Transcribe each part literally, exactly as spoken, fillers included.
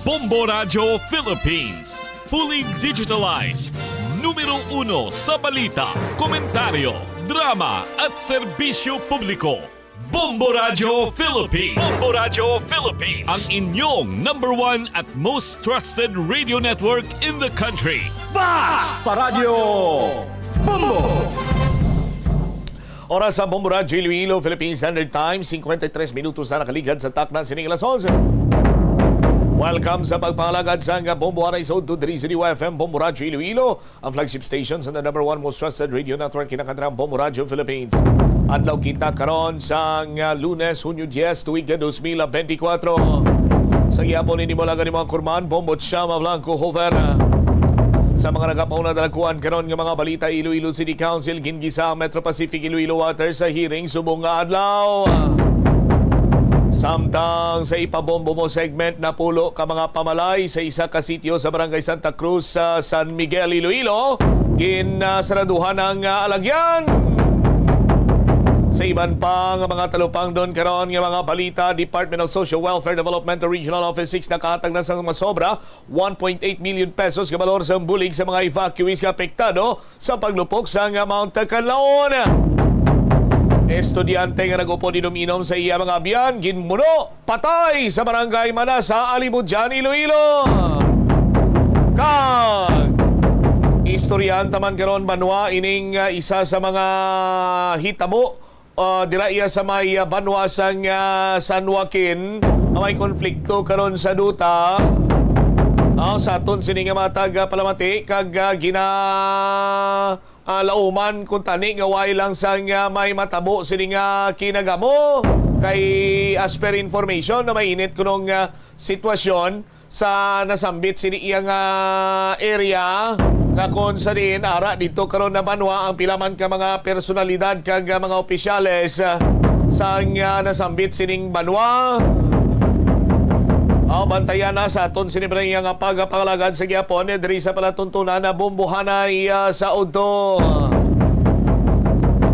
Bombo Radyo Philippines, fully digitalized, numero uno sa balita, komentaryo, drama at serbisyo publiko. Bombo Radyo Philippines. Bombo Radyo Philippines. Ang inyong number one at most trusted radio network in the country. Bas Paradyo Bombo! Oras sa Bombo Radyo Iloilo, Philippine Standard Time, cincuenta y tres minutos na nakaligad sa takna sining alas onse. Welcome sa pagpangalagad sang Bombo Anay sa Udto diri sa D Y F M, Bombo Radyo Iloilo, ang flagship station sa the number one most trusted radio network, kinakantara ang Bombo Radyo Philippines. Adlaw kita karon sang, ah, Lunes, Hunyo dies, tuig nga dos mil benti kwatro. Sa gihapon, ini mo lang ang mga kurman, Bombo Chama Blanco Hover. Sa mga nagapauna dalagkuan karon nga mga balita, Iloilo City Council gingisa ang Metro Pacific Iloilo Water sa hearing subong nga adlaw. Samtang sa ipabombo mo segment, napulo ka mga pamalay sa isa ka sitio sa Barangay Santa Cruz sa San Miguel, Iloilo, ginasaraduhan ang, ah, alagyan. Sa iban pa nga mga talupangdon karon nga mga balita, Department of Social Welfare Development Regional Office six nakahatag na sang masobra one point eight million pesos nga balor sang bulig sa mga evacuees nga apektado sa paglupok sang Mount Kanlaon. Estudyante nga nag-upod inom-inom sa iya mga abyan, ginmuno patay sa Barangay Manasa, Alibudyan, Iloilo. Kag istoryahan ta man karon, banwa, ining, ah, isa sa mga hitabo ah, dira iya sa may, ah, banwa sang, ah, San Joaquin, nga may konflikto karon sa duta. Ah, sa aton sini nga mga taga-palamati kag, ah, gina, ah, lauman kung tani nga way lang sang, ah, may matabo sini nga kinagamo. Kay as per information na mainit kunong, ah, sitwasyon, sa nasambit sini iya nga area, nga kon sa diin ara dito karon na banwa ang pila man ka mga personalidad kag, ah, mga opisyales, ah, sang, ah, nasambit sining banwa. Aw, bantayan na sa aton sini pa nga pagpangalagad sa gihapon, eh, diri sa palatuntunan na Bombohanay, ah, sa Udto.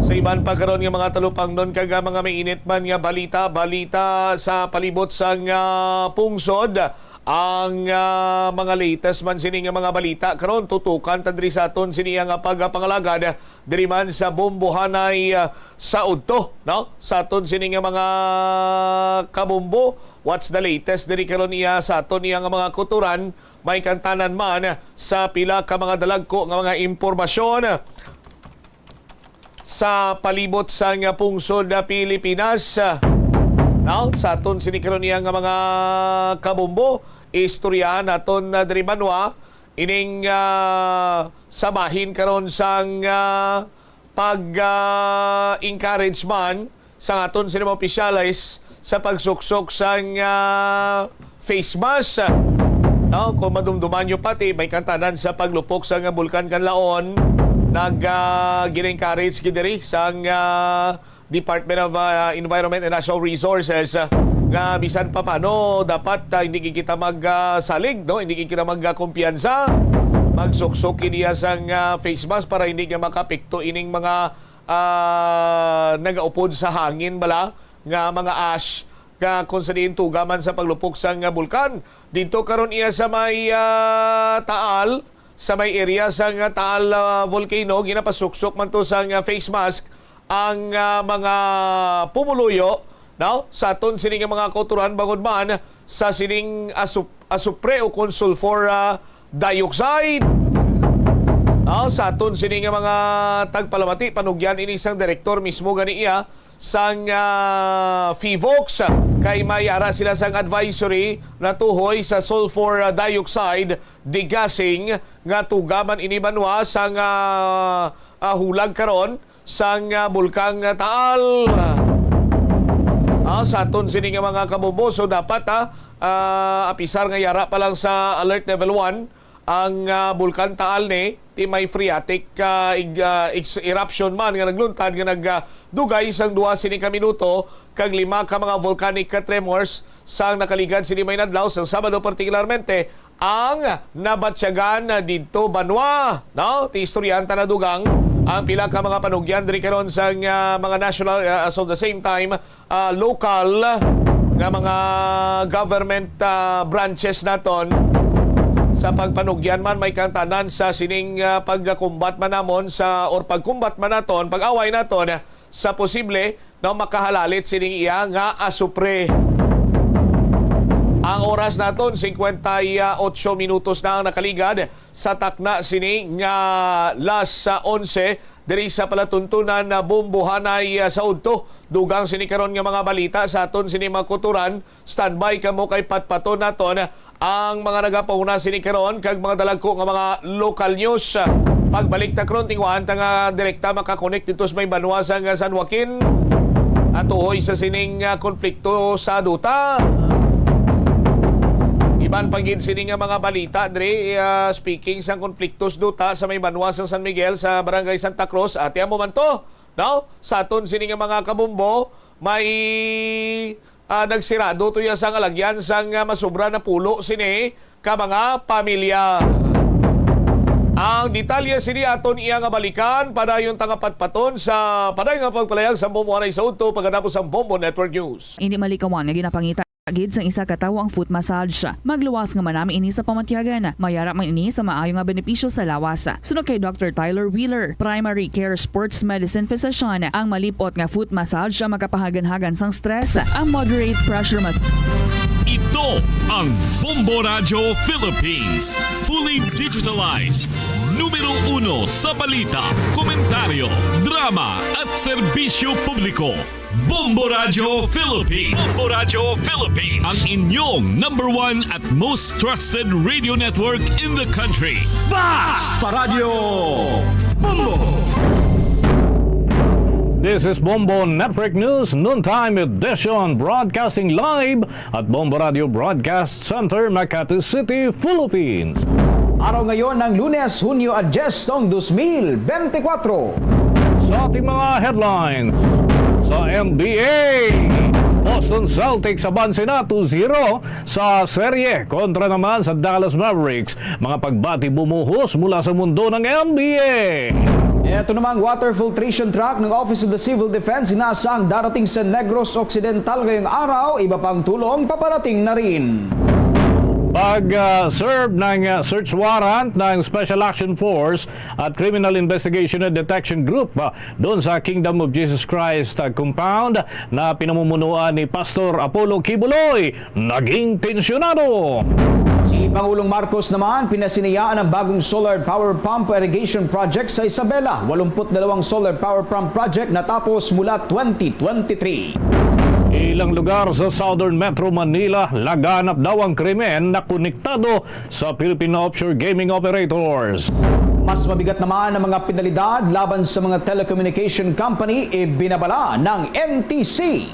Sa iban pa karon nga mga talupangnon kag, ah, mga mainit man nga balita, balita sa palibot sang, ah, pungsod. Ang, ah, mga latest man sini nga mga balita karon, tutukan ta diri sa aton sini nga pagpangalagad diri man sa Bombohanay, ah, sa Udto, no? Sa aton sini nga mga kabombo, what's the latest diri karon iya sa aton iya nga mga kuturan, may kantanan man sa pila ka mga dalagko nga mga impormasyon sa palibot sang pungsod na Pilipinas. Now, sa aton sini karon niya nga mga kabombo, istoryahan naton na diri banwa ining, ah, sa bahin karon sang, ah, pag, ah, encourage man sang aton sini mga opisyales sa pagsuksok sang, ah, face mask. No, kung madumduman nyo pati, may kantanan sa paglupok sang Bulkan Kanlaon, nag, ah, gin-encourage gid diri sang, ah, Department of, ah, Environment and Natural Resources, ah, nga bisan pa paano dapat, ah, hindi gid kita mag, ah, salig, no? Hindi gid kita mag, ah, kumpiyansa. Magsuksok gid iya sang, ah, face mask para hindi nga makapikto ining mga, ah, nagaupod sa hangin bala nga mga ash nga kung sa diin tuga man sa paglupok sang, ah, bulkan. Didto karon iya sa may, ah, Taal, sa may area sang, ah, Taal, ah, Volcano, ginapasuksok man to sang, ah, face mask ang, ah, mga pumuluyo, no? Sa aton sini nga mga kauturan bangod man sa sining asup-, asupre o kon sulfur, ah, dioxide. Ah, sa aton sini nga mga tagpalamati, panugyan ini sang direktor mismo gani iya sang, ah, PHIVOLCS, kay may ara sila sang advisory natuhoy sa sulfur, ah, dioxide degassing nga tuga man ini banwa sang, ah, ah, hulag karon sang, ah, Bulkang, ah, Taal. Ah, sa aton sini nga mga kabombo, so dapat, ah, ah, apisar nga yara pa lang sa alert level one ang, ah, Bulkan Taal ni, ti may phreatic, ah, ig-, ah, ex-, eruption man nga nagluntad nga nag, ah, dugay sang duha sini ka minuto kag lima ka mga volcanic, ah, tremors sang nakaligad sini may nadlaw sang Sabado, partikularmente ang nabatyagan didto banwa, no? Ti istoryahan ta na dugang ang pila ka mga panugyan diri karon sang, ah, mga national, ah, as of the same time, ah, local nga mga government, ah, branches naton sa pagpanugyan man may kantanan sa sining, ah, pagkumbat man namon sa, or pagkumbat man naton, pag-away naton sa posible, no, makahalalit sining iya nga asupre. Ang oras naton, singkwenta y otso minutos na ang nakaligad sa takna sini nga las onse diri sa palatuntunan na Bombohanay, ah, sa udto. Dugang sini karon nga mga balita sa aton sini mga kutoran. Standby kamo kay patpaton naton ang mga nagapahuna sini karon kag mga dalagko nga mga local news. Pagbalik ta karon, tinguhaan ta nga direkta makakonek dito sa may banwa sang San Joaquin. Atuhoy sa sining, ah, konflikto sa duta. Iban pa gid sini nga mga balita diri, ah, speaking sang konflikto sa duta sa may banwa sang San Miguel sa Barangay Santa Cruz, ati amo man to, no? Sa aton sini nga mga kabombo, may ah, nagsirado tuya sang alagyan sang, ah, masobra na pulo sini ka mga pamilya. Ang detalye sini aton iya nga balikan, padayon ta nga patpaton sa padayon nga pagpalayag sa Bombo Anay sa Udto pagkatapos sang Bombo Network News. Indi malikawan nga ginapangita gid sang isa ka tawo ang foot massage. Magluwas nga manami ini sa pamatyagan. Mayara man ini sa maayo nga benepisyo sa lawas. Suno kay Doctor Tyler Wheeler, primary care sports medicine physician, ang malip-ot nga foot massage ang makapahaganhagan sang stress. Ang moderate pressure mas- Ito ang Bombo Radyo Philippines. Fully digitalized. Numero uno sa balita, komentaryo, drama, at serbisyo publiko. Bombo Radyo Philippines. Bombo Radyo Philippines. Ang inyong number one at most trusted radio network in the country. Basta Radyo Bombo! This is Bombo Network News, noontime edition, broadcasting live at Bombo Radio Broadcast Center, Makati City, Philippines. Araw ngayon ng Lunes, Hunyo a diyes, taong dos mil bente kwatro. Sa ating mga headlines, sa N B A, Boston Celtics abanse na two zero sa serye kontra naman sa Dallas Mavericks. Mga pagbati bumuhos mula sa mundo ng N B A. Ito namang water filtration truck ng Office of the Civil Defense inasang darating sa Negros Occidental ngayong araw. Iba pang tulong paparating na rin. Pag, ah, serve ng, ah, search warrant ng Special Action Force at Criminal Investigation and Detection Group, ah, doon sa Kingdom of Jesus Christ, ah, compound na pinamumunuan ni Pastor Apollo Kibuloy, naging tensyonado. Si Pangulong Marcos naman pinasinayaan ang bagong solar power pump irrigation project sa Isabela. Walumput dalawang solar power pump project natapos mula twenty twenty-three. Ilang lugar sa Southern Metro Manila, laganap daw ang krimen na konektado sa Philippine offshore gaming operators. Mas mabigat naman ang mga penalidad laban sa mga telecommunication company, ibinabala ng N T C.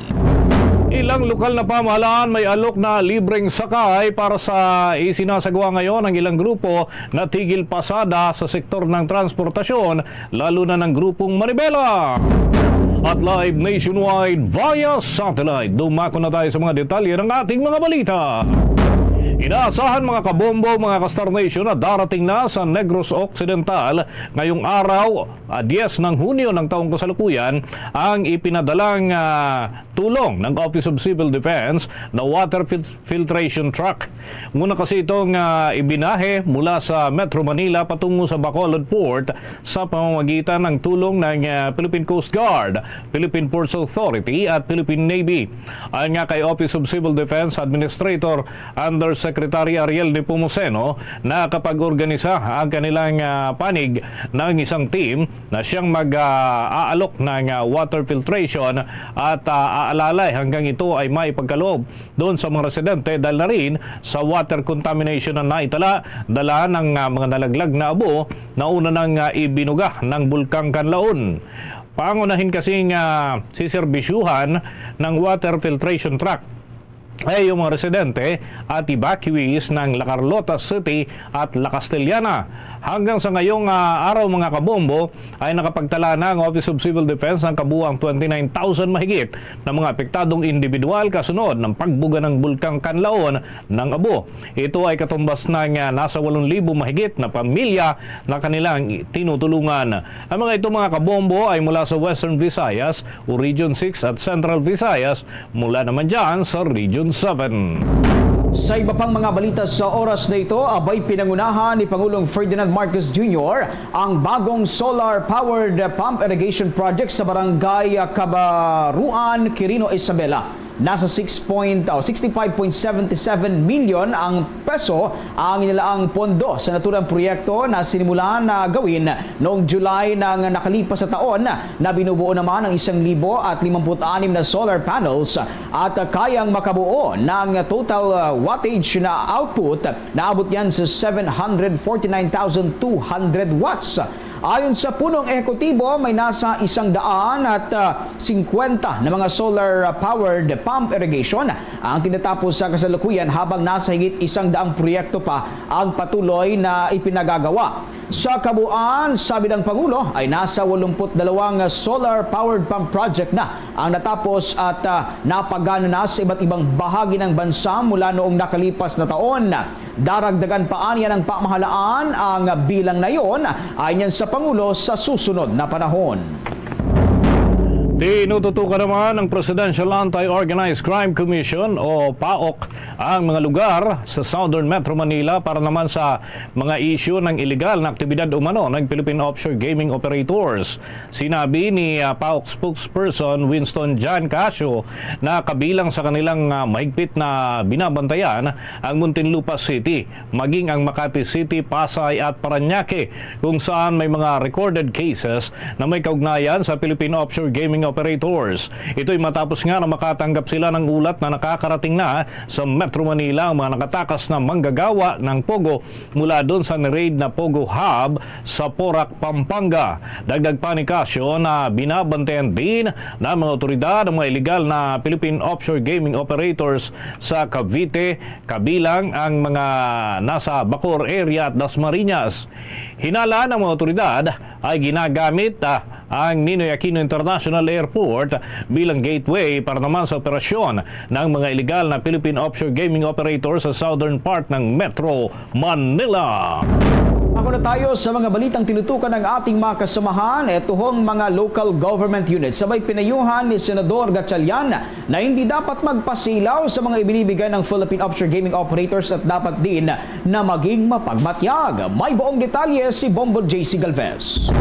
Ilang lokal na pamahalaan may alok na libreng sakay para sa isinasagawa ngayon ang ilang grupo na tigil pasada sa sektor ng transportasyon, lalo na ng grupong Manibela. At live nationwide via satellite. Dumako na tayo sa mga detalye ng ating mga balita. Inaasahan, mga kabombo, mga ka-Star Nation, na darating na sa Negros Occidental ngayong araw, ah, diyes ng Hunyo ng taong kasalukuyan, ang ipinadalang, ah, tulong ng Office of Civil Defense na water fil-, filtration truck. Una kasi itong, ah, ibinahe mula sa Metro Manila patungo sa Bacolod Port sa pamamagitan ng tulong ng, ah, Philippine Coast Guard, Philippine Ports Authority at Philippine Navy. Ayon nga kay Office of Civil Defense Administrator Undersecretary Ariel Nepomuceno, nakapag-organisa ang kanilang, ah, panig ng isang team na siyang mag, ah, aalok ng, ah, water filtration at, ah, aalalay hanggang ito ay maipagkaloob doon sa mga residente, dahil na rin sa water contamination na naitala, dala ng, ah, mga nalaglag na abo na una nang, ah, ibinuga ng Bulkang Kanlaon. Pangunahin kasing, ah, siserbisyuhan ng water filtration truck ay yung mga residente at evacuees ng La Carlota City at La Castellana. Hanggang sa ngayong ah, araw, mga kabombo, ay nakapagtala na ang Office of Civil Defense ng kabuang twenty-nine thousand mahigit na mga apektadong individual kasunod ng pagbuga ng Bulkang Kanlaon ng Abu. Ito ay katumbas ng ah, nasa walong libo mahigit na pamilya na kanilang tinutulungan. Ang mga ito, mga kabombo, ay mula sa Western Visayas o Region six at Central Visayas, mula naman dyan sa Region seven. Sa iba pang mga balita sa oras na ito, abay, pinangunahan ni Pangulong Ferdinand Marcos Junior ang bagong solar-powered pump irrigation project sa barangay Kabaruan, Quirino, Isabela. Nasa six point, oh, sixty-five point seven seven million ang peso ang inilaang pondo sa naturang proyekto na sinimulan na gawin noong July ng nakalipas na taon. Na binubuo naman ang isang libo at limamput anim na solar panels at kayang makabuo ng total, uh, wattage na output na abot yan sa seven hundred forty-nine thousand two hundred watts. Ayon sa punong ehekutibo, may nasa isang daan at, ah, singkwenta na mga solar-powered pump irrigation ang tinatapos sa kasalukuyan, habang nasa higit isang daang proyekto pa ang patuloy na ipinagagawa. Sa kabuuan, sabi ng Pangulo, ay nasa walumput dalawang solar-powered pump project na ang natapos at, ah, napagana na sa iba't ibang bahagi ng bansa mula noong nakalipas na taon. Daragdagan pa aniya ng pamahalaan ang bilang na iyon, ayon sa Pangulo, sa susunod na panahon. Tinututukan naman ng Presidential Anti-Organized Crime Commission o paok ang mga lugar sa Southern Metro Manila para naman sa mga isyu ng iligal na aktibidad umano ng Philippine offshore gaming operators. Sinabi ni, ah, paok spokesperson Winston John Casio na kabilang sa kanilang, ah, mahigpit na binabantayan ang Muntinlupa City, maging ang Makati City, Pasay at Parañaque, kung saan may mga recorded cases na may kaugnayan sa Philippine offshore gaming operators. Ito'y matapos nga na makatanggap sila ng ulat na nakakarating na sa Metro Manila ang mga nakatakas na manggagawa ng Pogo mula doon sa ni-raid na Pogo Hub sa Porac, Pampanga. Dagdag pa ni Casio na binabantayan din ng mga otoridad ang mga iligal na Philippine offshore gaming operators sa Cavite, kabilang ang mga nasa Bacoor area at Dasmariñas. Hinala ng mga otoridad ay ginagamit, ah, ang Ninoy Aquino International Airport bilang gateway para naman sa operasyon ng mga iligal na Philippine offshore gaming operator sa southern part ng Metro Manila. Ako na tayo sa mga balitang tinutukan ng ating mga kasamahan. Ito hong mga local government units, sabay pinayuhan ni Senador Gatchalian na hindi dapat magpasilaw sa mga ibinibigay ng Philippine offshore gaming operators at dapat din na maging mapagmatyag. May buong detalye si Bombo J C Galvez.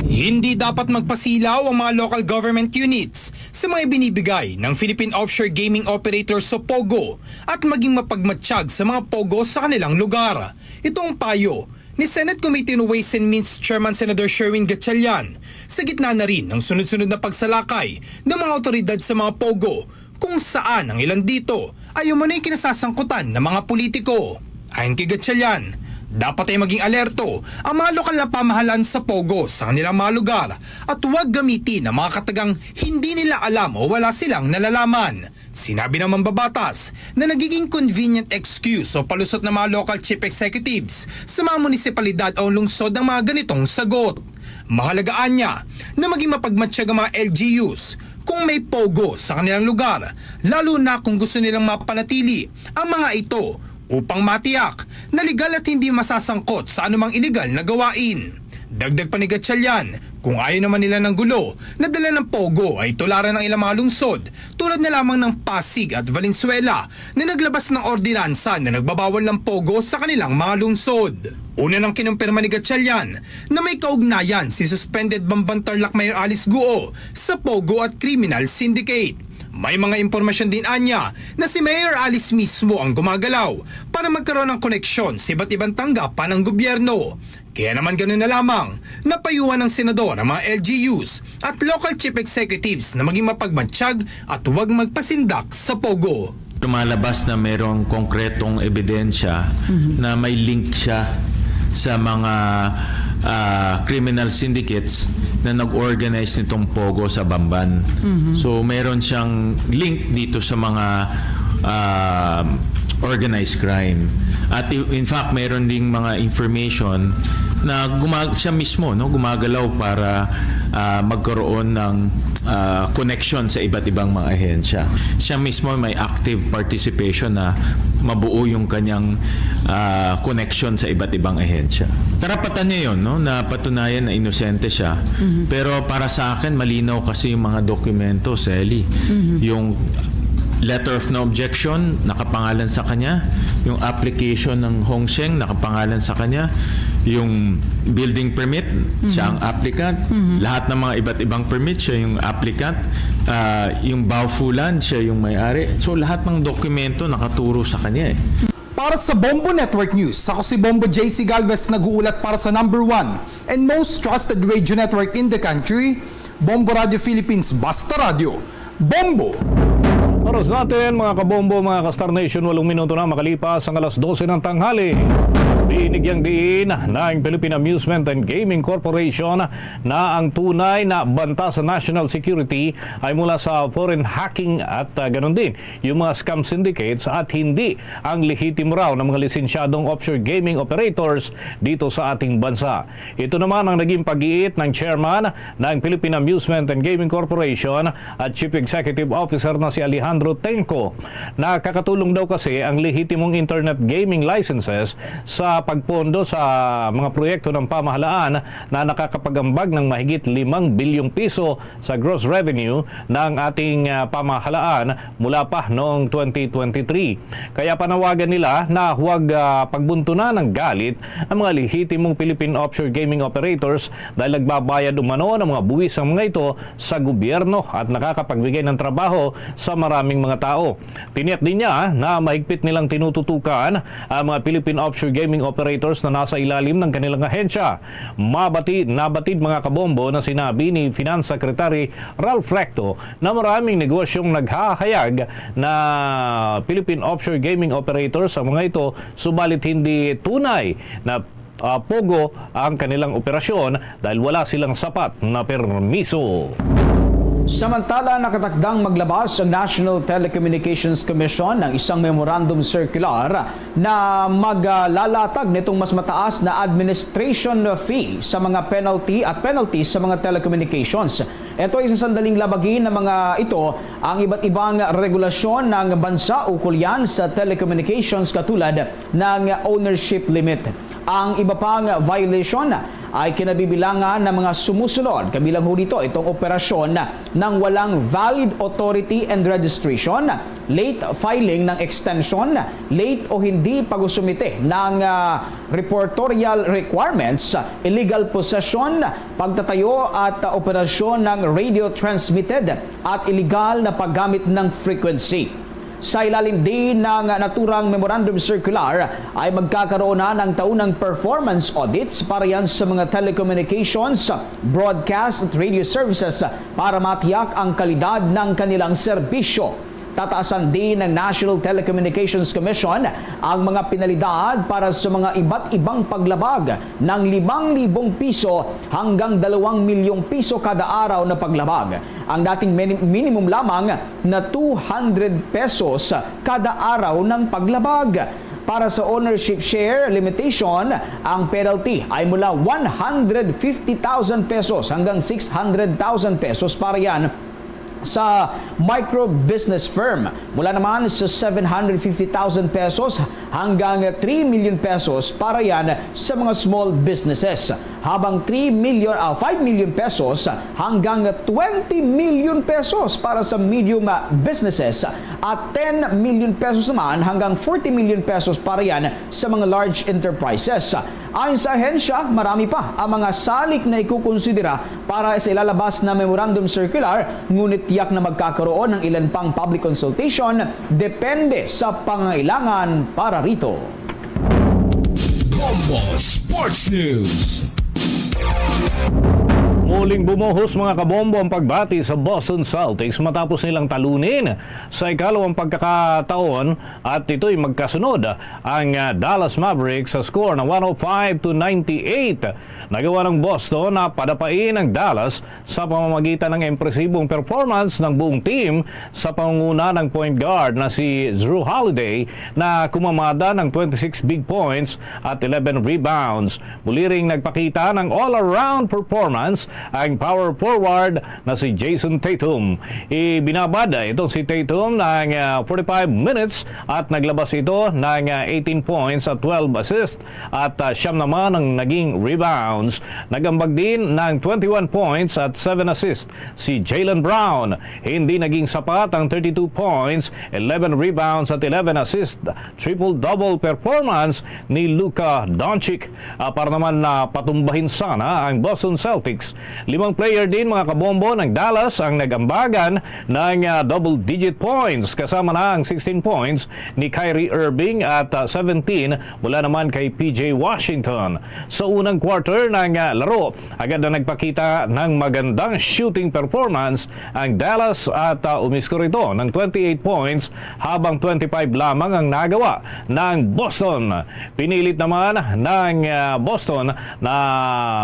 Hindi dapat magpasilaw ang mga local government units sa mga ibinibigay ng Philippine offshore gaming operators sa Pogo at maging mapagmatsyag sa mga Pogo sa kanilang lugar. Ito ang payo ni Senate Committee on Ways and Means Chairman Senador Sherwin Gatchalian sa gitna na rin ng sunod-sunod na pagsalakay ng mga otoridad sa mga Pogo kung saan ang ilan dito ay umano'y kinasasangkutan ng mga politiko. Ayon kay Gatchalian, dapat ay maging alerto ang mga lokal na pamahalaan sa Pogo sa kanilang mga lugar at huwag gamitin ang mga katagang hindi nila alam o wala silang nalalaman. Sinabi ng mambabatas na nagiging convenient excuse o palusot ng mga local chief executives sa mga munisipalidad o lungsod ang mga ganitong sagot. Mahalagaan niya na maging mapagmatsyag ang mga L G Us kung may Pogo sa kanilang lugar, lalo na kung gusto nilang mapanatili ang mga ito upang matiyak na legal at hindi masasangkot sa anumang iligal na gawain. Dagdag pa ni Gatchalian, kung ayaw naman nila ng gulo na dala ng Pogo ay tularan ng ilang mga lungsod tulad na lamang ng Pasig at Valenzuela na naglabas ng ordinansa na nagbabawal ng Pogo sa kanilang mga lungsod. Una nang kinumpirma ni Gatchalian na may kaugnayan si suspended Bamban Tarlac Mayor Alice Guo sa Pogo at criminal syndicate. May mga impormasyon din anya na si Mayor Alice mismo ang gumagalaw para magkaroon ng koneksyon sa iba't ibang tanggapan ng gobyerno. Kaya naman ganun na lamang, napayuhan ng senador ang mga L G Us at local chief executives na maging mapagmatsyag at huwag magpasindak sa Pogo. Lumalabas na merong konkretong ebidensya na may link siya sa mga ah, criminal syndicates na nag-organize nitong Pogo sa Bamban. So meron siyang link dito sa mga um, organized crime. At i- in fact, mayroon ding mga information na gumag- siya mismo, no, gumagalaw para, ah, magkaroon ng, ah, connection sa iba't ibang mga ahensya. Siya mismo may active participation na mabuo yung kanyang, ah, connection sa iba't ibang ahensya. Karapatan niya yon, no, na patunayan na inosente siya. Pero para sa akin, malinaw kasi yung mga dokumento, Selly. Yung letter of no objection, nakapangalan sa kanya. Yung application ng Hongsheng, nakapangalan sa kanya. Yung building permit, siya ang applicant. Lahat ng mga iba't ibang permit, siya yung applicant. Ah, yung Baofulan, siya yung may-ari. So, lahat ng dokumento nakaturo sa kanya eh. Para sa Bombo Network News, ako si Bombo J C Galvez, nag-uulat para sa number one and most trusted radio network in the country, Bombo Radio Philippines, Basta Radio. Bombo! Oras natin, mga kabombo, mga ka-Star Nation, walong minuto na makalipas ang alas dose ng tanghali. Binigyang diin ng Philippine Amusement and Gaming Corporation na ang tunay na banta sa national security ay mula sa foreign hacking at, ah, ganun din yung mga scam syndicates at hindi ang lehitimo raw ng mga lisensyadong offshore gaming operators dito sa ating bansa. Ito naman ang naging pag-iit ng chairman ng Philippine Amusement and Gaming Corporation at Chief Executive Officer na si Alejandro Tenco. Nakakatulong daw kasi ang lehitimong internet gaming licenses sa pagpondo sa mga proyekto ng pamahalaan na nakakapag-ambag ng mahigit limang bilyong piso sa gross revenue ng ating, ah, pamahalaan mula pa noong twenty twenty-three. Kaya panawagan nila na huwag, ah, pagbuntunan ng galit ang mga lehitimong Philippine offshore gaming operators dahil nagbabayad umano ng mga buwis ang mga ito sa gobyerno at nakakapagbigay ng trabaho sa maraming mga tao. Tiniyak din niya na mahigpit nilang tinututukan ang mga Philippine offshore gaming operators na nasa ilalim ng kanilang ahensya. Mabati, nabatid, mga kabombo, na sinabi ni Finance Secretary Ralph Recto na maraming negosyong naghahayag na Philippine offshore gaming operators ang mga ito, subalit hindi tunay na, ah, pogo ang kanilang operasyon dahil wala silang sapat na permiso. Samantala, nakatakdang maglabas ang National Telecommunications Commission ng isang memorandum circular na maglalatag nitong mas mataas na administration fee sa mga penalty at penalties sa mga telecommunications. Ito ay sa sandaling labagin ng mga ito ang iba't ibang regulasyon ng bansa ukol yan sa telecommunications, katulad ng ownership limit. Ang iba pang violation ay kinabibilangan ng mga sumusunod, kabilang ho dito itong operasyon ng walang valid authority and registration, late filing ng extension, late o hindi pag-usumite ng, ah, reportorial requirements, illegal possession, pagtatayo at, ah, operasyon ng radio transmitted at illegal na paggamit ng frequency. Sa ilalim din ng naturang memorandum circular ay magkakaroon na ng taunang performance audits para yan sa mga telecommunications, broadcast at radio services para matiyak ang kalidad ng kanilang serbisyo. Tataasan din ng National Telecommunications Commission ang mga penalidad para sa mga iba't ibang paglabag ng limang libong piso hanggang dalawang milyong piso kada araw na paglabag. Ang dating mini- minimum lamang na two hundred pesos kada araw ng paglabag. Para sa ownership share limitation, ang penalty ay mula one hundred fifty thousand pesos hanggang six hundred thousand pesos para yan sa micro business firm, mula naman sa seven hundred fifty thousand pesos hanggang three million pesos para yan sa mga small businesses, habang three million, ah, five million pesos hanggang twenty million pesos para sa medium, ah, businesses, at ten million pesos naman hanggang forty million pesos para yan sa mga large enterprises. Ayon sa ahensya, marami pa ang mga salik na ikukonsidera para sa ilalabas na memorandum circular, ngunit tiyak na magkakaroon ng ilan pang public consultation depende sa pangangailangan para rito. Bombo Sports News. Muling bumuhos, mga kabombo, ang pagbati sa Boston Celtics matapos nilang talunin sa ikalawang pagkakataon, at ito'y magkasunod ang, ah, Dallas Mavericks sa score na one oh five to ninety-eight. Nagawa ng Boston na padapain ang Dallas sa pamamagitan ng impresibong performance ng buong team sa pangunguna ng point guard na si Jrue Holiday, na kumamada ng twenty-six big points at eleven rebounds. Muli ring nagpakita ng all-around performance ang power forward na si Jayson Tatum. Ibinabad itong si Tatum ng, ah, forty-five minutes at naglabas ito ng, ah, eighteen points at twelve assists, at, ah, siyam naman ang naging rebounds. Nagambag din ng twenty-one points at seven assists si Jaylen Brown. Hindi naging sapat ang thirty-two points, eleven rebounds at eleven assists, triple-double performance ni Luka Doncic, ah, para naman na patumbahin sana ang Boston Celtics. Limang player din, mga kabombo, ng Dallas ang nag-ambagan ng, ah, double-digit points, kasama na ang sixteen points ni Kyrie Irving at, ah, seventeen mula naman kay P J Washington. Sa unang quarter ng, ah, laro, agad na nagpakita ng magandang shooting performance ang Dallas at, ah, umiskor ito ng twenty-eight points, habang twenty-five lamang ang nagawa ng Boston. Pinilit naman ng, ah, Boston na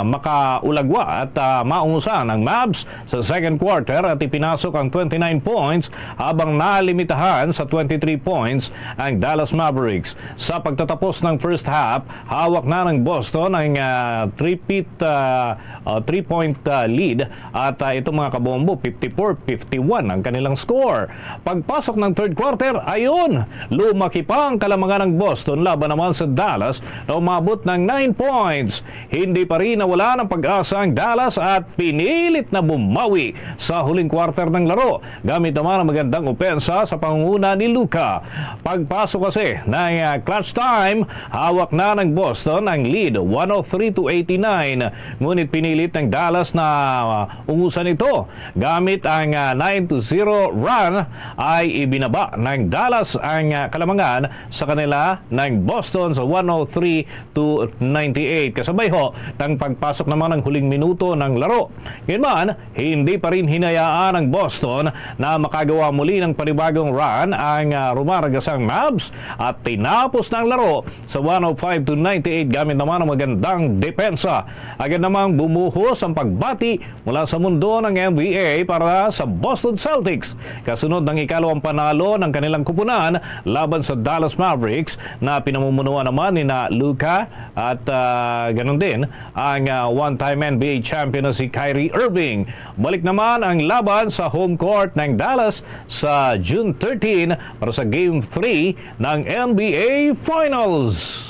makaulagwa at, ah, maungusan ang Mavs sa second quarter at ipinasok ang twenty-nine points, habang nalimitahan sa twenty-three points ang Dallas Mavericks. Sa pagtatapos ng first half, hawak na ng Boston ang, ah, three-peat, ah, ah, three-point, ah, lead, at, ah, itong mga kabombo, fifty-four fifty-one ang kanilang score. Pagpasok ng third quarter, ayun, lumaki pa ang kalamangan ng Boston laban naman sa Dallas na umabot ng nine points. Hindi pa rin nawala ng pag-asa ang Dallas at pinilit na bumawi sa huling quarter ng laro, gamit naman ang magandang opensa sa pangunguna ni Luka. Pagpasok kasi ng, ah, clutch time, hawak na ng Boston ang lead, one oh three to eighty-nine. Ngunit pinilit ng Dallas na, ah, ungusan ito. Gamit ang, ah, nine to zero run, ay ibinaba ng Dallas ang, ah, kalamangan sa kanila ng Boston sa one oh three to ninety-eight. Kasabay ho ng pagpasok naman ng huling minuto ng laro. Gayunman, hindi pa rin hinayaan ang Boston na makagawa muli ng panibagong run ang, ah, rumaragasang Mavs, at tinapos na ang laro sa one oh five to ninety-eight gamit naman ang magandang depensa. Agad namang bumuhos ang pagbati mula sa mundo ng N B A para sa Boston Celtics, kasunod ng ikalawang panalo ng kanilang kupunan laban sa Dallas Mavericks, na pinamumunuan naman ni na Luka at, ah, ganun din ang, ah, one-time N B A champion na si Kyrie Irving. Balik naman ang laban sa home court ng Dallas sa June thirteen para sa Game three ng N B A Finals.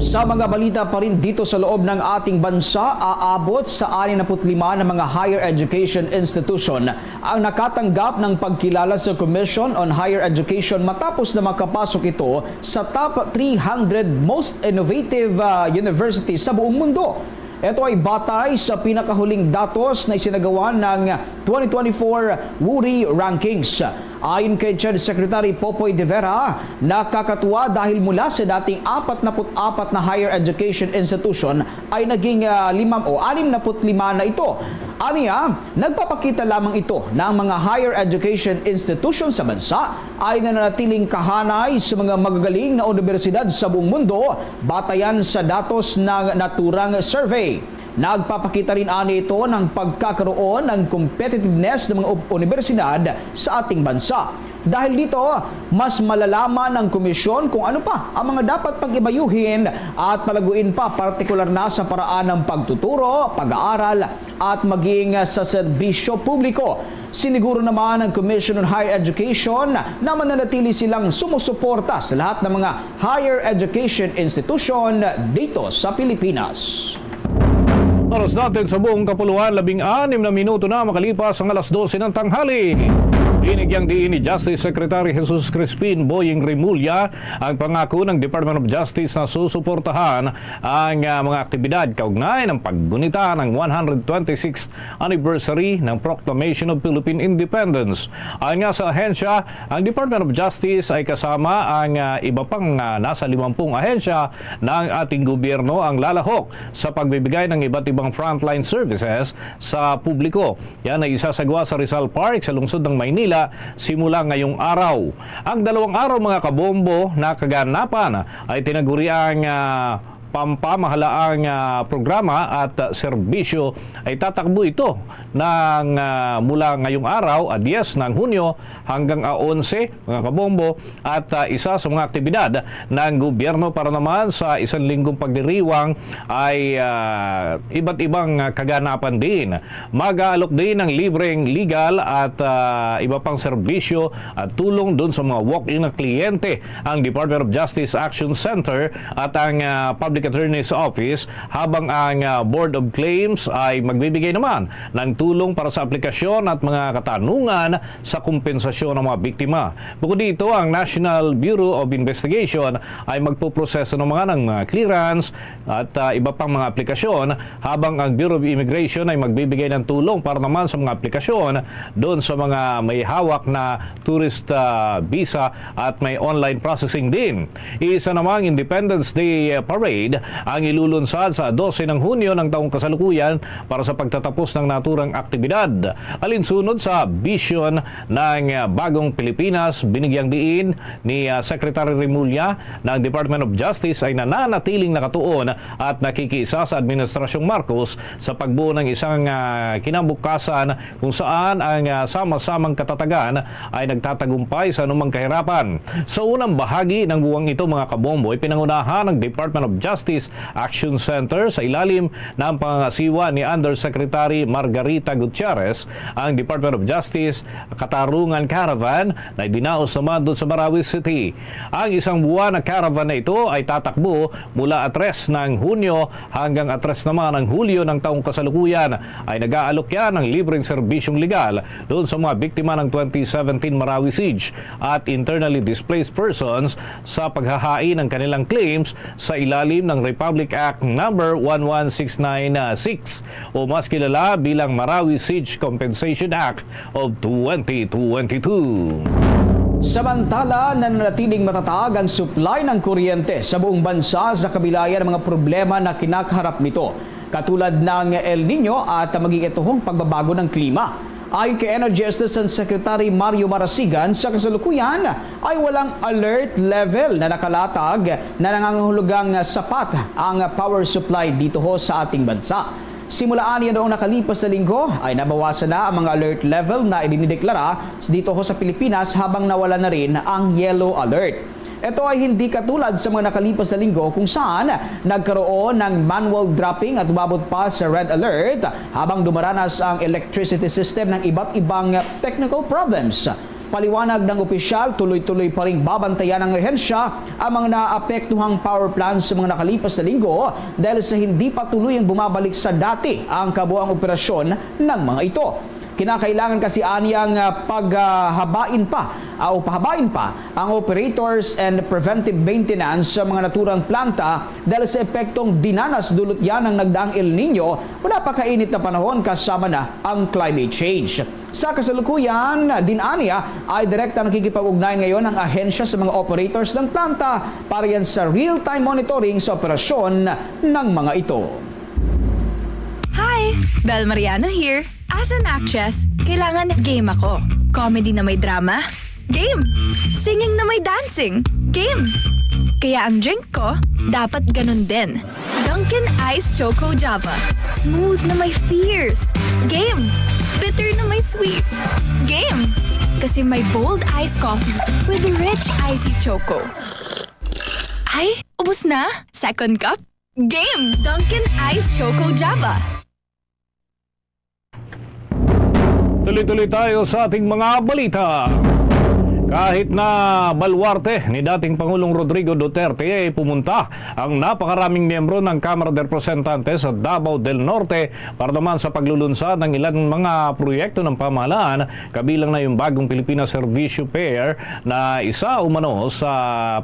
Sa mga balita pa rin dito sa loob ng ating bansa, aabot sa anim na put lima na mga higher education institution ang nakatanggap ng pagkilala sa Commission on Higher Education matapos na makapasok ito sa top three hundred most innovative, ah, universities sa buong mundo. Ito ay batay sa pinakahuling datos na isinagawa ng twenty twenty-four Woori Rankings. Ayon kay CHED Secretary Popoy De Vera, nakakatuwa dahil mula sa dating apat na put apat na higher education institution ay naging, ah, limam o anim na put lima na ito. Aniya, nagpapakita lamang ito na ang mga higher education institution sa bansa ay nananatiling kahanay sa mga magagaling na unibersidad sa buong mundo, batayan sa datos ng naturang survey. Nagpapakita rin ani ito ng pagkakaroon ng competitiveness ng mga ub-, unibersidad sa ating bansa. Dahil dito, mas malalaman ng komisyon kung ano pa ang mga dapat pag-ibayuhin at palaguin pa, partikular na sa paraan ng pagtuturo, pag-aaral, at maging sa serbisyo publiko. Siniguro naman ng Commission on Higher Education na mananatili silang sumusuporta sa lahat ng mga higher education institution dito sa Pilipinas. Oras natin sa buong kapuluan, labing anim na minuto na makalipas ang alas dose ng tanghali. Binigyang diin ni Justice Secretary Jesus Crispin Boying Remulla ang pangako ng Department of Justice na susuportahan ang, ah, mga aktibidad kaugnay ng paggunita ng one hundred twenty-sixth anniversary ng Proclamation of Philippine Independence. Ayon nga sa ahensya, ang Department of Justice ay kasama ang, ah, iba pang, ah, nasa limampung ahensya ng ating gobyerno ang lalahok sa pagbibigay ng iba't ibang frontline services sa publiko. Yan ay isasagawa sa Rizal Park sa lungsod ng Maynila simula ngayong araw. Ang dalawang araw, mga kabombo, na kaganapan ay tinaguriang, ah, pampamahalaang, ah, programa at, ah, serbisyo. Ay tatakbo ito ng, ah, mula ngayong araw, a diyes ng Hunyo, hanggang a onse, mga kabombo, at, ah, isa sa mga aktibidad ng gobyerno para naman sa isang linggong pagdiriwang ay, ah, iba't ibang, ah, kaganapan din. Mag-aalok din ng libreng legal at, ah, iba pang serbisyo at tulong dun sa mga walk-in na kliyente ang Department of Justice Action Center at ang, ah, Public Attorney's Office, habang ang, ah, Board of Claims ay magbibigay naman ng tulong para sa aplikasyon at mga katanungan sa kompensasyon ng mga biktima. Bukod dito, ang National Bureau of Investigation ay magpoproseso ng mga, ng mga clearance at, ah, iba pang mga aplikasyon, habang ang Bureau of Immigration ay magbibigay ng tulong para naman sa mga aplikasyon doon sa mga may hawak na tourist, ah, visa at may online processing din. Isa namang Independence Day Parade ang ilulunsad sa dose ng Hunyo ng taong kasalukuyan para sa pagtatapos ng naturang aktibidad. Alinsunod sa vision ng, ah, bagong Pilipinas, binigyang diin ni, ah, Secretary Remulla na ang Department of Justice ay nananatiling nakatuon at nakikiisa sa Administrasyong Marcos sa pagbuo ng isang, ah, kinabukasan kung saan ang, ah, sama-samang katatagan ay nagtatagumpay sa anumang kahirapan. Sa unang bahagi ng buwang ito, mga kabombo, ay pinangunahan ng Department of Justice Action Center sa ilalim ng pangangasiwa ni Undersecretary Margarita Gutierrez ang Department of Justice Katarungan Caravan na idinaos naman doon sa Marawi City. Ang isang buwan na caravan na ito ay tatakbo mula a tres ng Hunyo hanggang a tres naman ng Hulyo ng taong kasalukuyan. Ay nag-aalok yan ng libreng serbisyong legal doon sa mga biktima ng twenty seventeen Marawi Siege at internally displaced persons sa paghahain ng kanilang claims sa ilalim ng Republic Act Number one one six nine six, o mas kilala bilang Marawi Siege Compensation Act of twenty twenty-two. Samantala, nananatiling matatag ang supply ng kuryente sa buong bansa sa kabila ng mga problema na kinakaharap nito, katulad ng El Niño at maging itohong pagbabago ng klima. Ayon kay Energy Assistant Secretary Mario Marasigan, sa kasalukuyan ay walang alert level na nakalatag na nangangahulugang sapat ang power supply dito ho sa ating bansa. Simula niya noong nakalipas na linggo ay nabawasan na ang mga alert level na idinideklara dito ho sa Pilipinas, habang nawala na rin ang yellow alert. Ito ay hindi katulad sa mga nakalipas na linggo kung saan nagkaroon ng manual dropping at umabot pa sa red alert habang dumaranas ang electricity system ng iba't ibang technical problems. Paliwanag ng opisyal, tuloy-tuloy pa ring babantayan ng ahensya ang mga naapektuhang power plants sa mga nakalipas na linggo dahil sa hindi pa tuluyang bumabalik sa dati ang kabuang operasyon ng mga ito. Kinakailangan kasi aniyang, ah, paghabain pa, ah, o pahabain pa ang operators and preventive maintenance sa mga naturang planta dahil sa epektong dinanas dulot yan ng nagdaang El Niño o napakainit na panahon kasama na ang climate change. Sa kasalukuyan din aniya ay direkta nakikipag-ugnayan ngayon ang ahensya sa mga operators ng planta para yan sa real-time monitoring sa operasyon ng mga ito. Hi! Bel Mariano here. As an actress, kailangan game ako. Comedy na may drama? Game! Singing na may dancing? Game! Kaya ang drink ko, dapat ganun din. Dunkin' Ice Choco Java. Smooth na may fierce. Game! Bitter na may sweet. Game! Kasi may bold ice coffee with rich icy choco. Ay, ubos na? Second cup? Game! Dunkin' Ice Choco Java. Tuloy-tuloy tayo sa ating mga balita. Kahit na baluarte ni dating Pangulong Rodrigo Duterte, pumunta ang napakaraming miyembro ng Kamara de Representantes sa Davao del Norte para naman sa paglulunsad ng ilang mga proyekto ng pamahalaan, kabilang na yung bagong Pilipinas Servisyo Fair na isa umano sa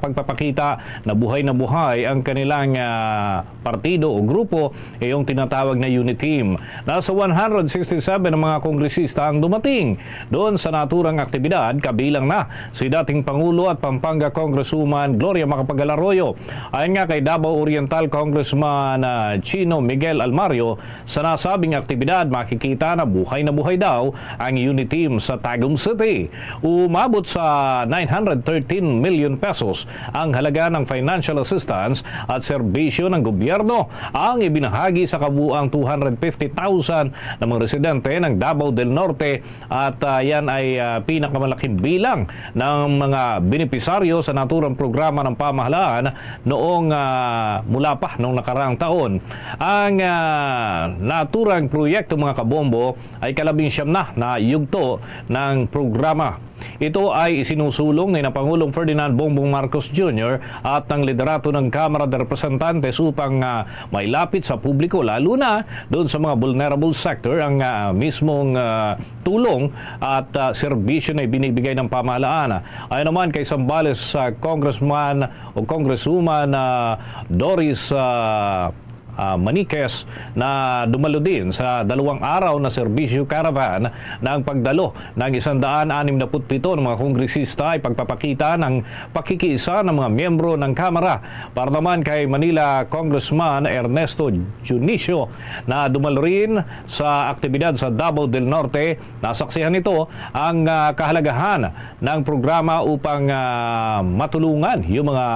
pagpapakita na buhay na buhay ang kanilang, ah, partido o grupo, yung tinatawag na UniTeam. Nasa one hundred sixty-seven ang mga kongresista ang dumating doon sa naturang aktibidad, kabilang na si dating Pangulo at Pampanga Congresswoman Gloria Macapagal Arroyo. Ayon nga kay Davao Oriental Congressman, ah, Chino Miguel Almario, sa nasabing aktibidad, makikita na buhay na buhay daw ang UniTeam sa Tagum City. Umabot sa nine hundred thirteen million pesos ang halaga ng financial assistance at serbisyo ng gobyerno ang ibinahagi sa kabuang two hundred fifty thousand na mga residente ng Davao del Norte, at, ah, yan ay, ah, pinakamalaking bilang ng mga benepisaryo sa naturang programa ng pamahalaan noong, ah, mula pa noong nakaraang taon. Ang, ah, naturang proyekto, mga kabombo, ay kalabing siyam na na yugto ng programa. Ito ay isinusulong ni na Pangulong Ferdinand Bongbong Marcos Junior at ng liderato ng Kamara de Representantes upang, ah, mailapit sa publiko, lalo na doon sa mga vulnerable sector, ang, ah, mismong, ah, tulong at, ah, serbisyo na ibinibigay ng pamahalaan. Ayon naman kay Zambales, ah, Congressman o Congresswoman, ah, Doris, ah, ah, Maniquez, na dumalo din sa dalawang araw na serbisyo caravan na ang pagdalo ng isang daan anim na put pito ng mga kongresista ay pagpapakita ng pakikiisa ng mga miyembro ng Kamara. Para naman kay Manila Congressman Ernesto Dionisio, na dumalo rin sa aktibidad sa Davao del Norte, nasaksihan nito ang, ah, kahalagahan ng programa upang, ah, matulungan yung mga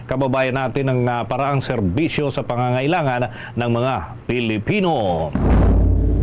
kababayan natin ng, ah, paraang serbisyo sa pangangailangan ng mga Pilipino.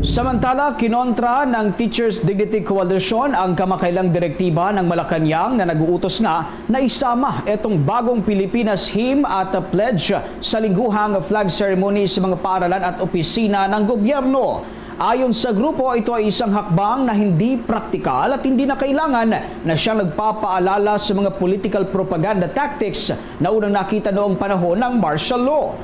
Samantala, kinontra ng Teachers Dignity Coalition ang kamakailang direktiba ng Malacañang na nag-uutos nga na isama itong bagong Pilipinas Hymn at Pledge sa lingguhang flag ceremony sa mga paaralan at opisina ng gobyerno. Ayon sa grupo, ito ay isang hakbang na hindi praktikal at hindi na kailangan na siyang nagpapaalala sa mga political propaganda tactics na unang nakita noong panahon ng martial law.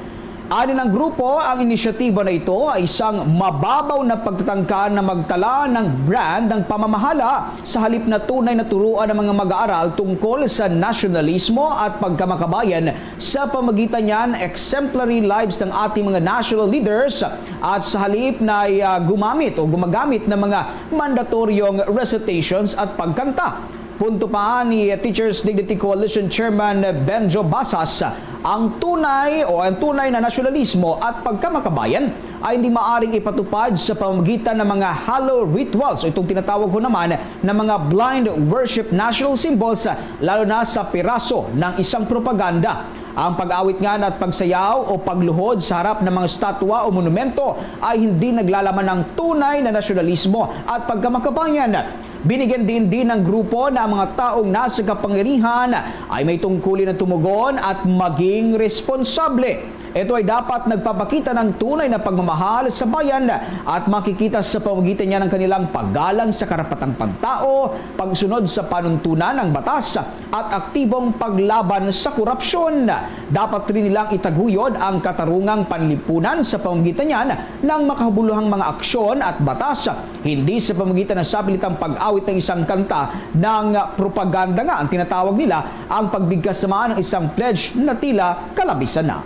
Ayon ng grupo, ang inisyatiba na ito ay isang mababaw na pagtatangka na magtala ng brand ng pamamahala sa halip na tunay na turuan ng mga mag-aaral tungkol sa nasyonalismo at pagkamakabayan sa pamagitan niyan, exemplary lives ng ating mga national leaders at sa halip na, ah, gumamit o gumagamit ng mga mandatoryong recitations at pagkanta. Punto pa ni Teachers Dignity Coalition Chairman Benjo Basas, ang tunay o ang tunay na nasyonalismo at pagkamakabayan ay hindi maaring ipatupad sa pamamagitan ng mga hollow rituals o itong tinatawag ko naman na mga blind worship national symbols, lalo na sa piraso ng isang propaganda. Ang pag-awit nga at pagsayaw o pagluhod sa harap ng mga statwa o monumento ay hindi naglalaman ng tunay na nasyonalismo at pagkamakabayan. Binigyan din din ng grupo na ang mga taong nasa kapangyarihan ay may tungkulin na tumugon at maging responsable. Ito ay dapat nagpapakita ng tunay na pagmamahal sa bayan at makikita sa pamamagitan niya ng kanilang paggalang sa karapatang pantao, pagsunod sa panuntunan ng batas, at aktibong paglaban sa korupsyon. Dapat rin nilang itaguyod ang katarungang panlipunan sa pamamagitan niyan ng makabuluhang mga aksyon at batas, hindi sa pamamagitan ng sapilitang pag-awit ng isang kanta ng propaganda nga ang tinatawag nila ang pagbigkas naman ng isang pledge na tila kalabisan na.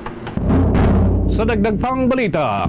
Sa dagdag pang balita,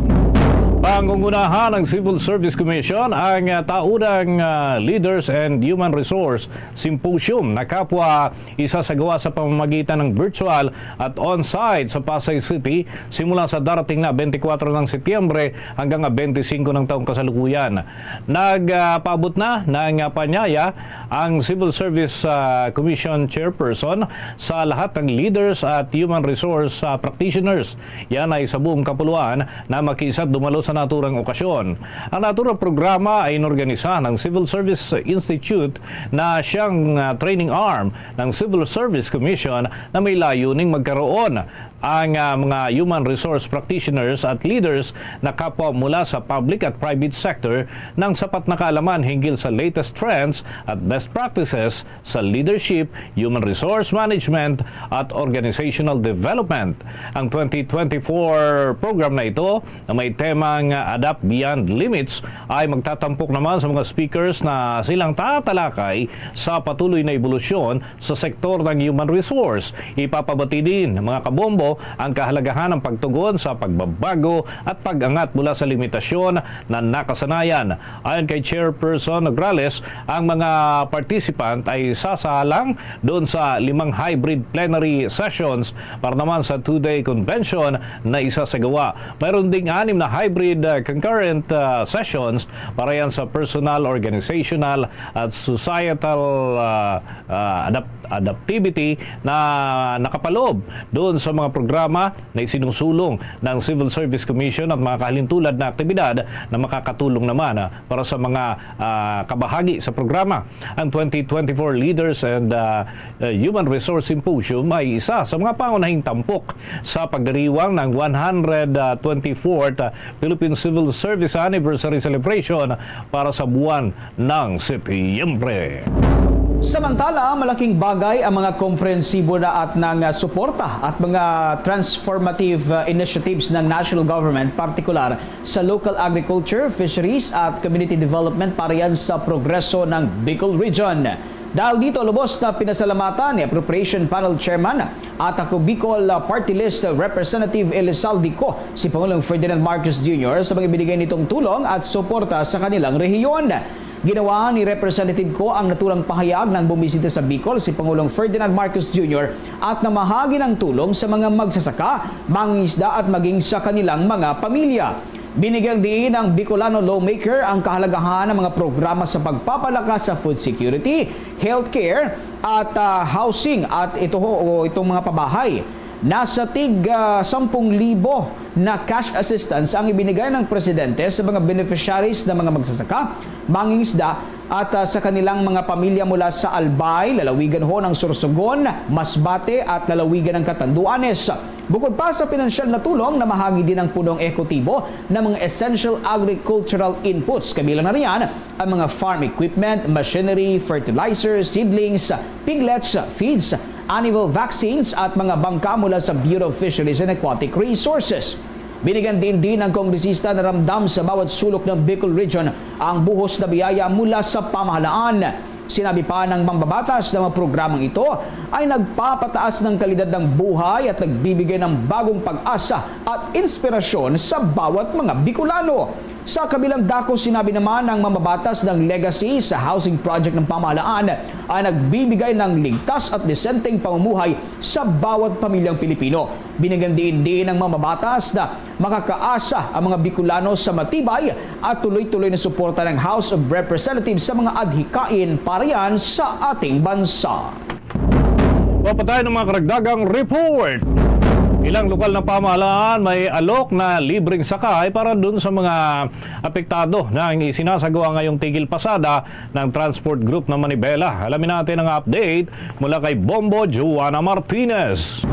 pangungunahan ng Civil Service Commission ang, ah, taunang, ah, Leaders and Human Resource Symposium na kapwa isasagawa sa pamamagitan ng virtual at on-site sa Pasay City simula sa darating na twenty-four ng Setyembre hanggang twenty-five ng taong kasalukuyan. Nagpaabot na ng panyaya ang Civil Service, ah, Commission Chairperson sa lahat ng leaders at human resource, ah, practitioners. Yan ay sa buong kapuluan na makiisa at dumalo sa naturang okasyon. Ang naturang programa ay inorganisa ng Civil Service Institute na siyang, ah, training arm ng Civil Service Commission na may layuning magkaroon ang, ah, mga human resource practitioners at leaders na kapwa mula sa public at private sector ng sapat na kaalaman hinggil sa latest trends at best practices sa leadership, human resource management, at organizational development. Ang twenty twenty-four program na ito na may temang Adapt Beyond Limits ay magtatampok naman sa mga speakers na silang tatalakay sa patuloy na ebolusyon sa sektor ng human resource. Ipapabati din, mga kabombo, ang kahalagahan ng pagtugon sa pagbabago at pag-angat mula sa limitasyon na nakasanayan. Ayon kay Chairperson Nograles, ang mga participant ay sasalang doon sa limang hybrid plenary sessions para naman sa two-day convention na isasagawa. Mayroon ding anim na hybrid, uh, concurrent, uh, sessions para yan sa personal, organizational, at societal, uh, uh, adapt- adaptivity na nakapaloob doon sa mga programa na isinusulong ng Civil Service Commission at mga kahalintulad na aktibidad na makakatulong naman, ah, para sa mga, ah, kabahagi sa programa. Ang twenty twenty-four Leaders and, ah, uh, Human Resource Symposium ay isa sa mga pangunahing tampok sa pagdiriwang ng one hundred twenty-fourth Philippine Civil Service Anniversary Celebration para sa buwan ng Setyembre. Samantala, malaking bagay ang mga komprensibo na at ng, ah, suporta at mga transformative, ah, initiatives ng national government, partikular sa local agriculture, fisheries at community development para yan sa progreso ng Bicol Region. Dahil dito, lubos na pinasalamatan ni Appropriation Panel Chairman at ako Bicol, ah, Party List Representative Elizalde Co si Pangulong Ferdinand Marcos Junior sa mga ibinigay nitong tulong at suporta sa kanilang rehiyon. Ginawa ni Representative Co ang naturang pahayag nang bumisita sa Bicol si Pangulong Ferdinand Marcos Junior at namahagi ng tulong sa mga magsasaka, mangingisda at maging sa kanilang mga pamilya. Binigyang diin ang Bicolano lawmaker ang kahalagahan ng mga programa sa pagpapalakas sa food security, healthcare, at, ah, housing at ito ho, o itong mga pabahay. Nasa tig, ah, sampung libo na cash assistance ang ibinigay ng presidente sa mga beneficiaries na mga magsasaka, mangingisda, at, ah, sa kanilang mga pamilya mula sa Albay, lalawigan ho ng Sorsogon, Masbate, at lalawigan ng Catanduanes. Bukod pa sa pinansyal na tulong, namahagi din ang punong ehekutibo ng mga essential agricultural inputs, kabilang na riyan ang mga farm equipment, machinery, fertilizer, seedlings, piglets, feeds, annual vaccines, at mga bangka mula sa Bureau of Fisheries and Aquatic Resources. Binigyan din din ang kongresista na ramdam sa bawat sulok ng Bicol Region ang buhos na biyaya mula sa pamahalaan. Sinabi pa ng mambabatas na mga programang ito ay nagpapataas ng kalidad ng buhay at nagbibigay ng bagong pag-asa at inspirasyon sa bawat mga Bicolano. Sa kabilang dako, sinabi naman ng mambabatas ng legacy sa housing project ng pamahalaan ay nagbibigay ng ligtas at desenteng pamumuhay sa bawat pamilyang Pilipino. Binigyan diin din ng mambabatas na makakaasa ang mga Bicolano sa matibay at tuloy-tuloy na suporta ng House of Representatives sa mga adhikain para yan sa ating bansa. Mapatay ng mga karagdagang report. Ilang lokal na pamahalaan may alok na libreng sakay para dun sa mga apektado na ang isinasagawa ngayong tigil pasada ng transport group na Manibela. Alamin natin ang update mula kay Bombo Joanna Martinez.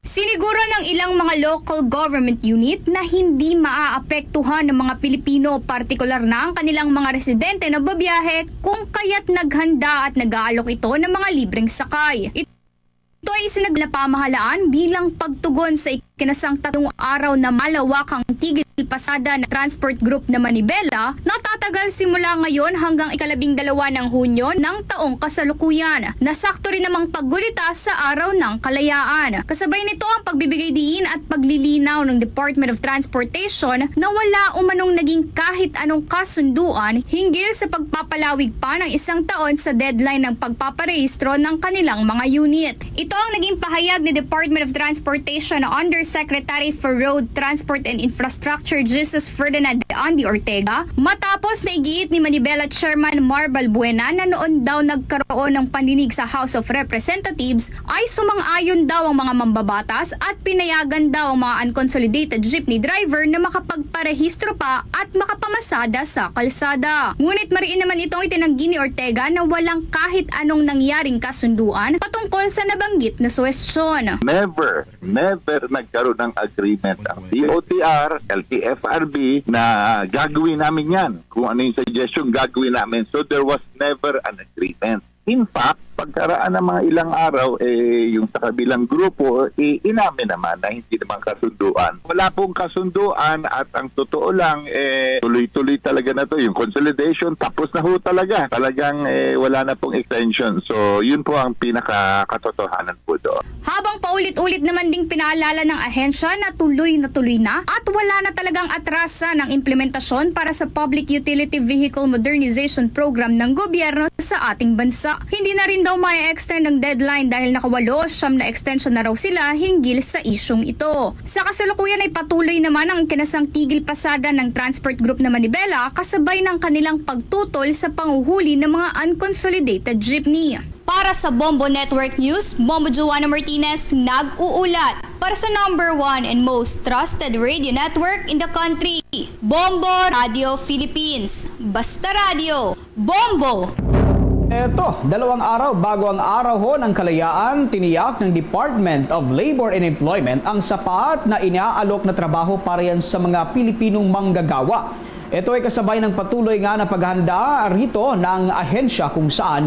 Siniguro ng ilang mga local government unit na hindi maaapektuhan ng mga Pilipino, partikular na ang kanilang mga residente na babiyahe, kung kaya't naghanda at nag-aalok ito ng mga libreng sakay. Ito ay isinagawa ng pamahalaan bilang pagtugon sa ikinasang tatlong araw na malawakang tigil pasada ng transport group na Manibela na tatagal simula ngayon hanggang ikalabing dalawa ng Hunyo ng taong kasalukuyan, na sakto rin namang paggunita sa Araw ng Kalayaan. Kasabay nito ang pagbibigay diin at paglilinaw ng Department of Transportation na wala umanong naging kahit anong kasunduan hinggil sa pagpapalawig pa ng isang taon sa deadline ng pagpaparehistro ng kanilang mga unit. Ito ang naging pahayag ni Department of Transportation Undersecretary for Road Transport and Infrastructure Jesus Ferdinand Andy Ortega, matapos na igiit ni Manibela Chairman Mar Balbuena na noon daw nagkaroon ng paninig sa House of Representatives, ay sumang-ayon daw ang mga mambabatas at pinayagan daw ang mga unconsolidated jeepney driver na makapagparehistro pa at makapamasada sa kalsada. Ngunit mariin naman itong itinanggi ni Ortega na walang kahit anong nangyaring kasunduan patungkol sa nabanggit na suwestyon. Never, never nagkaroon ng agreement ang D O T R, L T F R B na gagawin namin yan. Kung ano yung suggestion, gagawin namin. So there was never an agreement. In fact, pagkaraan ng mga ilang araw, eh, yung sa kabilang grupo, eh, inamin naman na hindi naman kasunduan. Wala pong kasunduan at ang totoo lang, eh, tuloy-tuloy talaga na to. Yung consolidation, tapos na ho talaga. Talagang eh, wala na pong extension. So, yun po ang pinakakatotohanan po doon. Habang paulit-ulit naman ding pinaalala ng ahensya na tuloy na tuloy na at wala na talagang atrasan ang implementasyon para sa Public Utility Vehicle Modernization Program ng gobyerno sa ating bansa. Hindi na rin daw ma-extend ang deadline dahil nakawalo o siyam na extension na raw sila hinggil sa isyung ito. Sa kasalukuyan ay patuloy naman ang kinasang tigil pasada ng transport group na Manibela kasabay ng kanilang pagtutol sa panguhuli ng mga unconsolidated jeepney. Para sa Bombo Network News, Bombo Joanna Martinez nag-uulat. Para sa number one and most trusted radio network in the country, Bombo Radio Philippines. Basta Radio, Bombo! Eto, dalawang araw bago ang Araw ho ng Kalayaan, tiniyak ng Department of Labor and Employment ang sapat na inaalok na trabaho para yan sa mga Pilipinong manggagawa. Ito ay kasabay ng patuloy nga na paghanda rito ng ahensya kung saan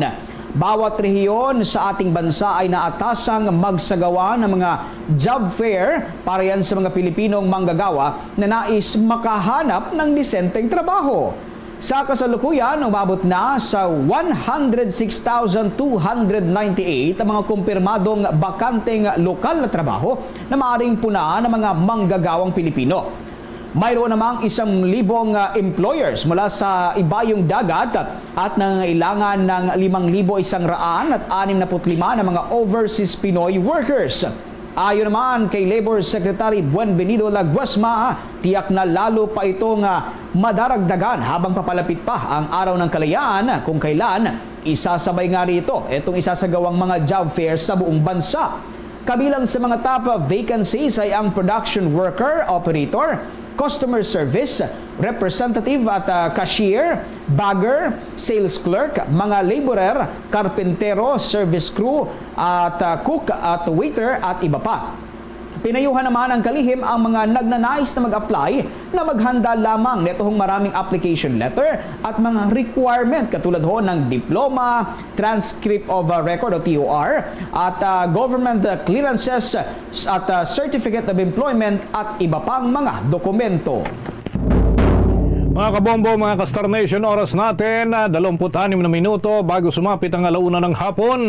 bawat rehiyon sa ating bansa ay naatasang magsagawa ng mga job fair para yan sa mga Pilipinong manggagawa na nais makahanap ng disenteng trabaho. Sa kasalukuyan, umabot na sa one hundred six thousand two hundred ninety-eight ang mga kumpirmadong bakanteng lokal na trabaho na maaring punaan ng mga manggagawang Pilipino. Mayroon namang isang libong, ah, employers mula sa ibayong dagat at nangangailangan ng limang libo isang raan at anim na put lima na mga overseas Pinoy workers. Ayon naman kay Labor Secretary Buenvenido Laguasma, tiyak na lalo pa itong, ah, madaragdagan habang papalapit pa ang Araw ng Kalayaan, kung kailan isasabay nga rito itong isasagawang mga job fair sa buong bansa. Kabilang sa mga top vacancies ay ang production worker, operator, customer service representative at, ah, cashier, bagger, sales clerk, mga laborer, karpentero, service crew, at, ah, cook at waiter at iba pa. Pinayuhan naman ang kalihim ang mga nagnanais na mag-apply na maghanda lamang nituhong maraming application letter at mga requirement katulad ho ng diploma, transcript of, uh, record o T O R, at, uh, government clearances at, uh, certificate of employment at iba pang mga dokumento. Mga kabombo, mga ka-Star Nation, oras natin, ah, dalawampu't anim na minuto bago sumapit ang alauna ng hapon.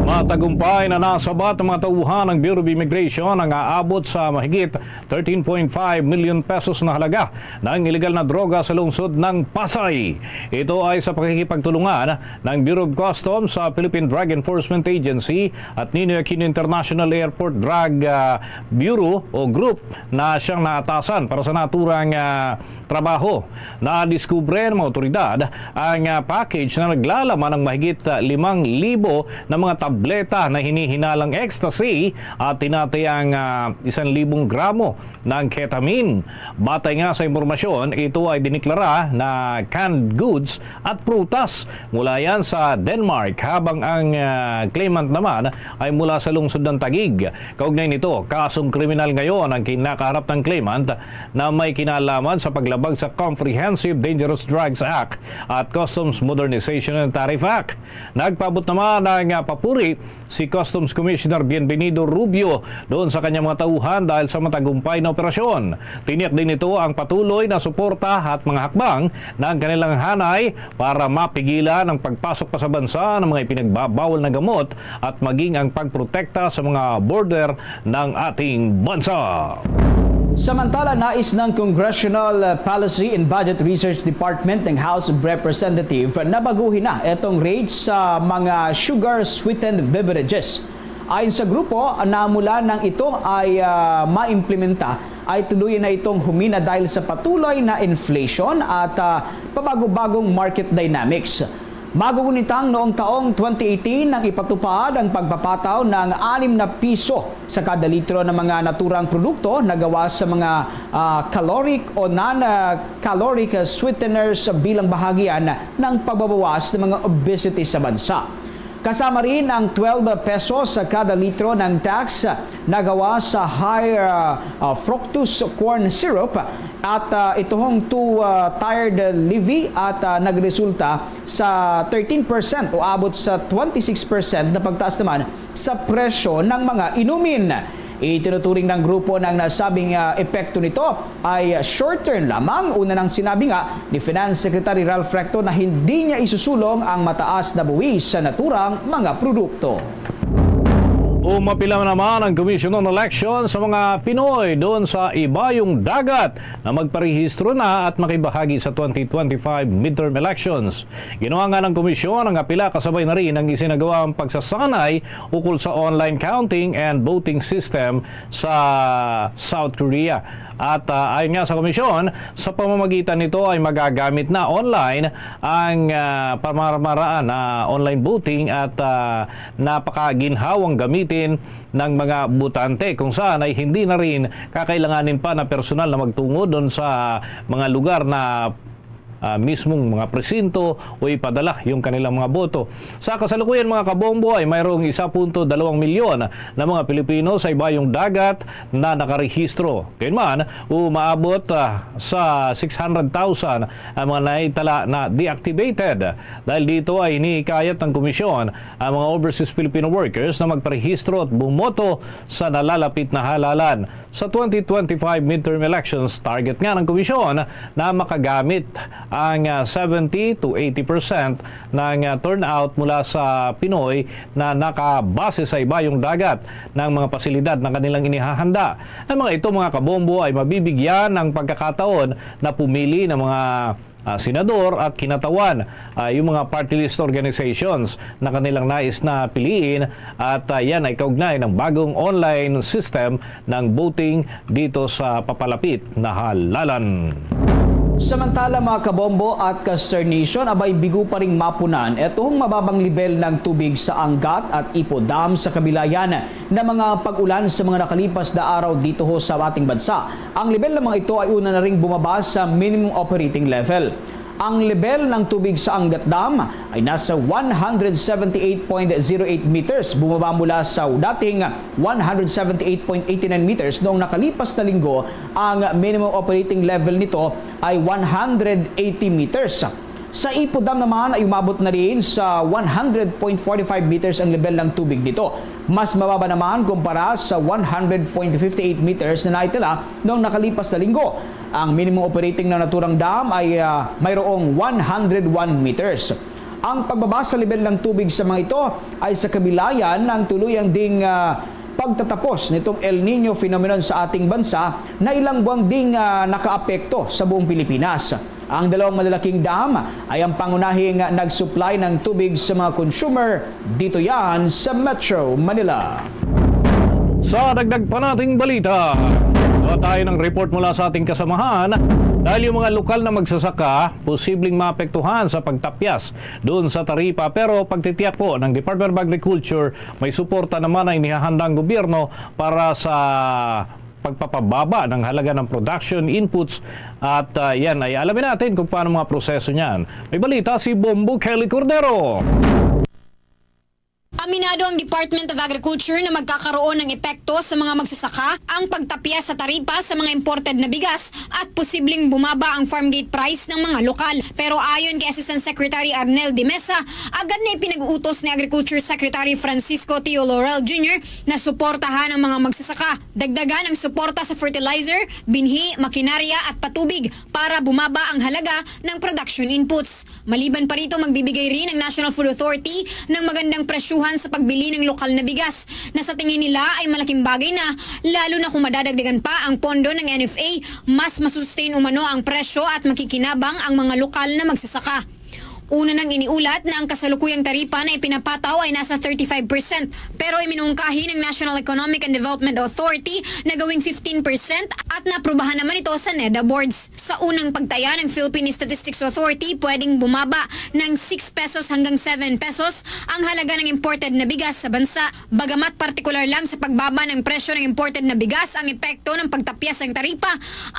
Matagumpay na nasabat ng mga tauhan ng Bureau of Immigration ang aabot sa mahigit thirteen point five million pesos na halaga ng iligal na droga sa lungsod ng Pasay. Ito ay sa pakikipagtulungan ng Bureau of Customs sa Philippine Drug Enforcement Agency at Ninoy Aquino International Airport Drug, ah, Bureau o Group na siyang naatasan para sa naturang, ah, trabaho. Nadiskubre ng mga otoridad ang, ah, package na naglalaman ng mahigit, ah, limang libo na mga tableta na hinihinalang ecstasy at tinatayang, ah, isang libong gramo ng ketamine. Batay nga sa impormasyon, ito ay diniklara na canned goods at prutas mula yan sa Denmark, habang ang, ah, claimant naman ay mula sa lungsod ng Taguig. Kaugnay nito, kasong kriminal ngayon ang kinakaharap ng claimant na may kinalaman sa paglabag sa Comprehensive Dangerous Drugs Act at Customs Modernization and Tariff Act. Nagpaabot naman ng, ah, papuri si Customs Commissioner Bienvenido Rubio doon sa kanyang mga tauhan dahil sa matagumpay na operasyon. Tiniyak din nito ang patuloy na suporta at mga hakbang ng kanilang hanay para mapigilan ang pagpasok pa sa bansa ng mga ipinagbabawal na gamot at maging ang pagprotekta sa mga border ng ating bansa. Samantala, nais ng Congressional Policy and Budget Research Department ng House of Representatives na baguhin na itong rates sa mga sugar-sweetened beverages. Ayon sa grupo, na mula nang ito ay, ah, maimplementa ay tuluyan na itong humina dahil sa patuloy na inflation at, ah, pabago-bagong market dynamics. Magugunitang noong taong twenty eighteen nang ipatupad ang pagpapataw ng anim na piso sa kada litro ng mga naturang produkto na gawa sa mga, ah, caloric o non-caloric sweeteners bilang bahagi yan ng pagbabawas ng mga obesity sa bansa. Kasama rin ang twelve pesos sa kada litro ng tax na gawa sa high, ah, ah, fructose corn syrup at, ah, ituhong two, ah, tiered levy at, ah, nagresulta sa thirteen percent o abot sa twenty-six percent na pagtaas naman sa presyo ng mga inumin. Itinuturing ng grupo na ang nasabing, ah, epekto nito ay short-term lamang. Una nang sinabi nga ni Finance Secretary Ralph Recto na hindi niya isusulong ang mataas na buwis sa naturang mga produkto. Umapila naman ang Commission on Elections sa mga Pinoy doon sa Ibayong Dagat na magparehistro na at makibahagi sa twenty twenty-five midterm elections. Ginawa nga ng komisyon ang apila, kasabay na rin ang isinagawang pagsasanay ukol sa online counting and voting system sa South Korea. At, ah, ayon nga sa komisyon, sa pamamagitan nito ay magagamit na online ang, ah, pamamaraan na online voting at, ah, napakaginhawang gamitin ng mga botante, kung saan ay hindi na rin kakailanganin pa na personal na magtungo doon sa mga lugar na, ah, mismong mga presinto o ipadala yung kanilang mga boto. Sa kasalukuyan, mga kabombo, ay mayroong isa punto dalawang milyon na mga Pilipino sa Ibayong Dagat na nakarehistro. Gayunman, umaabot, ah, sa six hundred thousand ang mga naitala na deactivated. Dahil dito ay hinihikayat ng komisyon ang mga overseas Filipino workers na magparehistro at bumoto sa nalalapit na halalan. Sa twenty twenty-five midterm elections, target nga ng komisyon na makagamit ang, ah, seventy to eighty percent ng, ah, turnout mula sa Pinoy na nakabase sa Ibayong Dagat ng mga pasilidad na kanilang inihahanda. Ang mga ito, mga kabombo, ay mabibigyan ng pagkakataon na pumili ng mga, ah, senador at kinatawan, ah, yung mga party list organizations na kanilang nais na piliin, at, ah, yan ay kaugnay ng bagong online system ng voting dito sa papalapit na halalan. Samantala, mga kabombo at ka-Star Nation, abay, bigo pa ring mapunan etong mababang lebel ng tubig sa Angat at Ipo Dam sa Kabilayan na mga pag-ulan sa mga nakalipas na araw dito ho sa ating bansa. Ang lebel lamang ito ay una na ring bumaba sa minimum operating level. Ang lebel ng tubig sa Angat Dam ay nasa one hundred seventy-eight point zero eight meters, bumaba mula sa dating one hundred seventy-eight point eighty-nine meters noong nakalipas na linggo. Ang minimum operating level nito ay one hundred eighty meters. Sa Ipo Dam naman ay umabot na rin sa one hundred point forty-five meters ang lebel ng tubig dito. Mas mababa naman kumpara sa one hundred point fifty-eight meters na naitala noong nakalipas na linggo. Ang minimum operating na naturang dam ay, ah, mayroong one hundred one meters. Ang pagbaba sa lebel ng tubig sa mga ito ay sa kabilayan ng tuluyang ding, ah, pagtatapos nitong El Niño phenomenon sa ating bansa na ilang buwan ding, ah, nakaapekto sa buong Pilipinas. Ang dalawang malalaking dam ay ang pangunahing nag-supply ng tubig sa mga consumer dito yan sa Metro Manila. Sa dagdag pa nating balita, kuha tayo ng report mula sa ating kasamahan dahil yung mga lokal na magsasaka posibleng maapektuhan sa pagtapyas doon sa taripa. Pero pagtitiyak po ng Department of Agriculture, may suporta naman ang inihahandang gobyerno para sa pagpapababa ng halaga ng production inputs. At, ah, yan ay alamin natin kung paano mga proseso niyan. May balita si Bombo Kelly Cordero. Aminado ang Department of Agriculture na magkakaroon ng epekto sa mga magsasaka ang pagtapyas sa taripa sa mga imported na bigas at posibleng bumaba ang farm gate price ng mga lokal. Pero ayon kay Assistant Secretary Arnel de Mesa, agad na ipinag-utos ni Agriculture Secretary Francisco Teo Laurel Junior na suportahan ang mga magsasaka. Dagdagan ang suporta sa fertilizer, binhi, makinarya at patubig para bumaba ang halaga ng production inputs. Maliban pa rito, magbibigay rin ang National Food Authority ng magandang presyuhan sa pagbili ng lokal na bigas, na sa tingin nila ay malaking bagay na, lalo na kung madadagdagan pa ang pondo ng N F A. Mas masustain umano ang presyo at makikinabang ang mga lokal na magsasaka. Una nang iniulat na ang kasalukuyang taripa na ipinapataw ay nasa thirty-five percent, pero iminungkahi ng National Economic and Development Authority na gawing fifteen percent at naaprubahan naman ito sa NEDA boards. Sa unang pagtaya ng Philippine Statistics Authority, pwedeng bumaba ng six pesos hanggang seven pesos ang halaga ng imported na bigas sa bansa. Bagamat partikular lang sa pagbaba ng presyo ng imported na bigas ang epekto ng pagtapyas ng taripa,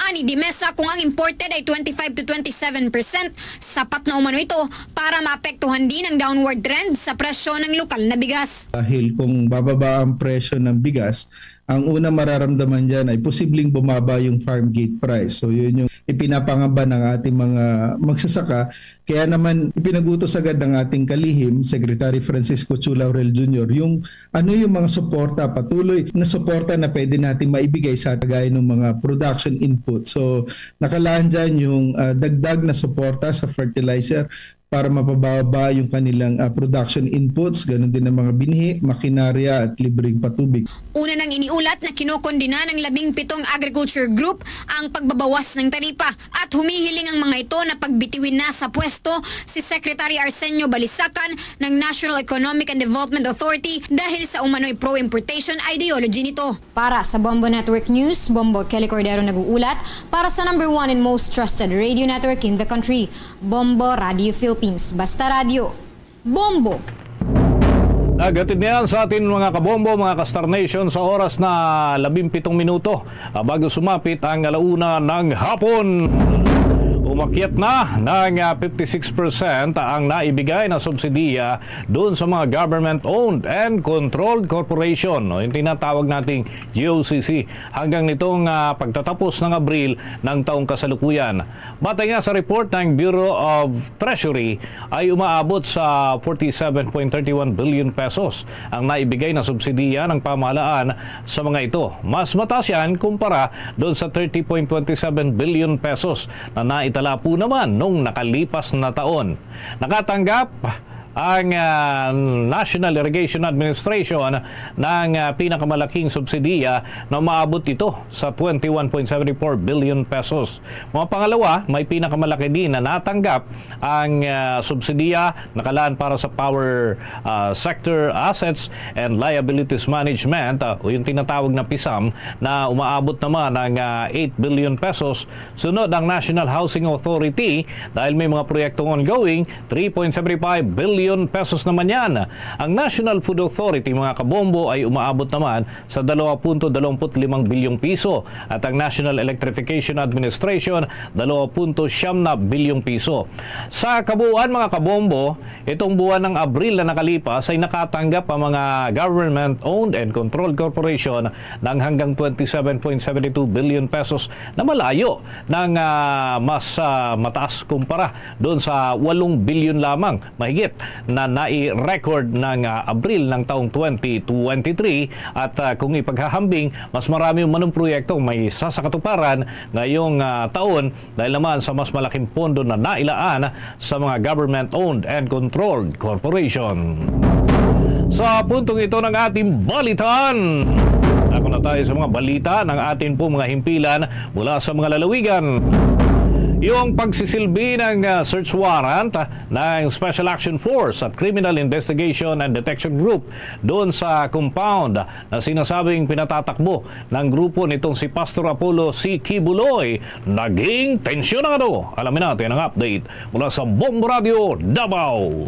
ani Dimesa, kung ang imported ay twenty-five to twenty-seven percent, sapat na umano ito para maapektuhan din ang downward trend sa presyo ng lokal na bigas. Dahil kung bababa ang presyo ng bigas, ang una mararamdaman dyan ay posibleng bumaba yung farm gate price. So yun yung ipinapangamba ng ating mga magsasaka. Kaya naman ipinagutos agad ng ating kalihim, Secretary Francisco Chu Laurel Junior, yung ano yung mga suporta, patuloy na suporta na pwede natin maibigay sa kagaya ng mga production input. So nakalaan dyan yung ah, dagdag na suporta sa fertilizer para mapababa yung kanilang ah, production inputs, ganun din ang mga binhi, makinarya at libreng patubig. Una nang iniulat na kinokondena ng labing pitong agriculture group ang pagbabawas ng taripa at humihiling ang mga ito na pagbitiwin na sa pwesto si Secretary Arsenio Balisacan ng National Economic and Development Authority dahil sa umano'y pro-importation ideology nito. Para sa Bombo Network News, Bombo Kelly Cordero nag-uulat para sa number one and most trusted radio network in the country, Bombo Radio Philippines. Basta radyo, Bombo! Naghatid niyan sa atin, mga kabombo, mga ka-Star Nation, sa oras na labing pitong minuto ah, bago sumapit ang alauna ng hapon. Umakyat na ng ah, fifty-six percent ang naibigay na subsidiya doon sa mga government-owned and controlled corporation, o yung tinatawag nating G O C C, hanggang nitong ah, pagtatapos ng Abril ng taong kasalukuyan. Batay nga sa report ng Bureau of Treasury, ay umaabot sa forty-seven point thirty-one billion pesos ang naibigay na subsidiya ng pamahalaan sa mga ito. Mas mataas yan kumpara doon sa thirty point twenty-seven billion pesos na naitala po naman nung nakalipas na taon. Nakatanggap ang ah, National Irrigation Administration ng ah, pinakamalaking subsidiya na umaabot ito sa twenty-one point seven four billion pesos. Mga pangalawa, may pinakamalaki din na natanggap ang ah, subsidiya nakalaan para sa power ah, sector assets and liabilities management, ah, o yung tinatawag na pisam, na umaabot naman ng ah, eight billion pesos. Sunod ang National Housing Authority dahil may mga proyektong ongoing, three point seven five billion pesos naman yan. Ang National Food Authority, mga kabombo, ay umaabot naman sa dalawa punto dalawampu't limang bilyong piso at ang National Electrification Administration, dalawa punto siyam na bilyong piso. Sa kabuuan, mga kabombo, itong buwan ng Abril na nakalipas ay nakatanggap ang mga government-owned and controlled corporation ng hanggang twenty-seven point seven two billion pesos na malayo ng ah, mas ah, mataas kumpara doon sa walong bilyon lamang mahigit na nai-record ng ah, Abril ng taong twenty twenty-three. At ah, kung ipaghahambing, mas marami man ang proyekto may sa sa katuparan ngayong ah, taon dahil naman sa mas malaking pondo na nailaan sa mga government-owned and controlled corporation. Sa puntong ito ng ating balitaan, ako na tayo sa mga balita ng ating po mga himpilan mula sa mga lalawigan. Yung pagsisilbi ng ah, search warrant ah, ng Special Action Force at Criminal Investigation and Detection Group doon sa compound na sinasabing pinatatakbo ng grupo nitong si Pastor Apollo C. Quiboloy, naging tensyonado. Alamin natin ang update mula sa Bombo Radio Davao.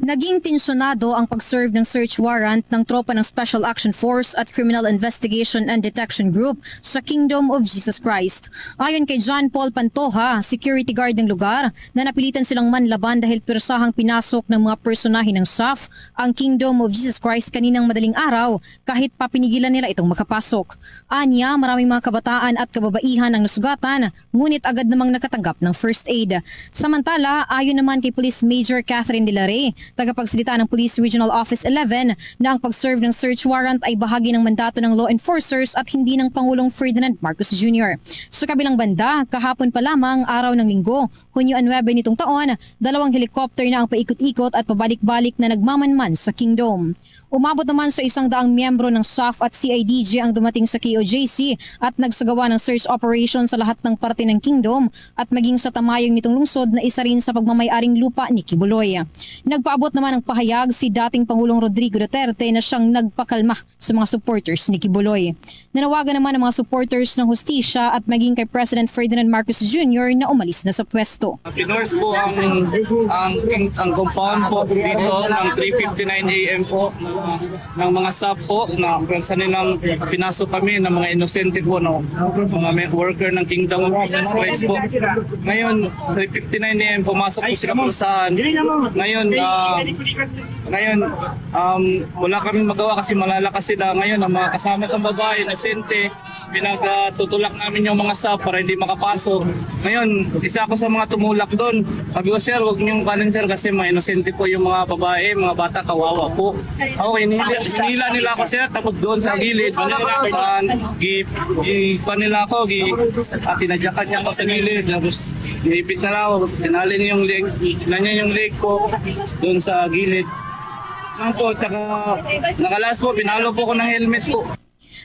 Naging tensyonado ang pag-serve ng search warrant ng tropa ng Special Action Force at Criminal Investigation and Detection Group sa Kingdom of Jesus Christ. Ayon kay John Paul Pantoja, security guard ng lugar, na napilitan silang manlaban dahil pirsahang pinasok ng mga personahe ng SAF ang Kingdom of Jesus Christ kaninang madaling araw kahit papinigilan nila itong makapasok. Anya, maraming mga kabataan at kababaihan ang nasugatan, ngunit agad namang nakatanggap ng first aid. Samantala, ayon naman kay Police Major Catherine De La Rey, tagapagsalita ng Police Regional Office eleven, na ang pag-serve ng search warrant ay bahagi ng mandato ng law enforcers at hindi ng Pangulong Ferdinand Marcos Junior. Sa kabilang banda, kahapon pa lamang, araw ng Linggo, Hunyo nuebe nitong taon, dalawang helicopter na ang paikot-ikot at pabalik-balik na nagmamanman sa Kingdom. Umabot naman sa isang daang miyembro ng SAF at C I D G ang dumating sa K O J C at nagsagawa ng search operation sa lahat ng parte ng Kingdom at maging sa Tamayong nitong lungsod na isa rin sa pagmamayaring lupa ni Quiboloy. Nagpaabot naman ng pahayag si dating Pangulong Rodrigo Duterte na siyang nagpakalma sa mga supporters ni Quiboloy. Nanawagan naman ang mga supporters ng hustisya at maging kay President Ferdinand Marcos Junior na umalis na sa pwesto. Pinorse po ang, ang, ang compound po dito ng three fifty-nine A M po ng, ng mga SAF po na pwersa nilang pinasok kami ng mga inosente po, no, mga may worker ng Kingdom of Jesus Christ po. Ngayon, three fifty-nine A M, pumasok po sila kung saan. Ngayon, ah, ngayon, um, wala kami magawa kasi malalakas sila. Ngayon, ang mga kasama kong babae, inosente, pinagtutulak namin yung mga SAF para hindi makapasok. Ngayon, isa ako sa mga tumulak doon. Sabi ko, "Sir, huwag niyong kanin, sir, kasi mga inosente po yung mga babae, mga bata, kawawa po." Ako, hinila, hinila nila ako, sir, tapos doon sa gilid, ah, gi, gi, pa nila ako, gi, at tinadyakan niya ako sa gilid, tapos ginipit na lang ako, tinali niya yung leg, na niya yung leg ko, doon sa gilid. Ano po, tsaka nakalas po, pinalo po ako ng helmet po.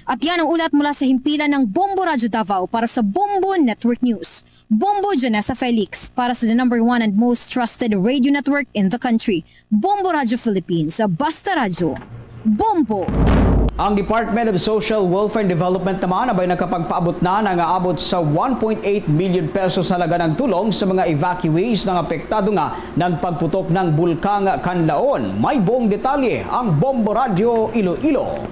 At yan ang ulat mula sa himpilan ng Bombo Radyo Davao para sa Bombo Network News. Bombo Janessa Felix para sa the number one and most trusted radio network in the country. Bombo Radyo Philippines, Basta Radyo. Bombo! Ang Department of Social Welfare and Development naman abay nakapagpaabot na nga abot sa one point eight million pesos halaga ng tulong sa mga evacuees na apektado nga ng pagputok ng Bulkang Kanlaon. May buong detalye ang Bombo Radyo Iloilo.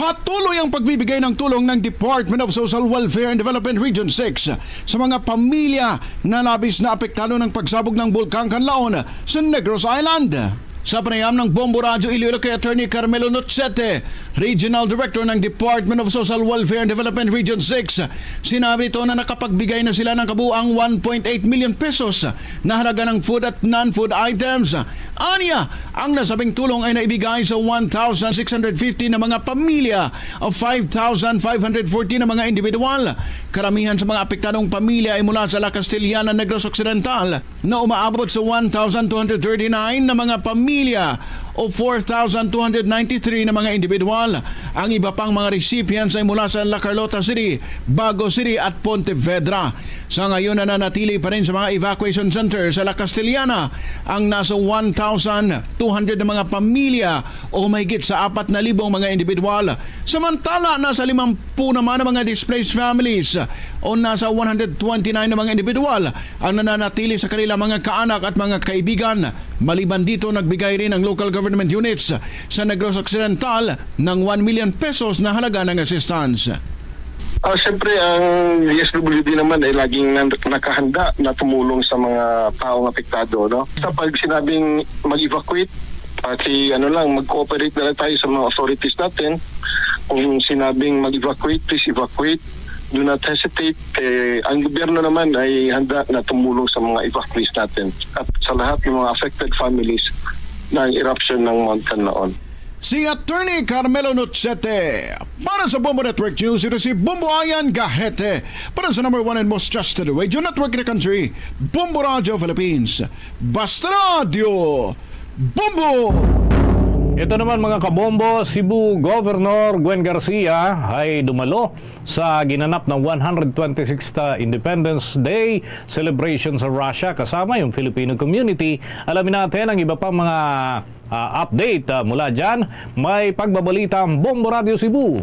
Patuloy ang pagbibigay ng tulong ng Department of Social Welfare and Development Region six sa mga pamilya na labis na apektado ng pagsabog ng Bulkang Kanlaon sa Negros Island. Sa panayam ng Bombo Radyo Iloilo kay Attorney Carmelo Nochete, Regional Director ng Department of Social Welfare and Development Region six, sinabi nito na nakapagbigay na sila ng kabuang one point eight million pesos na halaga ng food at non-food items. Anya, ang nasabing tulong ay naibigay sa one thousand six hundred fifty na mga pamilya o five thousand five hundred forty na mga individual. Karamihan sa mga apektadong pamilya ay mula sa La Castellana, Negros Occidental, na umaabot sa one thousand two hundred thirty-nine na mga pamilya o four thousand two hundred ninety-three na mga individual. Ang iba pang mga recipients ay mula sa La Carlota City, Bago City at Pontevedra. Sa ngayon, nananatili pa rin sa mga evacuation center sa La Castellana ang nasa one thousand two hundred na mga pamilya o mahigit sa apat na libong mga individual. Samantala, nasa limampu naman ang mga displaced families o nasa one hundred twenty-nine na mga individual ang nananatili sa kanilang mga kaanak at mga kaibigan. Maliban dito, nagbigay rin ang local government units sa Negros Occidental ng one million pesos na halaga ng assistance. Ah, siyempre, ang D S W D naman ay laging nan-, nakahanda na tumulong sa mga taong apektado, no? Sa pag sinabing mag-evacuate, ah, si, ano lang, mag-cooperate na lang tayo sa mga authorities natin. Kung sinabing mag-evacuate, please evacuate. Do not hesitate. Eh, ang gobyerno naman ay handa na tumulong sa mga evacuees natin at sa lahat ng mga affected families ng eruption ng Mount Kanlaon. Si Attorney Carmelo Nochete. Para sa Bombo Network News, ito si Bombo Ayan Gahete. Para sa number one and most trusted radio network in the country, Bombo Radio Philippines. Basta Radio, Bombo! Ito naman, mga kabombo, Cebu Governor Gwen Garcia ay dumalo sa ginanap na one hundred twenty-sixth Independence Day celebration sa Russia kasama yung Filipino community. Alamin natin ang iba pang mga ah, update, ah, mula dyan. May pagbabalita ang Bombo Radio Cebu.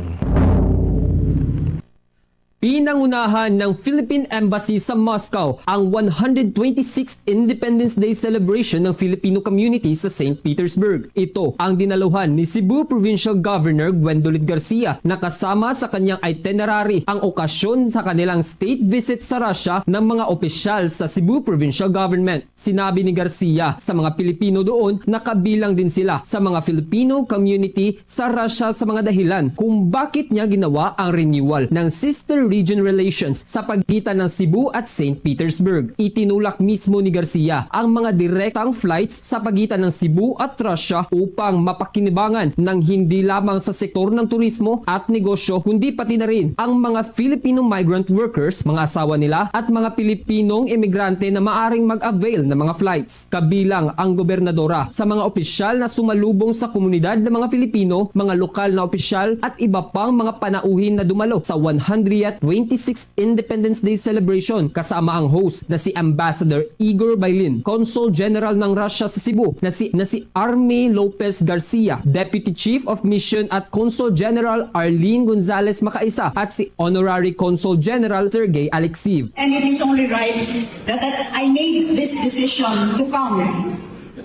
Pinangunahan ng Philippine Embassy sa Moscow ang one hundred twenty-sixth Independence Day celebration ng Filipino community sa Saint Petersburg. Ito ang dinaluhan ni Cebu Provincial Governor Gwendolyn Garcia na kasama sa kanyang itinerary ang okasyon sa kanilang state visit sa Russia ng mga opisyal sa Cebu Provincial Government. Sinabi ni Garcia sa mga Pilipino doon na kabilang din sila sa mga Filipino community sa Russia sa mga dahilan kung bakit niya ginawa ang renewal ng Sister region relations sa pagitan ng Cebu at Saint Petersburg. Itinulak mismo ni Garcia ang mga direktang flights sa pagitan ng Cebu at Russia upang mapakinabangan ng hindi lamang sa sektor ng turismo at negosyo, kundi pati na rin ang mga Filipino migrant workers, mga asawa nila, at mga Pilipinong emigrante na maaring mag-avail ng mga flights. Kabilang ang gobernadora sa mga opisyal na sumalubong sa komunidad ng mga Filipino, mga lokal na opisyal, at iba pang mga panauhin na dumalo sa one hundred twenty-sixth Independence Day celebration, kasama ang host na si Ambassador Igor Bailin, Consul General ng Russia sa Cebu, na si, na si Army Lopez Garcia, Deputy Chief of Mission, at Consul General Arlene Gonzalez Macaisa, at si Honorary Consul General Sergey Alexiev. And it is only right that, that I made this decision to come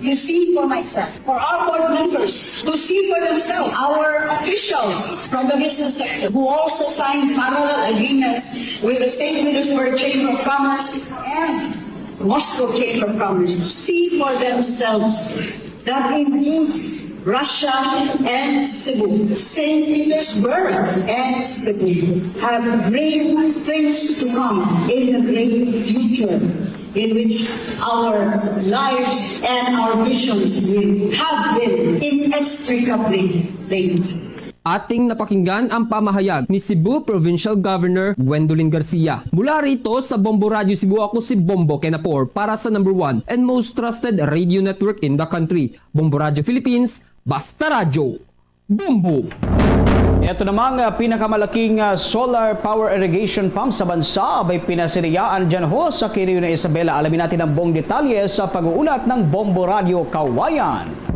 to see for myself, for our board members to see for themselves, our officials from the business sector who also signed parallel agreements with the Saint Petersburg Chamber of Commerce and Moscow Chamber of Commerce to see for themselves that indeed Russia and Cebu, Saint Petersburg and Cebu have great things to come in the great future in which our lives and our visions will have been inextricably linked. Ating napakinggan ang pamahayag ni Cebu Provincial Governor Gwendolyn Garcia. Mula rito sa Bombo Radio Cebu, ako si Bombo Kenapor para sa number one and most trusted radio network in the country, Bombo Radio Philippines, Basta Radyo. Bombo! Ito namang, ah, pinakamalaking, ah, solar power irrigation pump sa bansa, abay, pinasiriyaan dyan ho sa Quirino Isabela. Alamin natin ang buong detalye sa pag-uulat ng Bombo Radio Kawayan.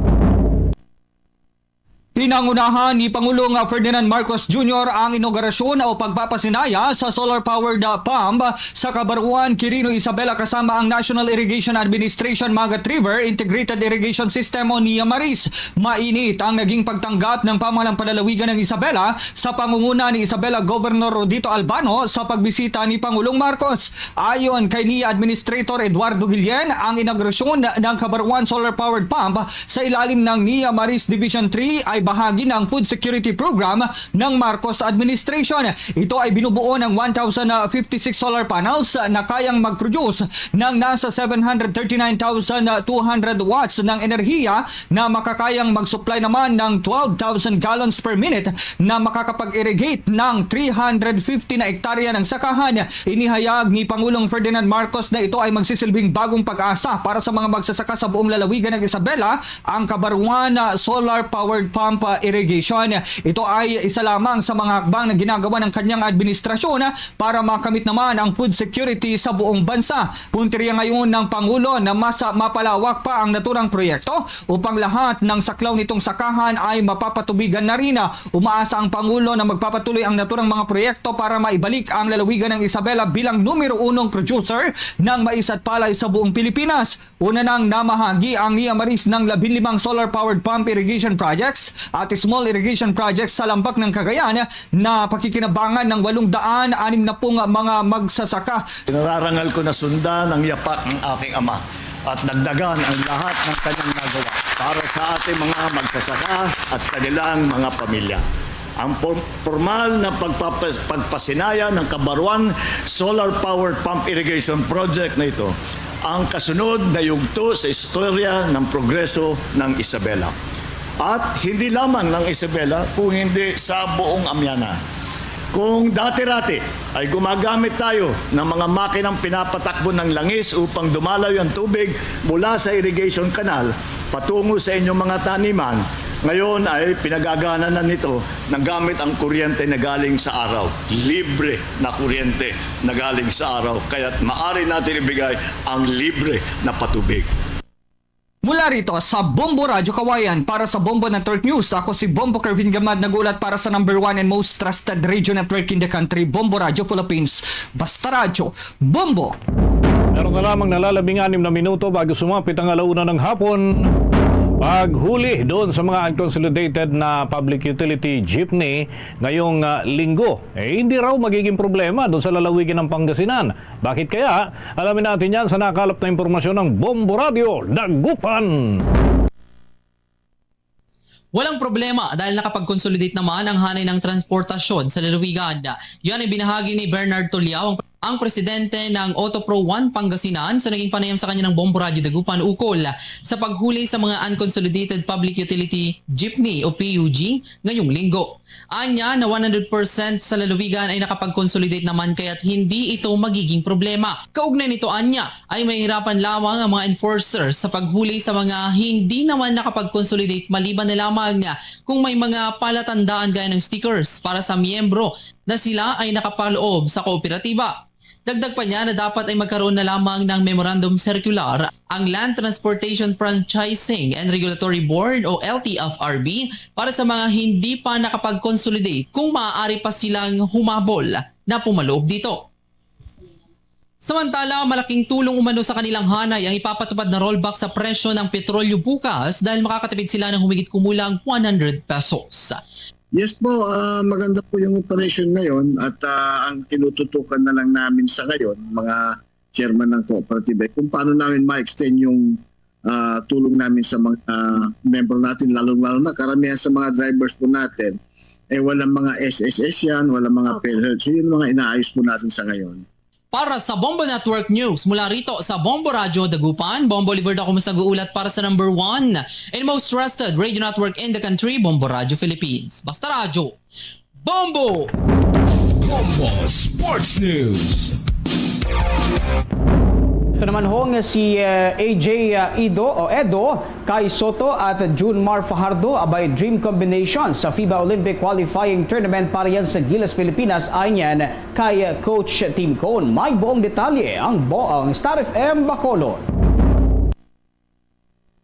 Pinangunahan ni Pangulong Ferdinand Marcos Junior ang inaugurasyon o pagpapasinaya sa solar-powered pump sa Kabaruan, Quirino Isabela, kasama ang National Irrigation Administration Magat River Integrated Irrigation System o NIA Maris. Mainit ang naging pagtanggap ng pamahalang panlalawigan ng Isabela sa pangunguna ni Isabela Governor Rodito Albano sa pagbisita ni Pangulong Marcos. Ayon kay NIA Administrator Eduardo Guillen, ang inaugurasyon ng Kabaruan Solar Powered Pump sa ilalim ng NIA Maris Division three ay bahagi ng Food Security Program ng Marcos Administration. Ito ay binubuo ng one thousand fifty-six solar panels na kayang mag-produce ng nasa seven hundred thirty-nine thousand two hundred watts ng enerhiya na makakayang mag-supply naman ng twelve thousand gallons per minute na makakapag-irrigate ng three hundred fifty na ektarya ng sakahan. Inihayag ni Pangulong Ferdinand Marcos na ito ay magsisilbing bagong pag-asa para sa mga magsasaka sa buong lalawigan ng Isabela, ang Kabaruan, ah, solar-powered pump, ah, irrigation. Ito ay isa lamang sa mga hakbang na ginagawa ng kanyang administrasyon, ah, para makamit naman ang food security sa buong bansa. Puntirya ngayon ng Pangulo na mas, ah, mapalawak pa ang naturang proyekto upang lahat ng saklaw nitong sakahan ay mapapatubigan na rin. Umaasa ang Pangulo na magpapatuloy ang naturang mga proyekto para maibalik ang lalawigan ng Isabela bilang numero unong producer ng mais at palay sa buong Pilipinas. Una nang namahagi ang NIA Maris ng labing limang solar-powered pump irrigation projects at small irrigation projects sa Lambak ng Cagayan na pakikinabangan ng walong daan anim na pung mga magsasaka. Nararangal ko na sundan ang yapak ng aking ama at dagdagan ang lahat ng kanyang nagawa para sa ating mga magsasaka at kanilang mga pamilya. Ang por-, pormal na pagpapas-, pagpasinaya ng Kabaruan Solar Powered Pump Irrigation Project na ito ang kasunod na yugto sa istorya ng progreso ng Isabela. At hindi lamang ng Isabela, kung hindi sa buong Amiana. Kung dati-rati ay gumagamit tayo ng mga makinang pinapatakbo ng langis upang dumalaw ang tubig mula sa irrigation canal patungo sa inyong mga taniman, ngayon ay pinagagana na nito na gamit ang kuryente na galing sa araw. Libre na kuryente na galing sa araw, kaya't maaari natin ibigay ang libre na patubig. Mula rito sa Bombo Radyo Kawayan, para sa Bombo Network News, ako si Bombo Kervin Gamad, nag-uulat para sa number one and most trusted radio network in the country, Bombo Radyo Philippines. Basta Radyo, Bombo! Meron na lamang nalalabing anim na minuto bago sumapit ang alauna ng hapon. Paghuli doon sa mga unconsolidated na public utility jeepney ngayong, ah, linggo, eh, hindi raw magiging problema doon sa lalawigan ng Pangasinan. Bakit kaya? Alamin natin yan sa nakalap na impormasyon ng Bombo Radyo Dagupan. Walang problema dahil nakapag-consolidate naman ang hanay ng transportasyon sa lalawigan. Yan ay binahagi ni Bernard Tuliao, ang, ang presidente ng Autopro One Pangasinan, sa naging panayam sa kanya ng Bombo Radyo Dagupan ukol sa paghuli sa mga unconsolidated public utility jeepney o P U G ngayong linggo. Anya na one hundred percent sa lalawigan ay nakapag-consolidate naman, kaya't hindi ito magiging problema. Kaugnay nito, anya, ay mahihirapan lamang ang mga enforcers sa paghuli sa mga hindi naman nakapag-consolidate, maliban na lamang kung may mga palatandaan gaya ng stickers para sa miyembro na sila ay nakapaloob sa kooperatiba. Dagdag pa niya na dapat ay magkaroon na lamang ng memorandum circular ang Land Transportation Franchising and Regulatory Board o L T F R B para sa mga hindi pa nakapag-consolidate kung maaari pa silang humabol na pumaloob dito. Samantala, malaking tulong umano sa kanilang hanay ang ipapatupad na rollback sa presyo ng petrolyo bukas dahil makakatipid sila ng humigit kumulang one hundred pesos. Yes po, ah, maganda po yung operation ngayon at, ah, ang tinututukan na lang namin sa ngayon, mga chairman ng kooperatiba, ay kung paano namin ma-extend yung, ah, tulong namin sa mga, ah, membro natin, lalong-lalo na karamihan sa mga drivers po natin, eh, walang mga S S S yan, walang mga Opo. PhilHealth. So, yun ang mga inaayos po natin sa ngayon. Para sa Bombo Network News, mula rito sa Bombo Radyo Dagupan, Bombo Oliver Daco mas nag-uulat para sa number one and most trusted radio network in the country, Bombo Radyo Philippines. Basta Radyo, Bombo! Bombo Sports News. Ito naman ho nga si, eh, A J, ah, Ido o Edo, Kai Soto at Junmar Fajardo, abay, dream combination sa FIBA Olympic Qualifying Tournament para yan sa Gilas, Pilipinas, ayon kay Coach Tim Cone. May buong detalye ang bo-, ang Star F M Bacolod.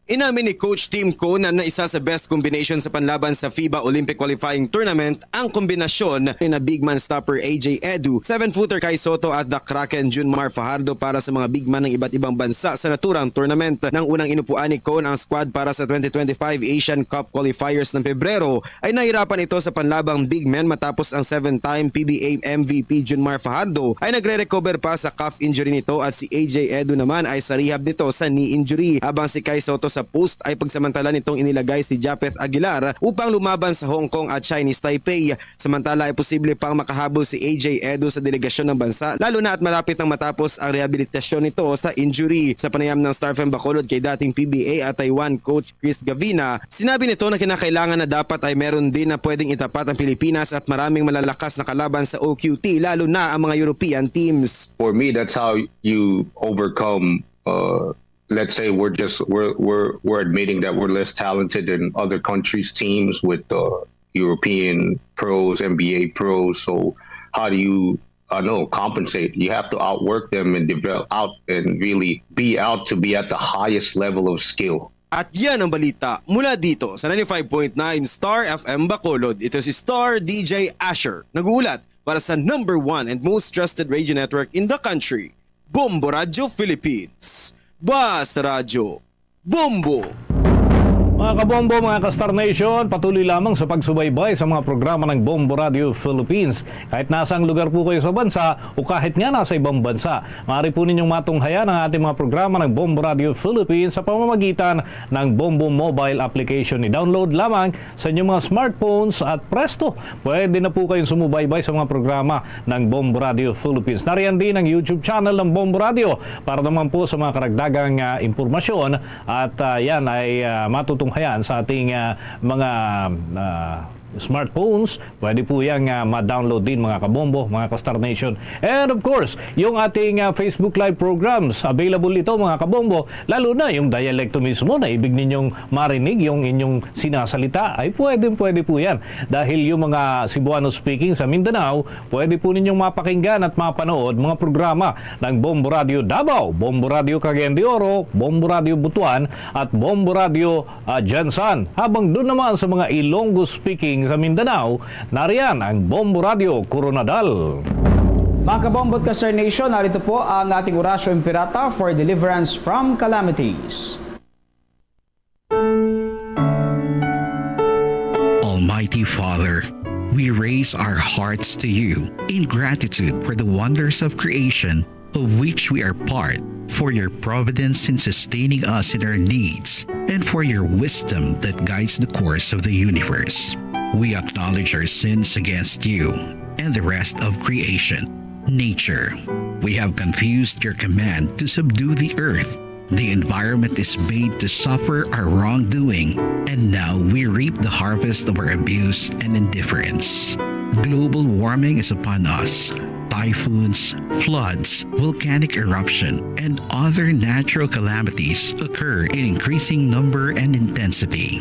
Inamin ni Coach Tim Cone na isa sa best combination sa panlaban sa FIBA Olympic Qualifying Tournament ang kombinasyon ni na big man stopper A J Edu, seven-footer Kai Soto at the Kraken Junmar Fajardo para sa mga big man ng iba't ibang bansa sa naturang tournament. Nang unang inupuan ni Cone ang squad para sa twenty twenty-five Asian Cup qualifiers ng Pebrero, ay nahirapan ito sa panlabang big men matapos ang seven-time P B A M V P Junmar Fajardo ay nagre-recover pa sa calf injury nito at si A J Edu naman ay sa rehab nito sa knee injury, habang si Kai Soto sa post ay pagsamantala nitong inilagay si Japeth Aguilar upang lumaban sa Hong Kong at Chinese Taipei. Samantala ay posible pang makahabol si A J Edu sa delegasyon ng bansa, lalo na at malapit nang matapos ang rehabilitasyon nito sa injury. Sa panayam ng Star F M Bacolod kay dating P B A at Taiwan coach Chris Gavina, sinabi nito na kinakailangan na dapat ay meron din na pwedeng itapat ang Pilipinas at maraming malalakas na kalaban sa O Q T, lalo na ang mga European teams. For me, that's how you overcome, uh, let's say we're just, we're, we're, we're admitting that we're less talented than other countries' teams with, uh, European pros, N B A pros. So how do you, uh, no, compensate? You have to outwork them and develop out and really be out to be at the highest level of skill. At yan ang balita mula dito sa ninety-five point nine Star F M Bacolod. Ito si Star D J Asher, nag-uulat para sa number one and most trusted radio network in the country, Bombo Radio Philippines. Basta Radyo, Bombo! Mga kabombo, mga ka-Star Nation, patuloy lamang sa pagsubaybay sa mga programa ng Bombo Radio Philippines. Kahit nasa ang lugar po kayo sa bansa o kahit nga nasa ibang bansa, maaari po ninyong matunghayan ang ating mga programa ng Bombo Radio Philippines sa pamamagitan ng Bombo Mobile Application. I-download lamang sa inyong mga smartphones at presto, pwede na po kayong sumubaybay sa mga programa ng Bombo Radio Philippines. Nariyan din ang YouTube channel ng Bombo Radio para naman po sa mga karagdagang, ah, impormasyon at, ah, yan ay, ah, matutunghayan sa ating, ah, mga, ah, smartphones. Pwede po yan, ah, ma-download din, mga kabombo, mga ka-Star Nation. And of course, yung ating, ah, Facebook Live programs, available ito, mga kabombo, lalo na yung dialekto mismo na ibig ninyong marinig, yung inyong sinasalita, ay pwede, pwede po yan. Dahil yung mga Cebuano speaking sa Mindanao, pwede po ninyong mapakinggan at mapanood mga programa ng Bombo Radio Davao, Bombo Radio Cagayan de Oro, Bombo Radio Butuan, at Bombo Radio, ah, Gensan. Habang doon naman sa mga Ilonggo speaking sa Mindanao, nariyan ang Bombo Radio Koronadal. Mga kabombo at ka-Star Nation, narito po ang ating Orasyo Imperata for deliverance from calamities. Almighty Father, we raise our hearts to you in gratitude for the wonders of creation of which we are part, for your providence in sustaining us in our needs, and for your wisdom that guides the course of the universe. We acknowledge our sins against you and the rest of creation, nature. We have confused your command to subdue the earth. The environment is made to suffer our wrongdoing, and now we reap the harvest of our abuse and indifference. Global warming is upon us. Typhoons, floods, volcanic eruption, and other natural calamities occur in increasing number and intensity.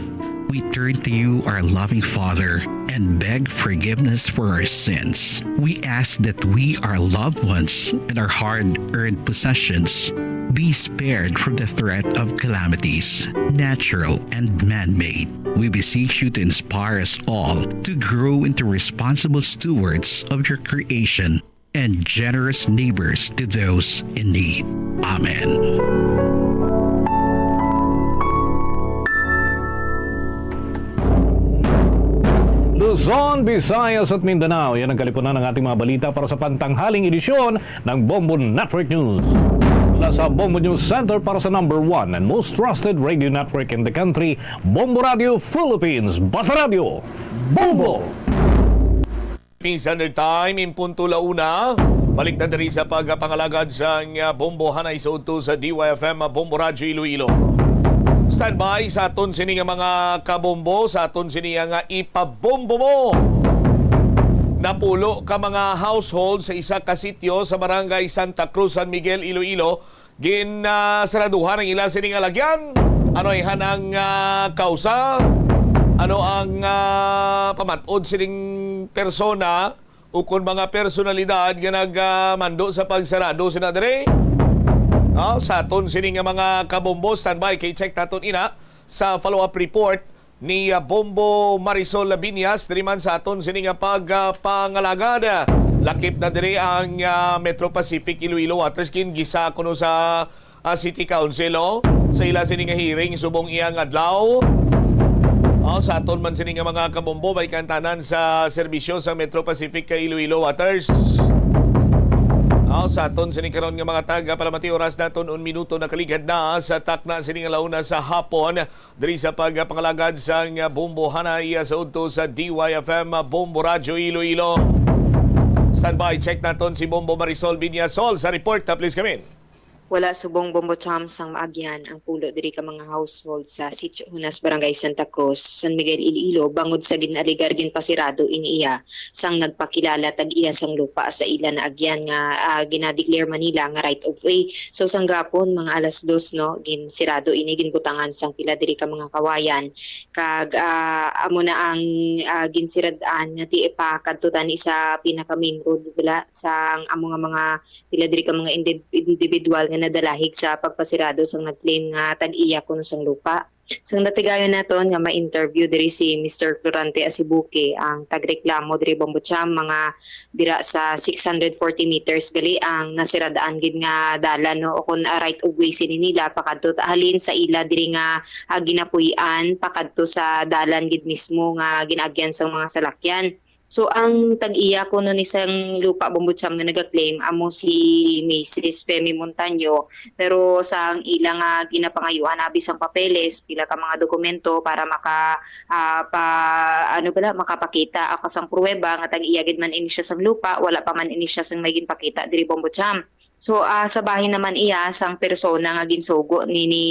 We turn to you, our loving Father, and beg forgiveness for our sins. We ask that we, our loved ones, and our hard earned possessions be spared from the threat of calamities, natural and man made. We beseech you to inspire us all to grow into responsible stewards of your creation and generous neighbors to those in need. Amen. Luzon, Visayas at Mindanao, yan ang kalipunan ng ating mga balita para sa pantanghaling edisyon ng Bombo Network News. Mula sa Bombo News Center para sa number one and most trusted radio network in the country, Bombo Radio Philippines. Basta Radio, Bombo! Standard Time, in punto la una. Balik na diri sa pagpangalagad sa nga bombo hanay sa udto sa D Y F M Bombo Radyo Iloilo. Standby sa aton sini nga mga kabombo, sa aton sini nga ipabombo mo. Napulo ka mga household sa isa ka sityo sa Barangay Santa Cruz, San Miguel, Iloilo, gin, ah, saraduhan ang ila sining alagyan. Ano ay hanang, ah, kausa? Ano ang, ah, pamat-od sining persona ukon mga personalidad nga nagmando sa pagsarado sina diri? Ah, sa aton sini nga mga kabombo, standby kay check naton ina sa follow-up report ni, ah, Bombo Marisol Labiñas diri man sa aton sini nga pag, ah, pangalagad. Lakip na diri ang, ah, Metro Pacific Iloilo Water Scheme gisa kuno sa, ah, City Council, oh, sa ila sini nga hearing subong iyang adlaw. Oh, sa aton man sini nga mga kabombo, may kantanan sa serbisyo sa Metro Pacific kay Iloilo Waters. Oh, sa aton sini karon nga mga taga palamati, oras naton un minuto nakaligad na sa takna sini nga launa sa hapon. Diri sa pagpangalagad sang bombo hanay sa udto sa D Y F M Bombo Radyo Iloilo. Standby, check naton si Bombo Marisol Viñasol sa report. Ah, please come in. Wala subong Bombo Cham sang maagyan ang pulo diri ka mga household sa Sitio Hunas, Barangay Santa Cruz, San Miguel, Iloilo, bangod sa ginaligar ginpasirado ini iya sang nagpakilala tag-iya sang lupa sa ila naagyan nga, ah, gina-declare man nila nga right of way. So, sang gapon, mga alas dos, no, ginsirado ini, ginbutangan sang pila diri ka mga kawayan. Kag, ah, amo na ang, ah, ginsirad-an nga ti-, pakadto tani sa pinaka main road, wala, sang amo nga mga pila diri ka mga indi-, individual nga nadalahig sa pagpasirado sang nag-claim nga tag-iya kuno sang lupa. Sang natigayon naton nga ma-interview diri si Mister Florante Asibuque, ang tagreklamo diri, Bombo Cham, mga dira sa six hundred forty meters gali ang nasirad-an gid nga dalan, no, o kon, ah, right of way sini nila pakadto ta-, halin sa ila diri nga, ah, ginapuy-an pakadto sa dalan gid mismo nga ginaagyan sang mga salakyan. So, ang tag-iya kuno ni sang lupa, Bombo Cham, nga naga-claim amo si Missus Femi Montaño, pero sang ila nga ginapangayuan abi sang papeles, pila ka mga dokumento para maka, ah, pa, ano bala, makapakita ako sang pruweba nga tag-iya gid man ini siya sang lupa, wala pa man ini siya sang may ginpakita diri, Bombo Cham. So, ah, sa bahin naman iya sang persona nga ginsugo ni, ni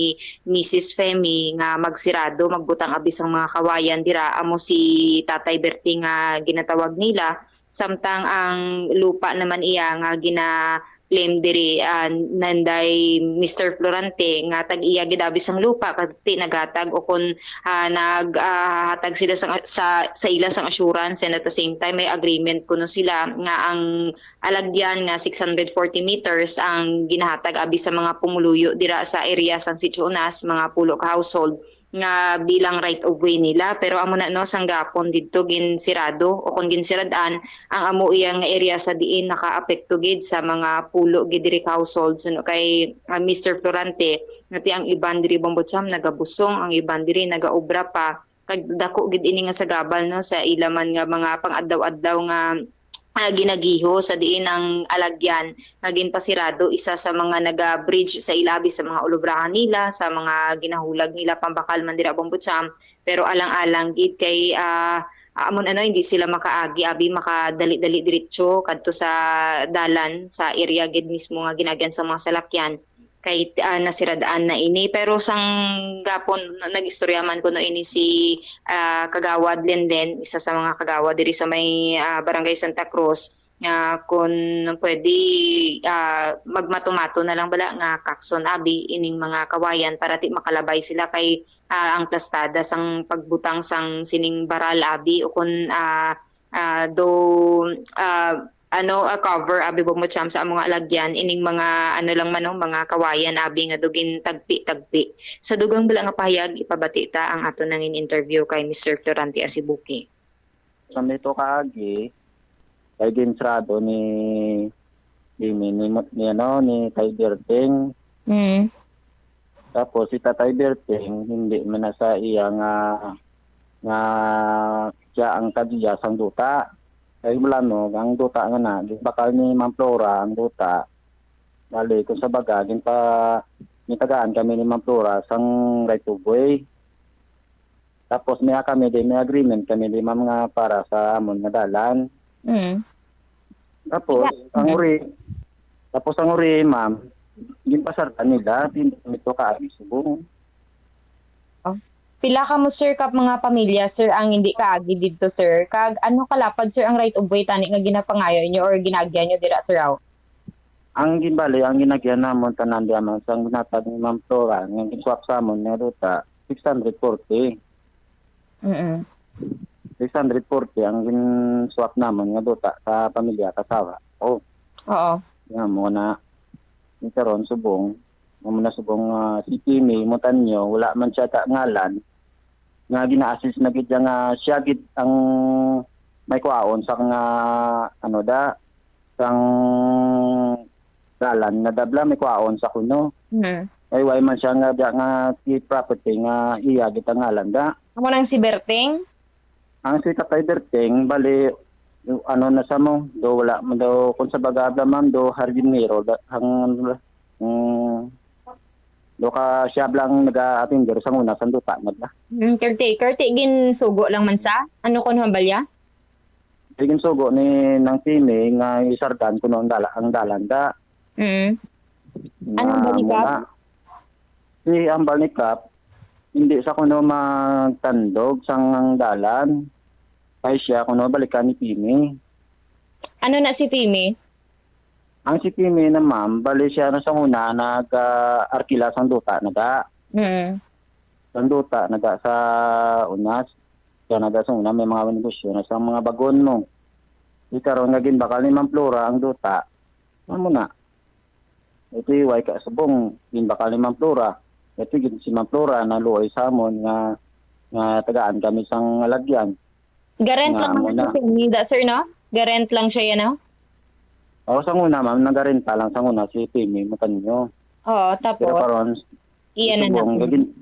Missus Femi nga magsirado, magbutang abi sang mga kawayan dira, amo si Tatay Bertie nga ginatawag nila, samtang ang lupa naman iya nga gina-claim diri, ah, nanday Mister Florante nga tag-iya gid abi sang lupa, kag ti naghatag o kon, ah, nag, ah, hatag sila sang, sa, sa ila sang assurance, and at the same time may agreement kuno sila nga ang alagyan nga six hundred forty meters ang ginahatag abi sa mga pumuluyo dira sa area sang Sitio Unas, mga pulo ka household nga bilang right of way nila. Pero amo na, no, sang gapon didto ginsirado o kon ginsirad-an ang amo iya nga area sa diin nakaapekto gid sa mga pulo gid diri ka household. Suno kay, ah, Mister Florante, nga ti ang iban diri, Bombo Cham, nagabusong, ang iban diri nagaobra pa. Kag dako gid ini nga sagabal, no, sa ila man nga mga pang-adlaw-adlaw nga ah, ginagiho sa diin ang alagyan nga ginpasirado isa sa mga naga-bridge sa ila abi sa mga ulubrahan nila, sa mga ginahulag nila pambakal man dira Bombocham, pero alang-alang gid kay, ah, amon ano, hindi sila makaagi abi makadali-dali diretso kadto sa dalan sa area gid mismo nga ginagyan sa mga salakyan kay, ah, nasirad-an na ini. Pero sang gapon, na-, nag-istorya man kuno ini si, ah, Kagawad Linden, isa sa mga kagawad diri sa may, ah, Barangay Santa Cruz, nga kun pwede, ah, magmato-mato na lang bala nga kakson abi ining mga kawayan para ti makalabay sila kay, ah, ang plastada sang pagbutang sang sining baral abi o kun, ah, ah, do, ah, ano, ah, cover abi Bombocham sa among alagyan ining mga ano lang man, no, mga kawayan abi nga do gintagpi-tagpi. Sa dugang bala nga pahayag, ipabati ta ang ato nangin interview kay Mister Florante Asibuki. Sa may to kaagi, kay ginsrado ni, ni, ni, ni, ni, ano, ni Tay Berting. Mm. Tapos si Tatay Berting, hindi man na sa iya nga, nga siya ang kadya sang duta. Kay wala mo, ang duta nga na, ginbakal ni Ma'am Flora ang duta. Bali, kung sa baga, ginpa-, gitagaan kami ni Ma'am Flora sang right of way. Tapos may kami di, may agreement kami di, ma'am, nga para sa amon nga dalan. Mm. Tapos, Iya. ang Mm. uri, tapos ang uri, ma'am, ginpasarta nila, hindi kami to kaagi subong. Oh. Pila ka mo, sir, ka mga pamilya, sir, ang hindi kaagi didto, sir? Kag ano kalapad, sir, ang right of way tani nga ginapangayo inyo or ginagyan nyo dira, sir, aw? Ang ginbali, ang ginagyan namon tanan di amon sang ginhatag ni Ma'am Flora, nga ginswap sa amon nga duta, six hundred forty. Mm. Six hundred forty ang ginswap namon nga duta sa pamilya kasawa. Oh. Oo. Nga mo na, ni karon subong, nga mo na subong, ah, si Timmy Montaño, wala man siya ka ngalan, nga gina-assist na gid siya nga siya gid ang may kuhaon sa nga, ano da, sang dalan na dabla may kuhaon sa kuno. Hmm. Ay, way man siya nga da nga si property nga iya gid ang ngalan da. Amo nang si Berting? Ang si Tatay Berting, bali, ano na sa mo, do wala man daw, kung sa baga da, ma'am, do hardinero, da, ang, mm, do ka siya lang naga-attender sa una, sa duta na da. Mm, caretaker, ti ginsugo lang man sa? Ano kuno ang balya? Di ginsugo ni Nang Timmy nga isardan kuno ang dala-, ang dalan da. Mm. Anong Nga bali, muna, Kap? Si ambal ni Kap, hindi sa kuno magtandog sang dalan. Kay siya kuno balikan ni Timmy. Ano na si Timmy? Ang si Timmy na, ma'am, bali siya na sa una nag, ah, arkila sang duta na da. Mm. Sang duta na da sa una, siya na da sa una may mga negosyo na sa mga bagon mo. Di karon nga ginbakal ni Ma'am Flora ang duta. Amo na. Ito way ka subong, ginbakal ni Ma'am Flora. Ito gid si Ma'am Flora naluoy sa amon nga, nga tagaan kami sang alagyan. Garent Nga lang amo man na. Sa inyo, da, sir, no? Garent lang siya, no? Oo, sa una, ma'am, nagarenta lang sa una si Timmy Matanyo. Oo, Pero tapos, karon, iyan na subong, na. Gin-,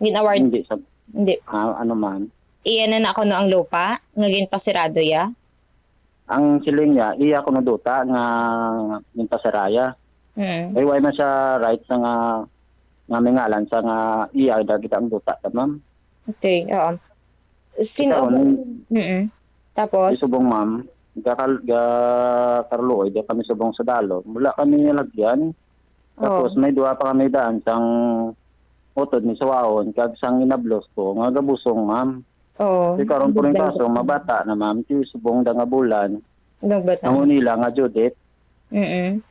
Gin-award? Hindi sa, Hindi. Ah, ano, ma'am? Iyan na na kuno ang lupa nga ginpasirado ya? Ang siling niya, iya kuno duta nga ginpasiraya. Mm. Kay way man siya right sa nga, nga may ngalan sa nga iya da kita ang duta ta, ma'am. Okay, oo. Sino Ikaw, ang, mm. Tapos? Isubong, ma'am, gakal-, ga-, Carlo, di kami subong sa dalo. Wala kami nalagyan. Tapos Oh. may duha pa kami daan sang utod ni Suwaon kag sang inablos ko nga gabusong, ma'am. Oo. Di karon po rin Gabusong. Kaso, mabata na, ma'am. Ti subong da nga bulan. Nagbata. Ang unila nga Judith. Mm-mm.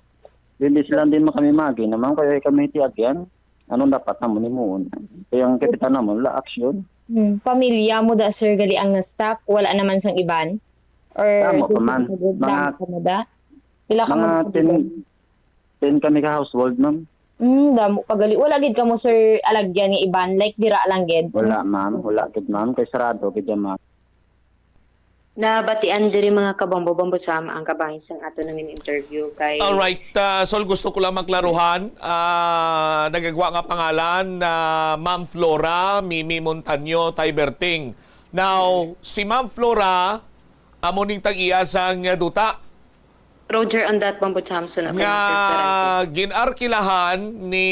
Hindi sila din makamimagi naman, kaya kami ti agyan. Anong dapat naman himuon? Kaya ang kapitan naman, wala aksyon. Hmm. Pamilya mo da, sir, gali ang na-stop? Wala naman sang iban? Or Tama pa man. Damo Mga, ka mo da? Pila ka mga mo da? ten, ten kami ka household, ma'am. Hmm, damo pa gali. Wala gid kamo, sir, alagyan nga iban? Like, dira lang gid? Wala, ma'am. Wala gid, ma'am. Kay sarado gid yan, ma'am. Nabatian diri, mga kabombo-bombo, sa ang kabahin sang ato nang interview kay Alright, ah, Sol, gusto ko lang maklaruhan, ah, nagagwa nga pangalan na Ma'am Flora, Mimi Montaño, Tay Berting. Now, si Ma'am Flora, Amo ning tag-iya sang duta Roger Andat, Bambo Cham, suno kay nga Mister Florante. Gin-arkilahan ni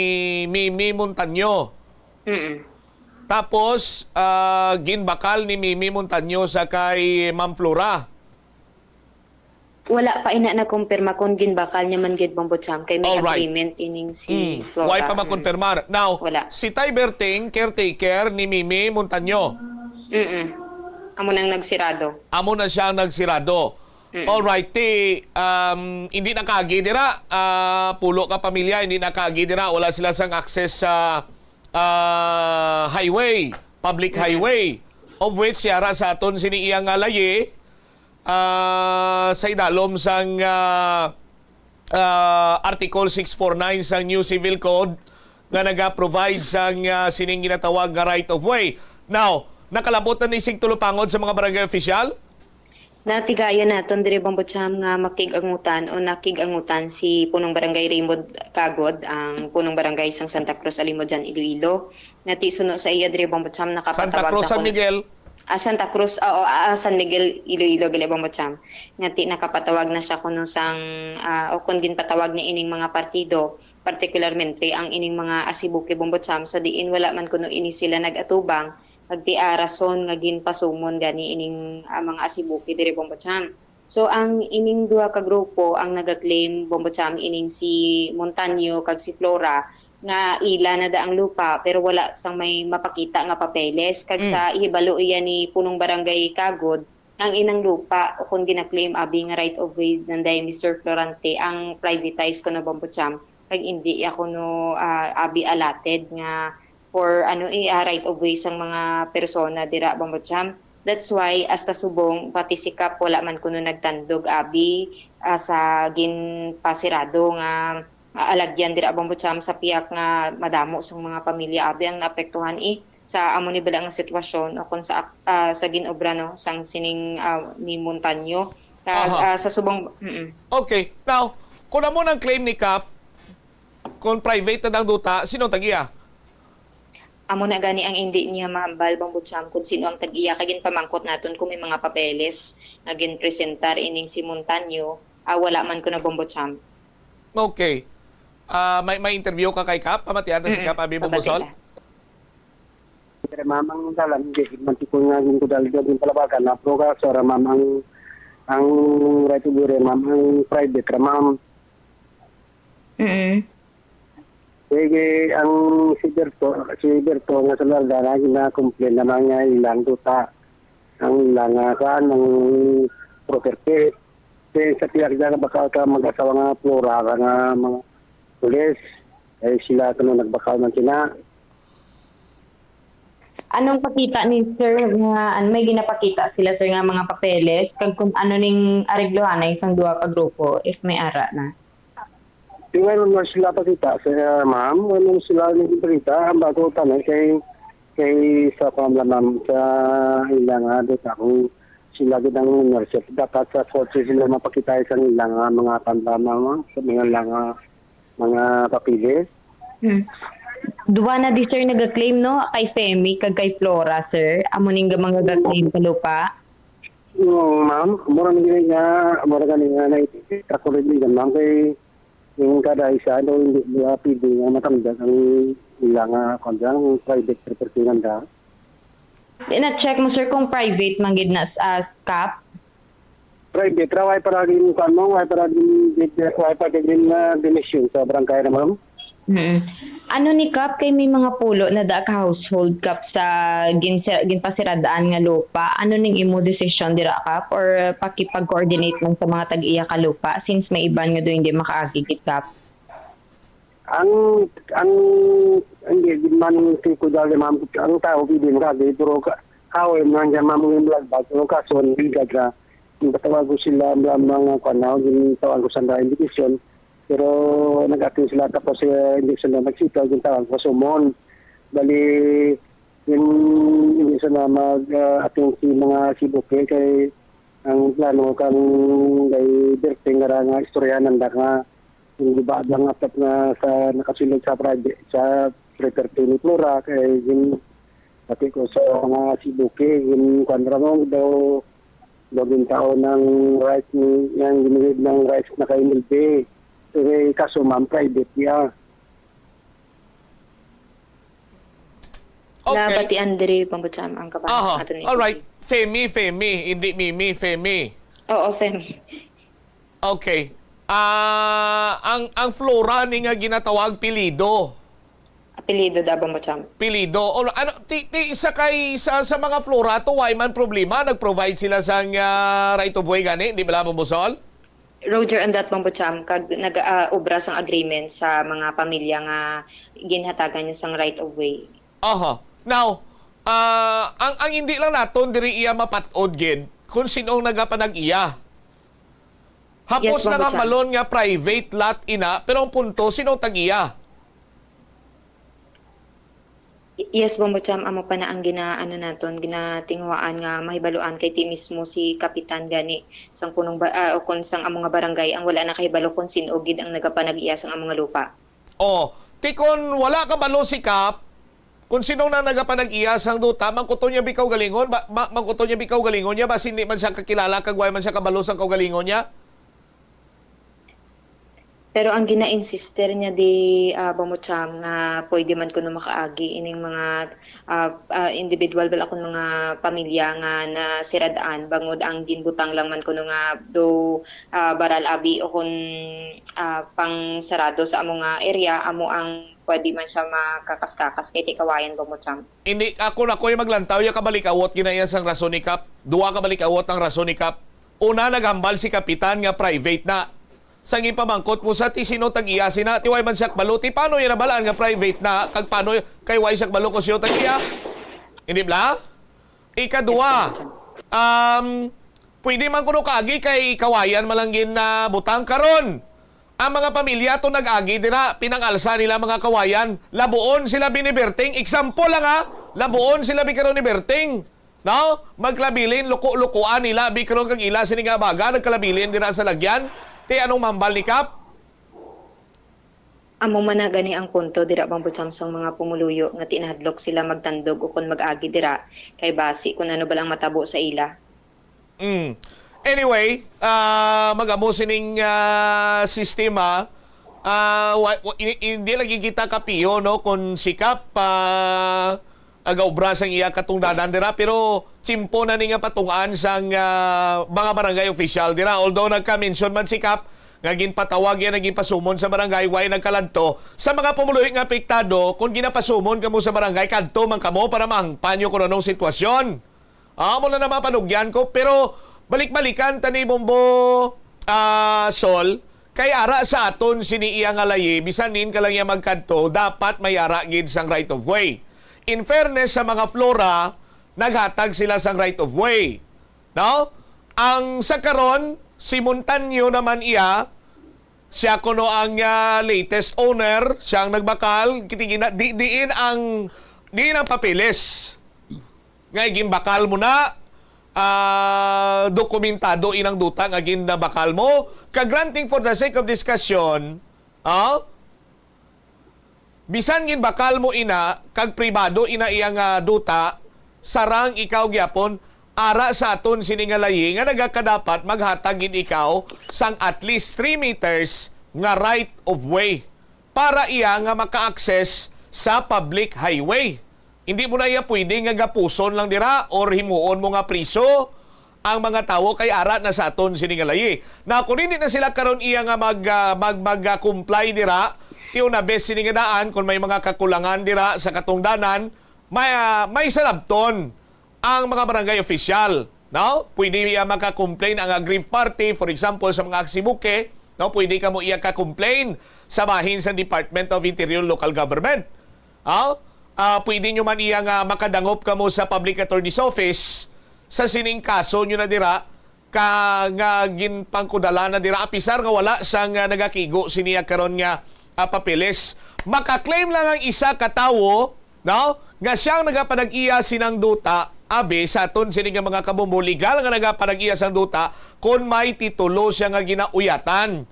Mimi Montaño. Mm-mm. Tapos, ah, ginbakal ni Mimi Montaño sa kay Ma'am Flora. Wala pa ina nakumpirma kung ginbakal niya man gid, Bambo Cham, kay may Alright. agreement ining si Mm. Flora. Why pa Mm. makonfirmar? Now, Wala. si Tay Berting, caretaker ni Mimi Montaño. Mm-mm. Amo nang nagsirado. Amo na siya nagsirado. Mm. Alright, ti, um, hindi nakagi dira, ah, pulo ka pamilya, hindi nakagi dira, wala sila sang access sa, ah, highway, public Mm. highway, of which yara sa aton sini iya nga layi, ah, sa idalom sang, ah, ah, Article six four nine sang New Civil Code nga naga-provide sang, ah, sining ginatawag nga right of way. Now, nakalabot na ni sig tulupangod sa mga barangay official? Natigayon naton diri, Bambo Cham, nga makig-angutan o nakig-angutan si Punong Barangay Raymond Kagod, ang Punong Barangay sang Santa Cruz, Alimodian, Iloilo. Nga ti suno sa iya diri, Bambo Cham, Santa nakapatawag Cruz, na San kun-, Miguel. Ah, Santa Cruz, oo, ah, San Miguel, Iloilo, gali, Bambo Cham. Nga ti nakapatawag na siya kuno sang, ah, o kun ginpatawag niya ining mga partido, partikularmente ang ining mga Asibuki, Bambo Cham, sa diin wala man kuno ini sila nag-atubang, kag ti, ah, rason nga ginpasumon gani ining, ah, mga Asibuki diri, Bambo Cham. So, ang ining duha ka grupo ang naga-claim, Bambo Cham, ining si Montaño kag si Flora, nga ila na da ang lupa, pero wala sang may mapakita nga papeles. Kag Mm. sa ihibalo iya ni Punong Barangay Kagod, ang inang lupa, o kon gina-claim abi nga right of way nanday Mister Florante, ang privatized kuno, Bambo Cham, kag indi iya kuno, ah, abi allotted nga for, ano, eh, ah, right of way sang mga persona dira, Bambo Cham. That's why, hasta subong, pati si Kap wala man kuno nagtandog abi, ah, sa ginpasirado nga, ah, alagyan dira, Bambo Cham, sa piyak nga madamo sang mga pamilya abi ang naapektuhan, eh, sa amo ni bala nga sitwasyon o kung sa ak-, ah, sa ginobra, no, sang sining, ah, ni Montaño. Kag, Aha. ah, sa subong, mm. Okay. Now, kung amo nang claim ni Kap, kung private na ang duta, sino ang tag-iya? Amo na gani ang indi niya mahambal, Bambo Cham, kung sino ang tag-iya, kay ginpamangkot naton kung may mga papeles nga ginpresentar ining si Montaño, ah, wala man kuno, Bambo Cham. Okay. Ah, may, may interview ka kay Kap? Pamatian ta si Mm-mm. Kap, abi, Bambo Cham? Pamatian ta. Pero, ma'am, ang dalan, hindi man ti ko nga ginkudalan, ginpalabagan na, pero kaso ra, ma'am, ang, ang right of way, ma'am, ang private ra, ma'am. Mm. Sige, ang si Berto, si Berto nga sa Lardana, gina-complain naman nga ilang duta, ang ilang, ah, kuan, ang property. Kay sa pihak dyan, baka ka mag-asawa nga Flora, nga mga pulis, ay sila kuno nagbakal man sila. Anong pakita ni sir nga, an-, may ginapakita sila, sir, nga mga papeles, kag kung ano ning areglohanay sang duha ka grupo, if may ara na? Di, wala naman sila pakita, sir, ma'am. Wala naman sila nagpakita. Ang bago pa na kay, kay sa pamla, ma'am, sa ilang, ah, data kung sila gid ang ownership. Dapat sa kotse sila mapakita sa ilang, ah, mga pamla, ma'am, sa mga ilang, ah, mga papeles. Hmm. Duha na di, sir, nag-claim, no? Kay Femi kag kay Flora, sir. Amo ning mga ga-claim sa lupa. Oo, ma'am. Mura man gani nga, mura gani nga na, ako rin din, ma'am, kay yung kada isa, ano, hindi nila pwede nga matanggal ang ilang, ah, kwan dyan, ang private property nanda. Di na-check mo, sir, kung private man gid na sa, ah, Kap? Private ra, way pa lagi yung kwan mo, way pa lagi, way pa lagi yung, ah, donation sa barangay na, ma'am. Mm. Ano ni Kap, kay may mga pulo na da ka household, Kap, sa ginsa-, ginpasiradaan nga lupa? Ano ning imo desisyon dira, Kap? Or pakipag-coordinate man sa mga tag-iya ka lupa since may iban nga doon hindi makaagi gid, Kap? Ang, ang, hindi gid man ko dali, ma'am, ang tao pwede makaagi, pero ka-, kahoy man dyan, ma'am, yung vlog ba? Pero kaso, ang bigat ra. Yung patawag ko sila, ma'am, mga kwan na, yung tawag ko sa invitation. Pero nag-attend sila, tapos, eh, hindi sila nagsitaw, yung tawag ko sumon. Bali, yung hindi sila mag, ah, attend si mga Cebuke, kay ang plano kang kay Berting nga ra nga istoryahan nanda nga yung iba lang atap nga sa nakasulod sa private, sa property ni Flora, kay yung pati ko sa mga Cebuke, yung kwan ra mo daw, Daw gintaon ang rights ni, yang ginigid ng rights na kay M L B. Kay kaso, ma'am, private niya. Okay. Nabatian diri, Bambo Cham, ang kabahin Aha. sa aton ni Alright. Femi, Femi. Hindi Mimi, Femi. Oo, Femi. Okay. Ah, ang, ang Flora ni nga ginatawag Pilido. Apelyido da, Bambo Cham. Pilido. O, ano, ti, ti, sa kay, sa, sa mga Flora to, way man problema, nag-provide sila sang, ah, right of way gani, di ba, Bambo Sol? Roger, and that, Bambo Cham, kag nag, ah, obra sang agreement sa mga pamilya nga ginhatagan niya sang right of way. Aha. Now, ah, ang, ang hindi lang naton diri iya mapat-od gid kung sino ang nagapanag-iya. Hapos Yes, Bambo Cham. nakamalon nga private lot ina, pero ang punto, sino ang tag-iya? Y-, yes, Bambo Cham, amo pa na ang gina-, ano naton, ginatinguhaan nga mahibaluan kay ti mismo si kapitan gani sang punong ba-, ah, o kon sang amo nga barangay ang wala nakahibalo kon sin-o gid ang nagapanag-iya sang amo nga lupa. Oh, ti kon wala kabalo si Kap, kung sino na nagapanag-iya sang duta, mangkuton niya bi kaugalingon, ba, ma-, mangkuton niya bi kaugalingon niya, basin di man siya kakilala kag way man siya kabalo sang kaugalingon niya? Pero ang gina-insister niya di, ah, Bambo Cham, nga pwede man kuno makaagi ining mga, ah, ah, individual bala kon mga pamilya nga nasirad-an, bangod ang ginbutang lang man kuno nga do, ah, baral abi o kon, ah, pangsarado sa amo nga area, amo ang pwede man siya makakas-kakas kay ti kawayan, Bambo Cham. Hindi, ako na ko'y maglantaw, ya kabalik-awot ginaiya sang rason ni Kap. Duwa kabalik-awot ang rason ni Kap. Una, naghambal si Kapitan nga private na. Sang ipamangkot mo sa ti sino tag-iya sina, ti way man siya kabalo, ti paano yan nabalaan nga private na, kag paano kay way siya kabalo kung sino tag-iya? Hindi bla? Ikaduwa, Yes, Bambo Cham. um, pwede man kuno kaagi kay kawayan man lang gin, ah, butang. Karon, ang mga pamilya to nag-agi dira, pinangalsa nila mga kawayan, labuon sila biniberting. Example lang ha, labuon sila bi karon ni Berting. No? Magkalabilin, luko-lukoan nila bi karon kag ila sini nga baga, nagkalabilin dira sa lagyan. Ti anong mambal ni Kap? Amo man na gani ang punto dira, Bambo Cham, sang mga pumuluyo nga tinahadlok sila magtandog ukon mag-agi dira kay basi kun ano bala ang matabo sa ila. Mm. Anyway, ah, mag-amo sining, ah, sistema, ah, wa-, wa-, i-, hindi lagi kita kapiyo, no, kung si Kap, ah, agaobra sang iya katungdanan dira, pero tsimpo na ni nga patungaan sang, ah, mga barangay official dira. Although nagka-mention man si Kap nga ginpatawag yan, nagipasumon sa barangay, way nagkaladto. Sa mga pumuluyo nga apektado, kung ginapasumon kamo sa barangay, kadto man kamo para mahangpan nyo kung anong sitwasyon. Amo na na mapanugyan ko, pero balik-balikan ta ni Bombo, ah, Sol, kay ara sa aton sini iya nga layi, bisan nin ka lang iya magkadto, dapat may ara gid sang right of way. In fairness sa mga Flora, naghatag sila sang right of way. No? Ang sa karon, si Montaño naman iya, siya kuno ang, ah, latest owner, siya ang nagbakal, kitigina, di, diin ang, diin ang papeles. Nga igimbakal mo na, ah, dokumentado inang duta nga ginabakal mo. Ka granting for the sake of discussion, ah, bisan ginbakal mo ina, kag pribado ina iya nga duta, sarang ikaw gyapon, ara sa aton sini nga layi nga nagakadapat maghatag gid ikaw sang at least three meters nga right of way para iya nga maka-access sa public highway. Hindi mo na iya pwede nga gapuson lang dira or himuon mo nga priso ang mga tawo kay ara na sa aton sini nga layi. Na kung hindi na sila karon iya nga mag, ah, mag, mag, ah, comply dira, ti una bes sini nga daan, kung may mga kakulangan dira sa katungdanan, may, ah, may salabton ang mga barangay official, no? Pwede iya maka-complain ang aggrieved party, for example, sa mga aksibuke, no? Pwede kamo iya ka-complain sa bahin sa Department of Interior Local Government. Ah, ah, pwede nyo man iya nga makadangop kamo sa Public Attorney's Office sa sining kaso nyo na dira ka nga ginpangkudala na dira, apisar nga wala sang, ah, nagakigo siniya karon nga, ah, papeles. Maka-claim lang ang isa ka tawo, no, nga siyang nagapanag-iya sinang duta, abi sa aton sini nga mga kabombo, legal nga nagapanag-iya sang duta kon may titulo siya nga ginauyatan.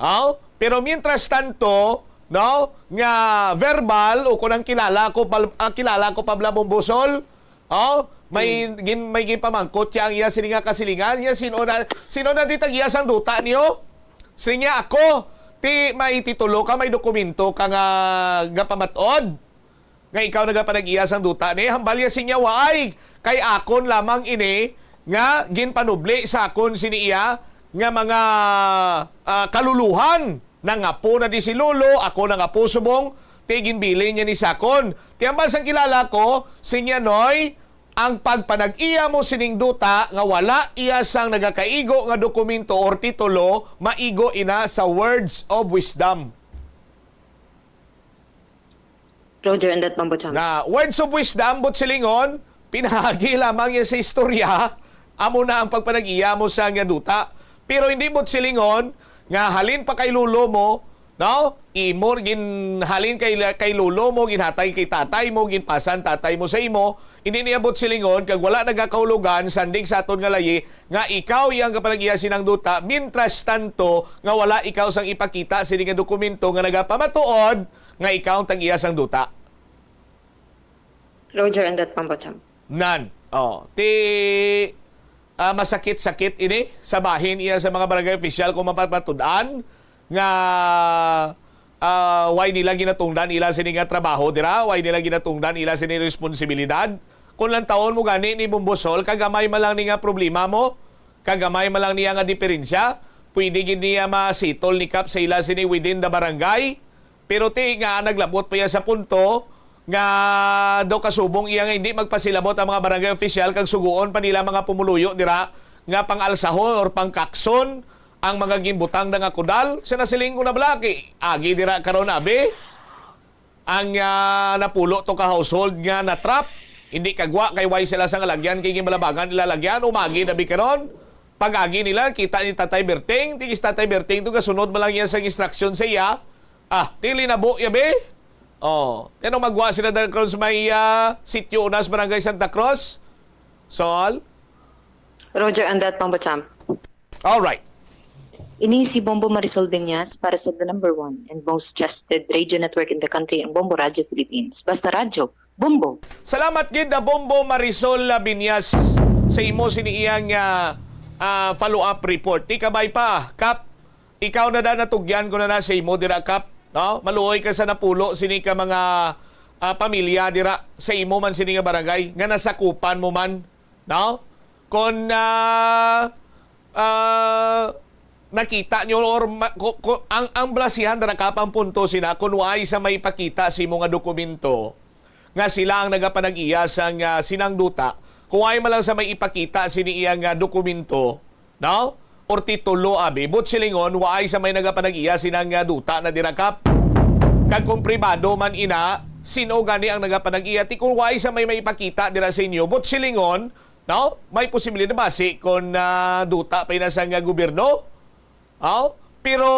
Aw, pero mientras tanto, no, nga verbal o kung ang kilala ko, pal-, ang kilala ko, Pablo Bombosol, aw, May gin-, may ginpamangkot siya ang iya sini nga kasilingan. Niya, "Sino na, sino na di tag-iya sang duta niyo?" Siling niya, "Ako." "Ti may titulo ka, may dokumento ka nga gapamat-od nga ikaw nagapanag-iya sang duta ni?" Hambal niya, siling niya, "Waay, kay akon lamang ini nga ginpanubli sa akon sini iya nga mga, ah, kaluluhan. Nangapo na di si Lolo, ako nangapo subong, ti ginbilin niya ni sakon. Ti hambal sang kilala ko, siling niya, Noy, ang pagpanag-iya mo sining duta nga wala iya sang nagakaigo nga dokumento or titulo, maigo ina sa words of wisdom." Roger, and that, Bombo Cham. Na words of wisdom, buot silingon, pinaagi lamang niya sa istorya, amo na ang pagpanag-iya mo sa nga duta. Pero hindi buot silingon nga halin pa kay lolo mo, no? Imo ginhalin kay, kay lolo mo, ginhatag kay tatay mo, ginpasan tatay mo sa imo. Hindi niya buot silingon kag wala nagakahulugan, sandig sa aton nga layi, nga ikaw iyang kapanag-iya sinang duta, mintras tanto nga wala ikaw sang ipakita sini nga dokumento nga nagapamatuod nga ikaw ang tag-iya sang duta. Roger, and that, Bombo Cham. Nan. Oh, ti, ah, masakit-sakit ini sa bahin iya sa mga barangay official kung mapapatud-an nga, ah, why nila ginatungdan ila sini nga trabaho dira, why nila ginatungdan ila sini responsibilidad. Kung lang taon mo gani ni Bombo Sol, kagamay man lang ni nga problema mo, kagamay man lang niya nga diferensya, pwede gid niya ma-settle ni Kap sa ila sini within the barangay. Pero ti nga naglabot pa iya sa punto nga daw kasubong iya nga hindi magpasilabot ang mga barangay official kag suguon pa nila mga pumuluyo dira nga pang-alsahon or pangkakson ang mga ginbutang na nga kudal. Sa nasiling ko na bala, kay agi dira karon, abi, ang, ah, napulo to ka household nga na-trap. Hindi kagwa kay way sila sa ngalagyan kay ginbalabagan nila lagyan. Umagi na bi karon. Pag-agi nila, kita ni Tatay Berting. Tigis Tatay Berting to, gasunod man lang niya sa instruction sa iya. Ah, ti linabo ya, be? Oh, tinong magwa sila dahil karon sa may, ah, sitio una sa Barangay Santa Cruz. Sol? Roger, and that, Bombo Cham. All right. Ini si Bombo Marisol Viñas para sa the number one and most trusted radio network in the country, ang Bombo Radio Philippines. Basta Radyo, Bombo! Salamat gid na Bombo Marisol Labiñas sa imo sini iyang, ah, ah, follow-up report. Ti kabay pa, Kap, ikaw na da natugyan ko na na sa imo dira, Kap, no? Maluoy ka sa napulo sini ka mga, ah, pamilya dira sa imo man sini nga barangay nga nasakupan mo man, no? Kon, ah, ah, nakita nyo or ma-, ko, ko, ang, ang blasihan dira, Kap, ang punto sina, kung waay sa may pakita sa imo nga dokumento nga sila ang nagapanag-iya sang, ah, sinang duta, kung waay man lang sa may ipakita sini iya nga dokumento, no? Or titulo, abi, buot silingon, waay sa may nagapanag-iya sinang, ah, duta na dira, Kap. Kag kung pribado man ina, sino gani ang nagapanag-iya? Ti kung waay sa may maipakita dira sa inyo, buot silingon, no? May posibilidad basi kung, ah, duta pa ina sang, ah, gobyerno. Oh? Pero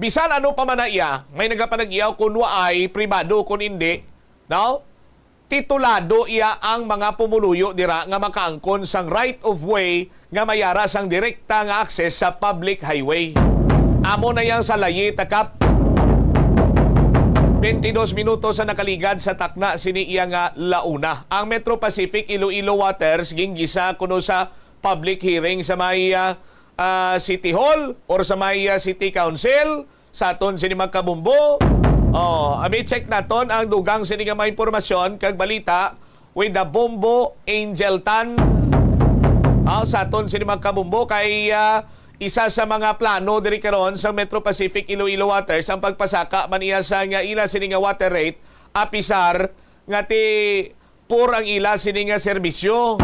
bisan ano pa man na iya, may nagapanag-iya kung waay, pribado kung hindi, no? Titulado iya ang mga pumuluyo dira nga makaangkon sang right of way nga may ara sang direkta nga access sa public highway. Amo na yang sa Layita, Kap. Twenty-dos minutos sa nakaligad sa takna sini iya nga launa. Ang Metro Pacific Iloilo Waters ginggisa kuno sa public hearing sa may, ah, ah, City Hall or sa may, ah, City Council sa aton sini, mga kabombo. Oh, abi, check naton ang dugang sini nga mga impormasyon kag balita with the Bombo Angel Tan. Ah, sa aton sini, mga kabombo, kay, ah, isa sa mga plano diri karon sa Metro Pacific Iloilo Waters ang pagpasaka man iya sa nga ila sini nga water rate, apisar nga ti poor ang ila sini nga serbisyo.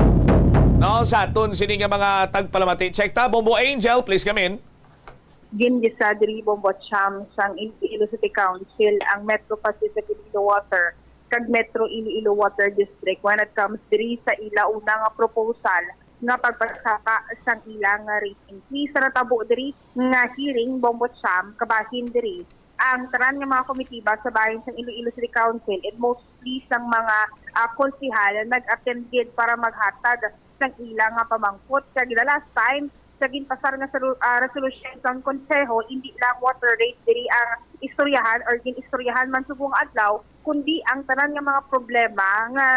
No, sa aton sini nga mga tagpalamati. Check ta, Bombo Angel, please come in. Gingisa diri, Bombo Cham, sang Iloilo City Council ang Metro Pacific Iloilo Water kag Metro Iloilo Water District when it comes diri sa ila una nga proposal nga pagpasaka sang ila nga rate increase. Sa natabo diri nga hearing, Bombo Cham, kabahin diri ang tanan nga mga komitiba sa bahin sang Iloilo City Council and mostly sang mga, ah, konsehal nag-attend gid para maghatag sang ila nga pamangkot. Kag the last time sa ginpasar nga solu-, ah, resolution sang konseho, hindi lang water rate diri ang istoryahan or gin-istoryahan man subong adlaw, kundi ang tanan nga mga problema nga,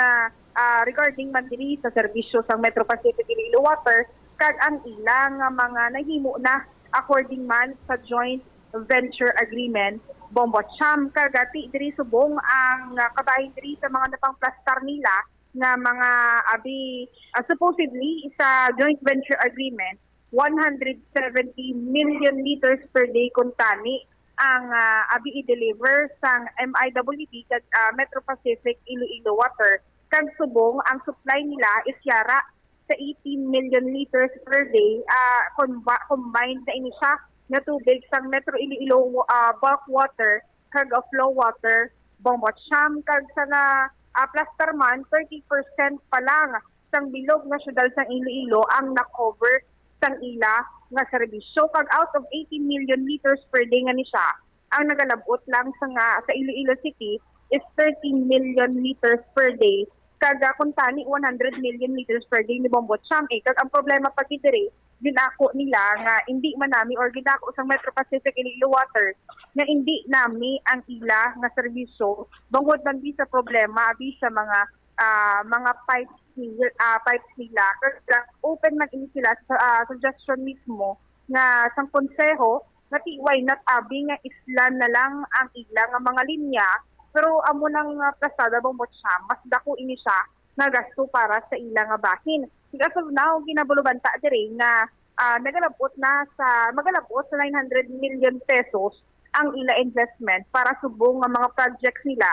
ah, regarding man diri sa serbisyo sang Metro Pacific Iloilo Water kag ang ila nga mga nahimo na according man sa joint venture agreement, Bombo Cham, kag, ah, ti diri subong ang, ah, kabahin diri sa mga napangplastar nila nga mga abi, ah, supposedly sa joint venture agreement, one hundred seventy million liters per day kuntani ang, ah, abi i-deliver sang M I W D kag, ah, Metro Pacific Iloilo Water, kag subong ang supply nila is yara sa eighteen million liters per day, ah, comba-, combined na ini siya nga tubig sang Metro Iloilo, ah, bulk water kag, ah, flow water, Bombo Cham, kag sa na, ah, plaster man, thirty percent pa lang sang bilog nga syudad sang Iloilo ang na-cover sang ila nga serbisyo, kag out of eighteen million liters per day nga ni siya, ang nagalab-ot lang sa nga sa Iloilo City is thirteen million liters per day, kag, ah, kuntani one hundred million liters per day ni Bombo Cham, eh. Kag ang problema pa gid diri, ginako nila nga hindi man nami or ginako sang Metro Pacific Iloilo Water nga hindi nami ang ila nga serbisyo bangod man di sa problema abi sa mga, ah, mga pipes nil-, ah, pipes nila. Kag open man ini sila sa, ah, suggestion mismo nga sang konseho nga ti why not abi nga islan na lang ang ila nga mga linya, pero amo nang, ah, plastada, Bombo Cham, mas dako ini siya nga gasto para sa ila nga bahin. Kag as of now, ginabulubanta diri nga, ah, nagalab-ot na sa, magalab-ot sa nine hundred million pesos ang ila investment para subong nga mga projects nila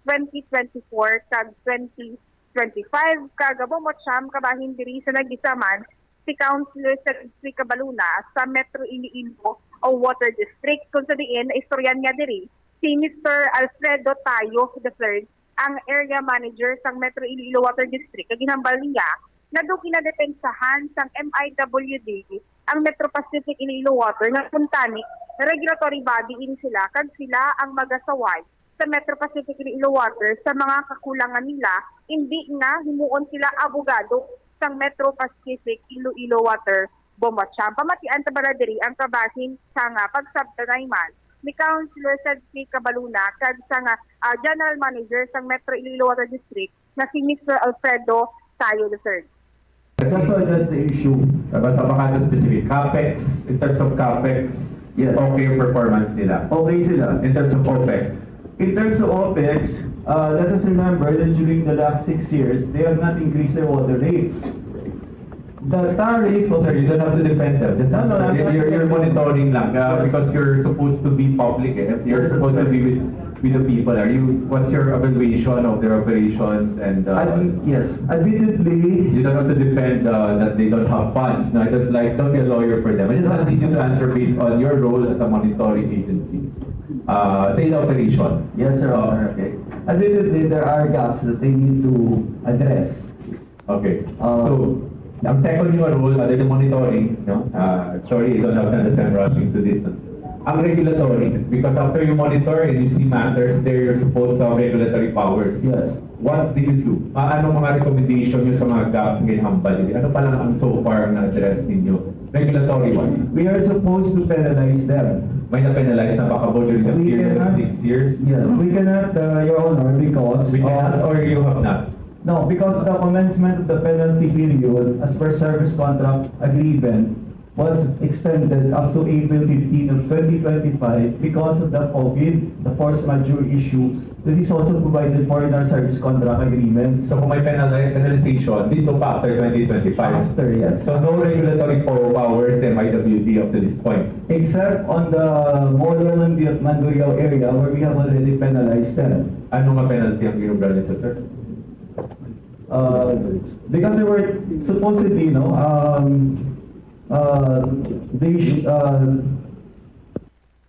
twenty twenty-four kag twenty twenty-five, kag Bombo Cham, kabahin diri sa nagisa man si Councilor Sergi Cabaluna sa Metro Iloilo o Water District, kung sa diin naistoryan niya diri si Mister Alfredo Tayo the third, ang area manager sang Metro Iloilo Water District, nga ginhambal niya nga daw ginadepensahan sang M I W D ang Metro Pacific Iloilo Water nga kuntani regulatory body ini sila kag sila ang magasaway sa Metro Pacific Iloilo Water sa mga kakulangan nila, indi nga himuon sila abogado sang Metro Pacific Iloilo Water, Bombo Cham. Pamatian ta bala diri ang kabahin sang, ah, pagsabtanay man ni Councilor Sergi Cabaluna kag sang, ah, General Manager sang Metro Iloilo Water District nga si Mister Alfredo Tayo the third. Just to address the issue, uh, basta baka the specific capex, in terms of capex, Yes. okay yung performance nila. Okay sila. In terms of OPEX. In terms of OPEX, uh, let us remember that during the last six years, they have not increased their water rates. The tariff So, of sir, you don't have to defend them. Just No, no, I'm you're, not you're, you're defending. monitoring lang uh, Yes. Because you're supposed to be public. Eh. If you're Yes, supposed to sir. be with, with the people, are you? What's your evaluation of their operations and uh, Ad- yes, admittedly, You don't have to defend uh, that they don't have funds. No, I don't like don't be a lawyer for them. I just wanted you to answer based on your role as a monitoring agency. Uh, say the operations. Yes, Your Honor. Okay. Admittedly, there are gaps that they need to address. Okay. Uh, So, ang second nyo role, other than monitoring, no? Uh, sorry, I don't have time, that's why I'm rushing to this. No? Ang regulatory, because after you monitor and you see matters there, you're supposed to have regulatory powers. Yes. What do you do? Ah, anong mga recommendation nyo sa mga gaps na ginhambal? Ano pa lang ang so far na address ninyo regulatory-wise? We are supposed to penalize them. May na-penalize na ba kamo during the We period of cannot- six years? Yes, we cannot, uh, Your Honor, because We cannot of, or you have not? No, because the commencement of the penalty period as per service contract agreement was extended up to April fifteen of twenty twenty-five because of the COVID, the force majeure issue that is also provided for in our service contract agreements. So kung may penali- penalization, dito pa after twenty twenty-five. After, yes. So no regulatory po- powers M I W D up to this point. Except on the Molo Mandurriao area where we have already penalized them. Ano nga penalty ang ginobra nito, sir? Uh, because they were supposedly, no, um, uh, they, sh- uh,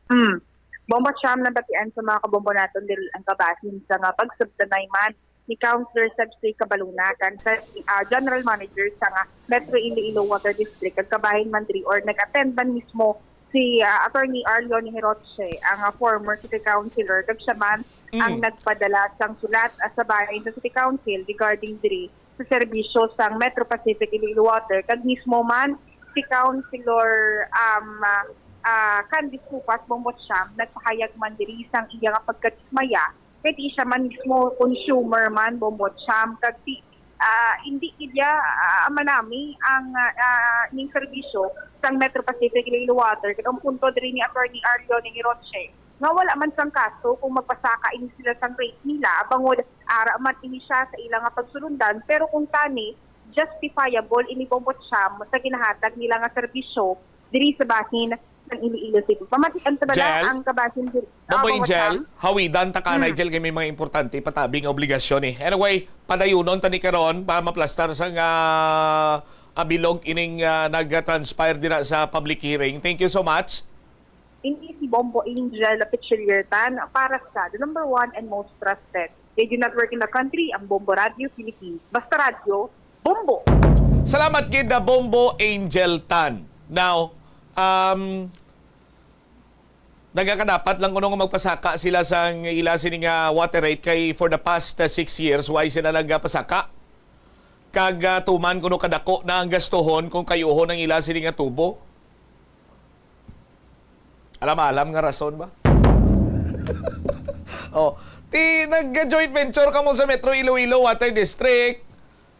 Hmm. Bombo Cham, nabatian sa mga kabombo naton diri ang kabahin sa nga pagsabtanay man ni Councilor Sebsoy Cabaluna kag sa, ah, General Manager sa nga Metro Iloilo Water District, ang kabahin man diri or nag-attend man mismo si, ah, Attorney Arlio Nihiroche, ang, ah, former city councilor, kag siya man ang nagpadala sang sulat, ah, sa bahin sa city council regarding diri sa serbisyo sang Metro Pacific Iloilo Water, kag mismo man si Councilor, um, ah, ah, Candice Tupas Bombo Cham nagpahayag man diri sang iya nga pagkadismaya kay ti siya man mismo consumer man, Bombo Cham, kag ti Ah, hindi gid ya, ah, manami ang, ah, ah, ning serbisyo sang Metro Pacific Iloilo Water, kag ang punto diri ni Attorney Arlo ni Roche, nga wala man sang kaso kung magpasaka ini sila sang rate nila, bangod ara man ini siya sa ila nga pagsulundan, pero kung tani, justifiable ini, Bombo Cham, sa ginahatag nila nga serbisyo diri sa bahin ng Iloilo City. Pamatian ta bala Jel? Ang kabahin diri. Bombo Ah, Bombo Angel, Cham? Hawidan ta ka, Hmm. Nigel, kay may mga importante patabi nga obligasyon eh. Anyway, padayunon ta ni karon para maplastar sa nga abilog ining, ah, nag-transpire dira sa public hearing. Thank you so much. Ini si Bombo Angel Pichillier Tan para sa the number one and most trusted radio network in the country, ang Bombo Radio Philippines. Basta radyo, Bombo! Salamat gid na Bombo Angel Tan. Now, um, nagakadapat lang kuno nga magpasaka sila sa ila sini nga water rate kay for the past, uh, six years, why sila nagpasaka? Kag, uh, tuman kuno kadako na ang gastuhon kung kayuhon ang ila sini nga tubo? Alam-alam nga rason ba? Oh, ti nag-joint venture kamo sa Metro Iloilo Water District.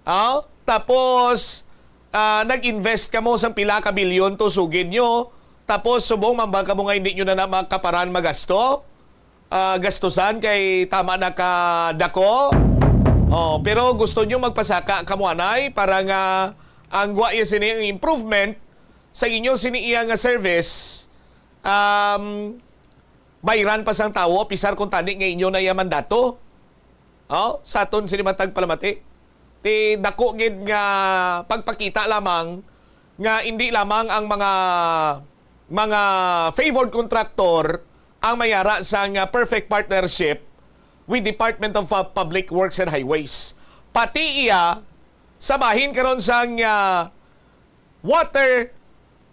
Ah, tapos, ah, nag-invest kamo sang pila ka bilyon to sugid nyo. Tapos subong man ba kamo nga hindi nyo na, na makaparan magasto? Ah, gastusan kay tama na ka dako. Oh, pero gusto nyo magpasaka kamo anay para nga ang wa iya sini ang improvement sa inyo sini iya nga service, um, bayran pa sang tawo, pisar kung tani nga inyo na iya mandato. Oh, sa aton sini matag palamati. Ti dako gid nga pagpakita lamang nga indi lamang ang mga, mga favored contractor ang mayara sang, ah, perfect partnership with Department of, ah, Public Works and Highways. Pati iya sa bahin karon sang, ah, water,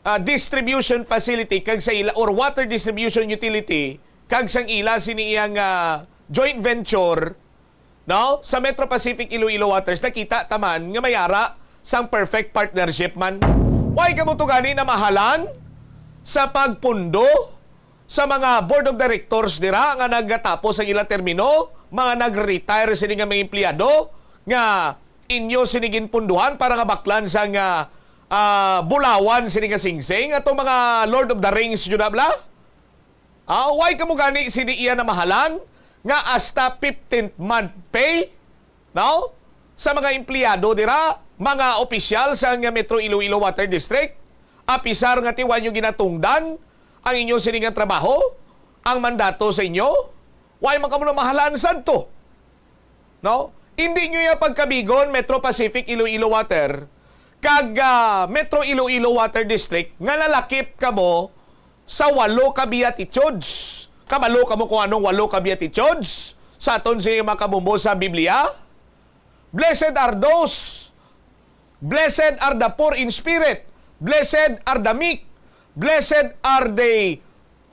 ah, distribution facility kag sa ila, or water distribution utility kag sang ila sini iyang, ah, joint venture, no, sa Metro Pacific Iloilo Waters, nakita ta man nga may ara sang perfect partnership man. Why kamo to gani namahalan sa pagpundo sa mga board of directors dira nga nagatapos ang ila termino, mga nag-retire sini nga mga empleyado nga inyo sini ginpunduhan para nga baklan sang, ah, ah, bulawan sini nga singsing, ato mga Lord of the Rings jud na bala? Ah, why kamo gani sini iya namahalan nga hasta fifteenth month pay? No? Sa mga empleyado dira, mga opisyal sa nga Metro Iloilo Water District, apisar nga ti wa nyo ginatungdan ang inyo sini nga trabaho, ang mandato sa inyo, why man kamo namahalan sadto? No? Indi nyo ya pagkabigon, Metro Pacific Iloilo Water, kag, ah, Metro Iloilo Water District, nga nalakip kamo sa walo ka beatitudes. Kabalo kamo kung anong walo ka beatitudes sa aton sini mga kabombo sa Biblia? Blessed are those, blessed are the poor in spirit, blessed are the meek, blessed are they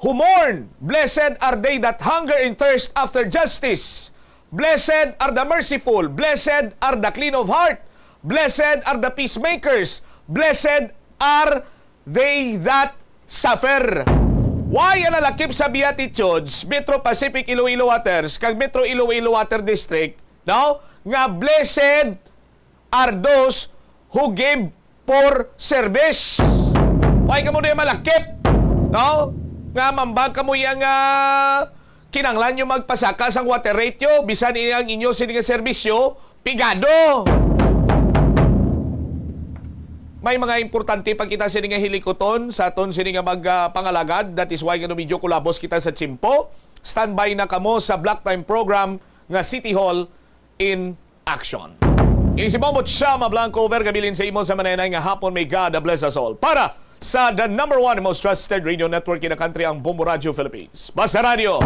who mourn, blessed are they that hunger and thirst after justice, blessed are the merciful, blessed are the clean of heart, blessed are the peacemakers, blessed are they that suffer. Why ang nalakip sa Beatitudes, Metro Pacific Iloilo Waters, kag Metro Iloilo Water District, no? Nga blessed are those who give poor service. Why kamo diya malakip? No? Nga mambag kamo iya nga kinanglan nyo magpasaka sang water rate nyo, bisan ini ang inyo sini nga serbisyo, pigado. May mga importante pa kita sini nga hilikuton sa aton sini nga mag, ah, pangalagad. That is why nga medyo kulabos kita sa tiyempo. Standby na kamo sa Block Time program nga City Hall in Action. Ini si Bombo Chama Blanco, over kabilin sa imo sa manenay nga hapon. May God bless us all. Para sa the number one most trusted radio network in the country, ang Bombo Radio Philippines. Basta Radio,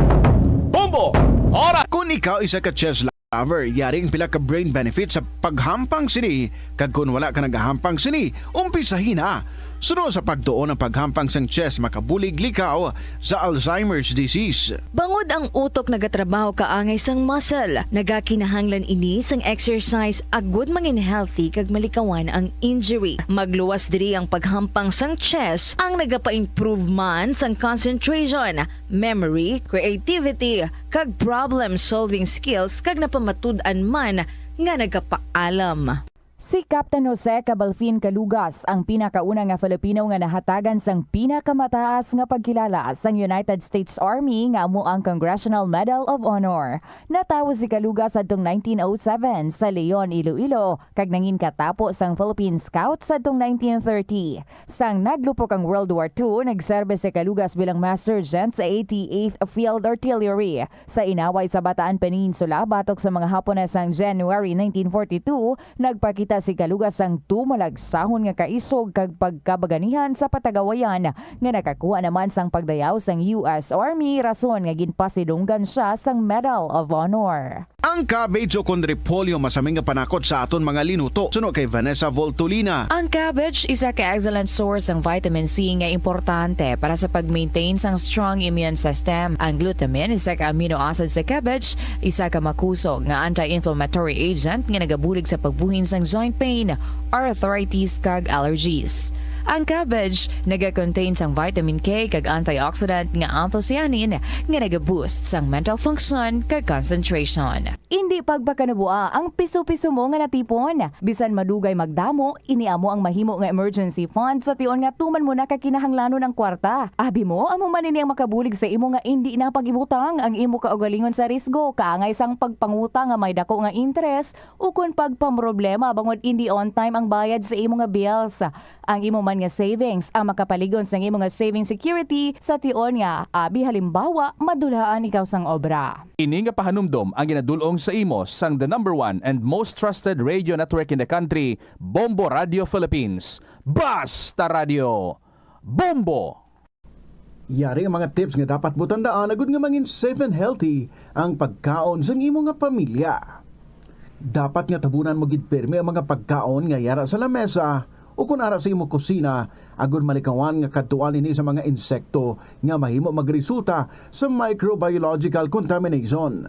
Bombo, Oras. Kung ikaw isa ka chess lover, yari ang pila ka brain benefits sa paghampang sini, kag kung wala ka nagahampang sini, umpisahi na. Suno sa pagtuon ang paghampang sang chess makabulig likaw sa Alzheimer's disease. Bangod ang utok nagatrabaho kaangay sang muscle, nagakinahanglan ini sang exercise agud mangin healthy kag malikawan ang injury. Magluwas diri ang paghampang sang chess, ang nagapa-improve man sang concentration, memory, creativity, kag problem-solving skills, kag napamatud-an man nga nagapaalam. Si Captain Jose Cabalfin Calugas ang pinakauna nga Filipino nga nahatagan sang pinakamataas nga pagkilala sang United States Army, nga amo ang Congressional Medal of Honor. Natawo si Calugas adtong nineteen oh seven sa Leon, Iloilo, kag nangin katapo sang Philippine Scouts adtong nineteen thirty. Sang naglupok ang World War Two, nagserbe si Calugas bilang Master Sergeant sa eighty-eighth Field Artillery. Sa inaway sa Bataan Peninsula, batok sa mga Hapones sang January nineteen forty-two, nagpakita si Calugas sang tumalagsahon nga kaisog kag pagkabaganihan sa patagawayan nga nakakuha naman sang pagdayaw sang U S Army, rason nga ginpasidunggan sia sang Medal of Honor. Ang cabbage o kon repolyo masami nga panakot sa aton mga linuto, suno kay Vanessa Voltolina. Ang cabbage isa ka excellent source sang vitamin C nga importante para sa pag-maintain sang strong immune system. Ang glutamine isa ka amino acid sa cabbage, isa ka makusog nga anti-inflammatory agent nga nagabulig sa pagbuhin sang joint pain, arthritis, kag allergies. Ang cabbage naga-contain sang vitamin K kag antioxidant nga anthocyanin nga naga-boost sang mental function kag concentration. Indi pagpakanabuaa ang piso-piso mo nga natipon. Bisan madugay magdamo, ini amo ang mahimo nga emergency fund sa tion nga tuman mo na ka kinahanglanon ang kwarta. Abi mo, amo man ini ang makabulig sa imo nga indi na pag-ibutang ang imo kaugalingon sa risgo, kaangay sang pagpangutang nga may dako nga interes, ukon pagpamroblema bangod indi on time ang bayad sa imo nga bills. Ang imo man nga savings ang makapalig-on sang imo nga saving security sa tion nga, abi halimbawa, madulhaan ikaw sang obra. Ini nga pahanumdom ang ginadul-ong sa imo sang the number one and most trusted radio network in the country, Bombo Radio Philippines. Basta Radio, Bombo! Yari ang mga tips nga dapat mo tandaan agud nga mangin safe and healthy ang pagkaon sang imo nga pamilya. Dapat nga tabunan mo gid pirmi ang mga pagkaon nga yara sa lamesa o kon ara sa imo kusina, agud malikawan nga kadtuan ini sa mga insekto nga mahimo magresulta sa microbiological contamination.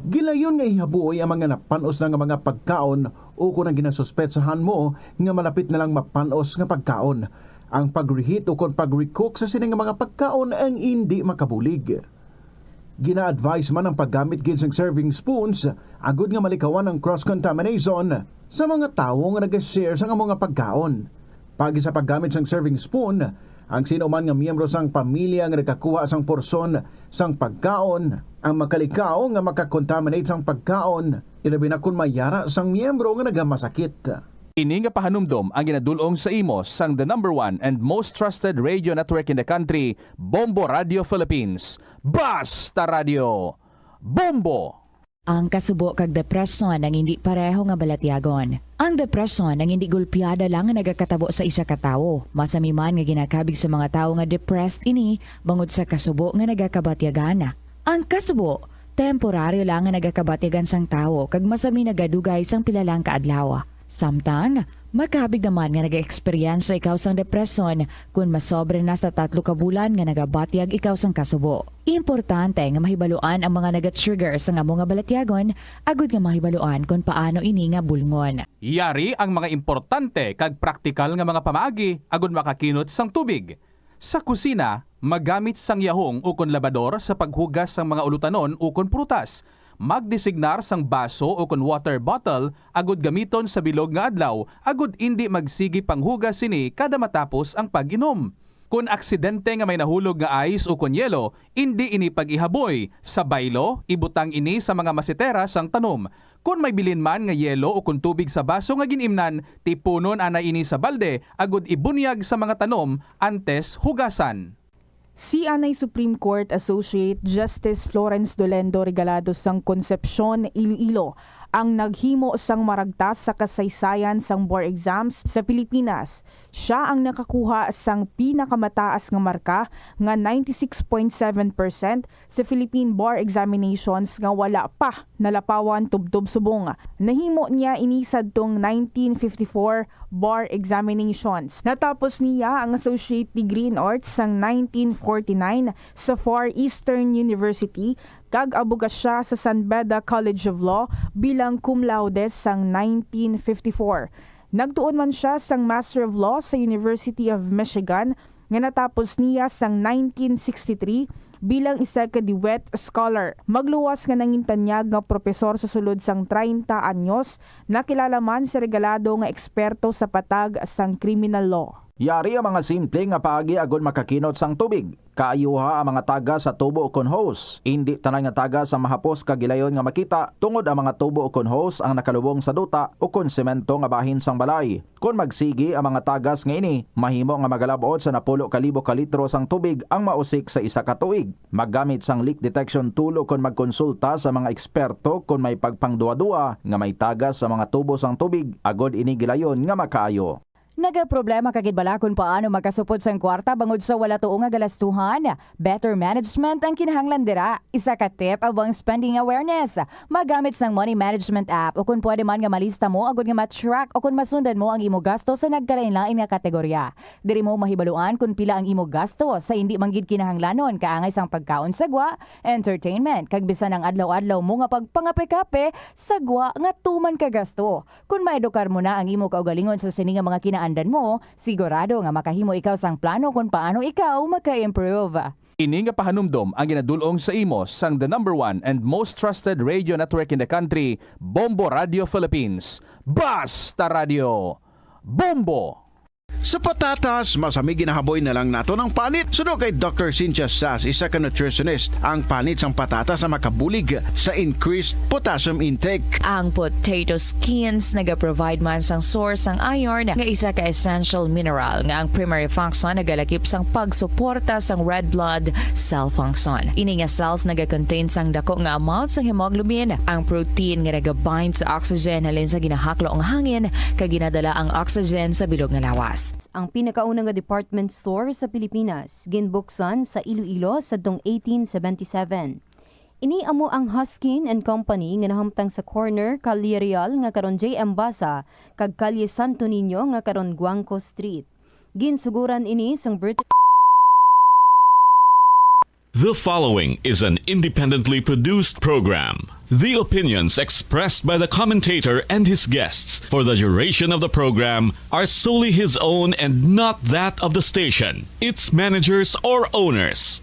Gilayon nga ihaboy ang mga napan-os na nga mga pagkaon o kon ang ginasuspetsahan mo nga malapit na lang mapan-os nga pagkaon. Ang pag-reheat o kon pag-recook sa sini nga mga pagkaon ang indi makabulig. Gina-advise man ang paggamit gid sang serving spoons agud nga malikawan ang cross-contamination sa mga tawo nga naga-share sang amo nga pagkaon. Paagi sa paggamit sang serving spoon, ang sino man nga miyembro sang pamilya nga nagakuha sang porsyon sang pagkaon ang makalikaw nga maka-contaminate sang pagkaon, ilabi na kon may yara sang miyembro nga nagamasakit. Ini nga pahanumdom ang ginadul-ong sa imo sang the number one and most trusted radio network in the country, Bombo Radio Philippines. Basta Radio, Bombo! Ang kasubo kag depresyon ang indi pareho nga balatyagon. Ang depresyon ang indi gulpiada lang nga nagakatabo sa isa ka tawo. Masami man nga ginakabig sa mga tawo nga depressed ini bangod sa kasubo nga nagakabatyagan. Ang kasubo, temporaryo lang nga nagakabatyagan sang tawo kag masami nagadugay sang pila lang ka adlaw. Samtang, makabig naman nga nag-eksperyensya ikaw sang depresyon kon masobra na sa tatlo ka bulan nga nagabatyag ikaw sang kasubo. Importante nga mahibaluan ang mga naga-trigger sang amo nga balatyagon agud nga mahibaluan kon paano ini nga bulngon. Yari ang mga importante kag praktikal nga mga pamaagi agud makakinot sang tubig. Sa kusina, magamit sang yahong ukon labador sa paghugas sang mga ulutanon ukon prutas. Magdesignar sang baso ukon water bottle agud gamiton sa bilog nga adlaw agud indi magsigi panghugas sini kada matapos ang pag-inom. Kon aksidente nga may nahulog nga ice ukon yelo, indi ini pag-ihaboy. Sa baylo, ibutang ini sa mga masitera sang tanom. Kon may bilin man nga yelo ukon tubig sa baso nga gin-imnan, tipunon anay ini sa balde agud ibunyag sa mga tanom antes hugasan. Si anay Supreme Court Associate Justice Florence Dolendo Regalado sang Concepcion, Iloilo, ang naghimo sang maragtas sa kasaysayan sang bar exams sa Pilipinas. Sia ang nakakuha sang pinakamataas nga marka nga ninety-six point seven percent sa Philippine Bar Examinations nga wala pa nalapawan tubtob subong. Nahimo niya ini sadtong nineteen fifty-four Bar Examinations. Natapos niya ang Associate Degree in Arts sang nineteen forty-nine sa Far Eastern University kag abogasya sa San Beda College of Law bilang cum laude sang nineteen fifty-four. Nagtuon man sia sang Master of Law sa University of Michigan nga natapos niya sang nineteen sixty-three bilang isa ka DeWitt Scholar. Magluwas nga nangintanyag nga propesor sa sulod sang treinta anyos, nakilala man si Regalado nga eksperto sa patag sang criminal law. Yari ang mga simple nga paagi agod makakinot sang tubig. Kaayuha ang mga tagas sa tubo ukon hose. Indi tanan nga tagas ang mahapos kag gilayon nga makita, tungod ang mga tubo ukon hose ang nakalubong sa duta ukon semento nga bahin sang balay. Kon magsigi ang mga tagas nga ini, mahimo nga magalab-ot sa napulo ka libo ka litro sang tubig ang mausik sa isa ka tuig. Maggamit sang leak detection tool ukon magkonsulta sa mga eksperto kon may pagpangduwa-duwa nga may tagas sa mga tubo sang tubig, agod ini gilayon nga makaayo. Nagaproblema ka gid bala kon paano makasupot sang kwarta bangod sa wala tuo nga galastuhan? Better management ang kinahanglan dira. Isa ka tip amo ang spending awareness. Magamit sang money management app, o kon pwede man nga malista mo agud nga ma-track o kon masundan mo ang imo gasto sa nagkalain-lain nga kategorya. Diri mo mahibaluan kon pila ang imo gasto sa indi man gid kinahanglanon, kaangay sang pagkaon sa gwa, entertainment, kag bisan ang adlaw-adlaw mo nga pagpangape-kape sa gwa nga tuman ka gasto. Kon maedukar mo na ang imo kaugalingon sa sini nga mga kinaandan mo, sigurado nga makahimo ikaw sang plano kon paano ikaw maka-improve. Ini nga pahanumdom ang ginadul-ong sa imo sang the number one and most trusted radio network in the country, Bombo Radio Philippines. Basta Radio, Bombo! Sa patatas, mas ami ginahaboy na lang naton ang panit. Suno kay Doctor Cynthia Sass, isa ka nutritionist, ang panit sang patatas ang makabulig sa increased potassium intake. Ang potato skins nagaprovide man sang source sang iron, nga isa ka essential mineral nga ang primary function nagalakip sang pagsuporta sang red blood cell function. Ini nga cells nagacontain sang dako nga amount sang hemoglobin, ang protein nga nagabind sa oxygen halin sa ginahaklo nga hangin kag ginadala ang oxygen sa bilog nga lawas. Ang pinakauna nga department store sa Pilipinas ginbuksan sa Iloilo sadtong eighteen seventy-seven. Ini amo ang Huskin and Company nga nahamtang sa corner Calle Real nga karon J M Basa kag Calle Santo Niño nga karon Guangco Street. Ginsuguran ini sang British The following is an independently produced program. The opinions expressed by the commentator and his guests for the duration of the program are solely his own and not that of the station, its managers, or owners.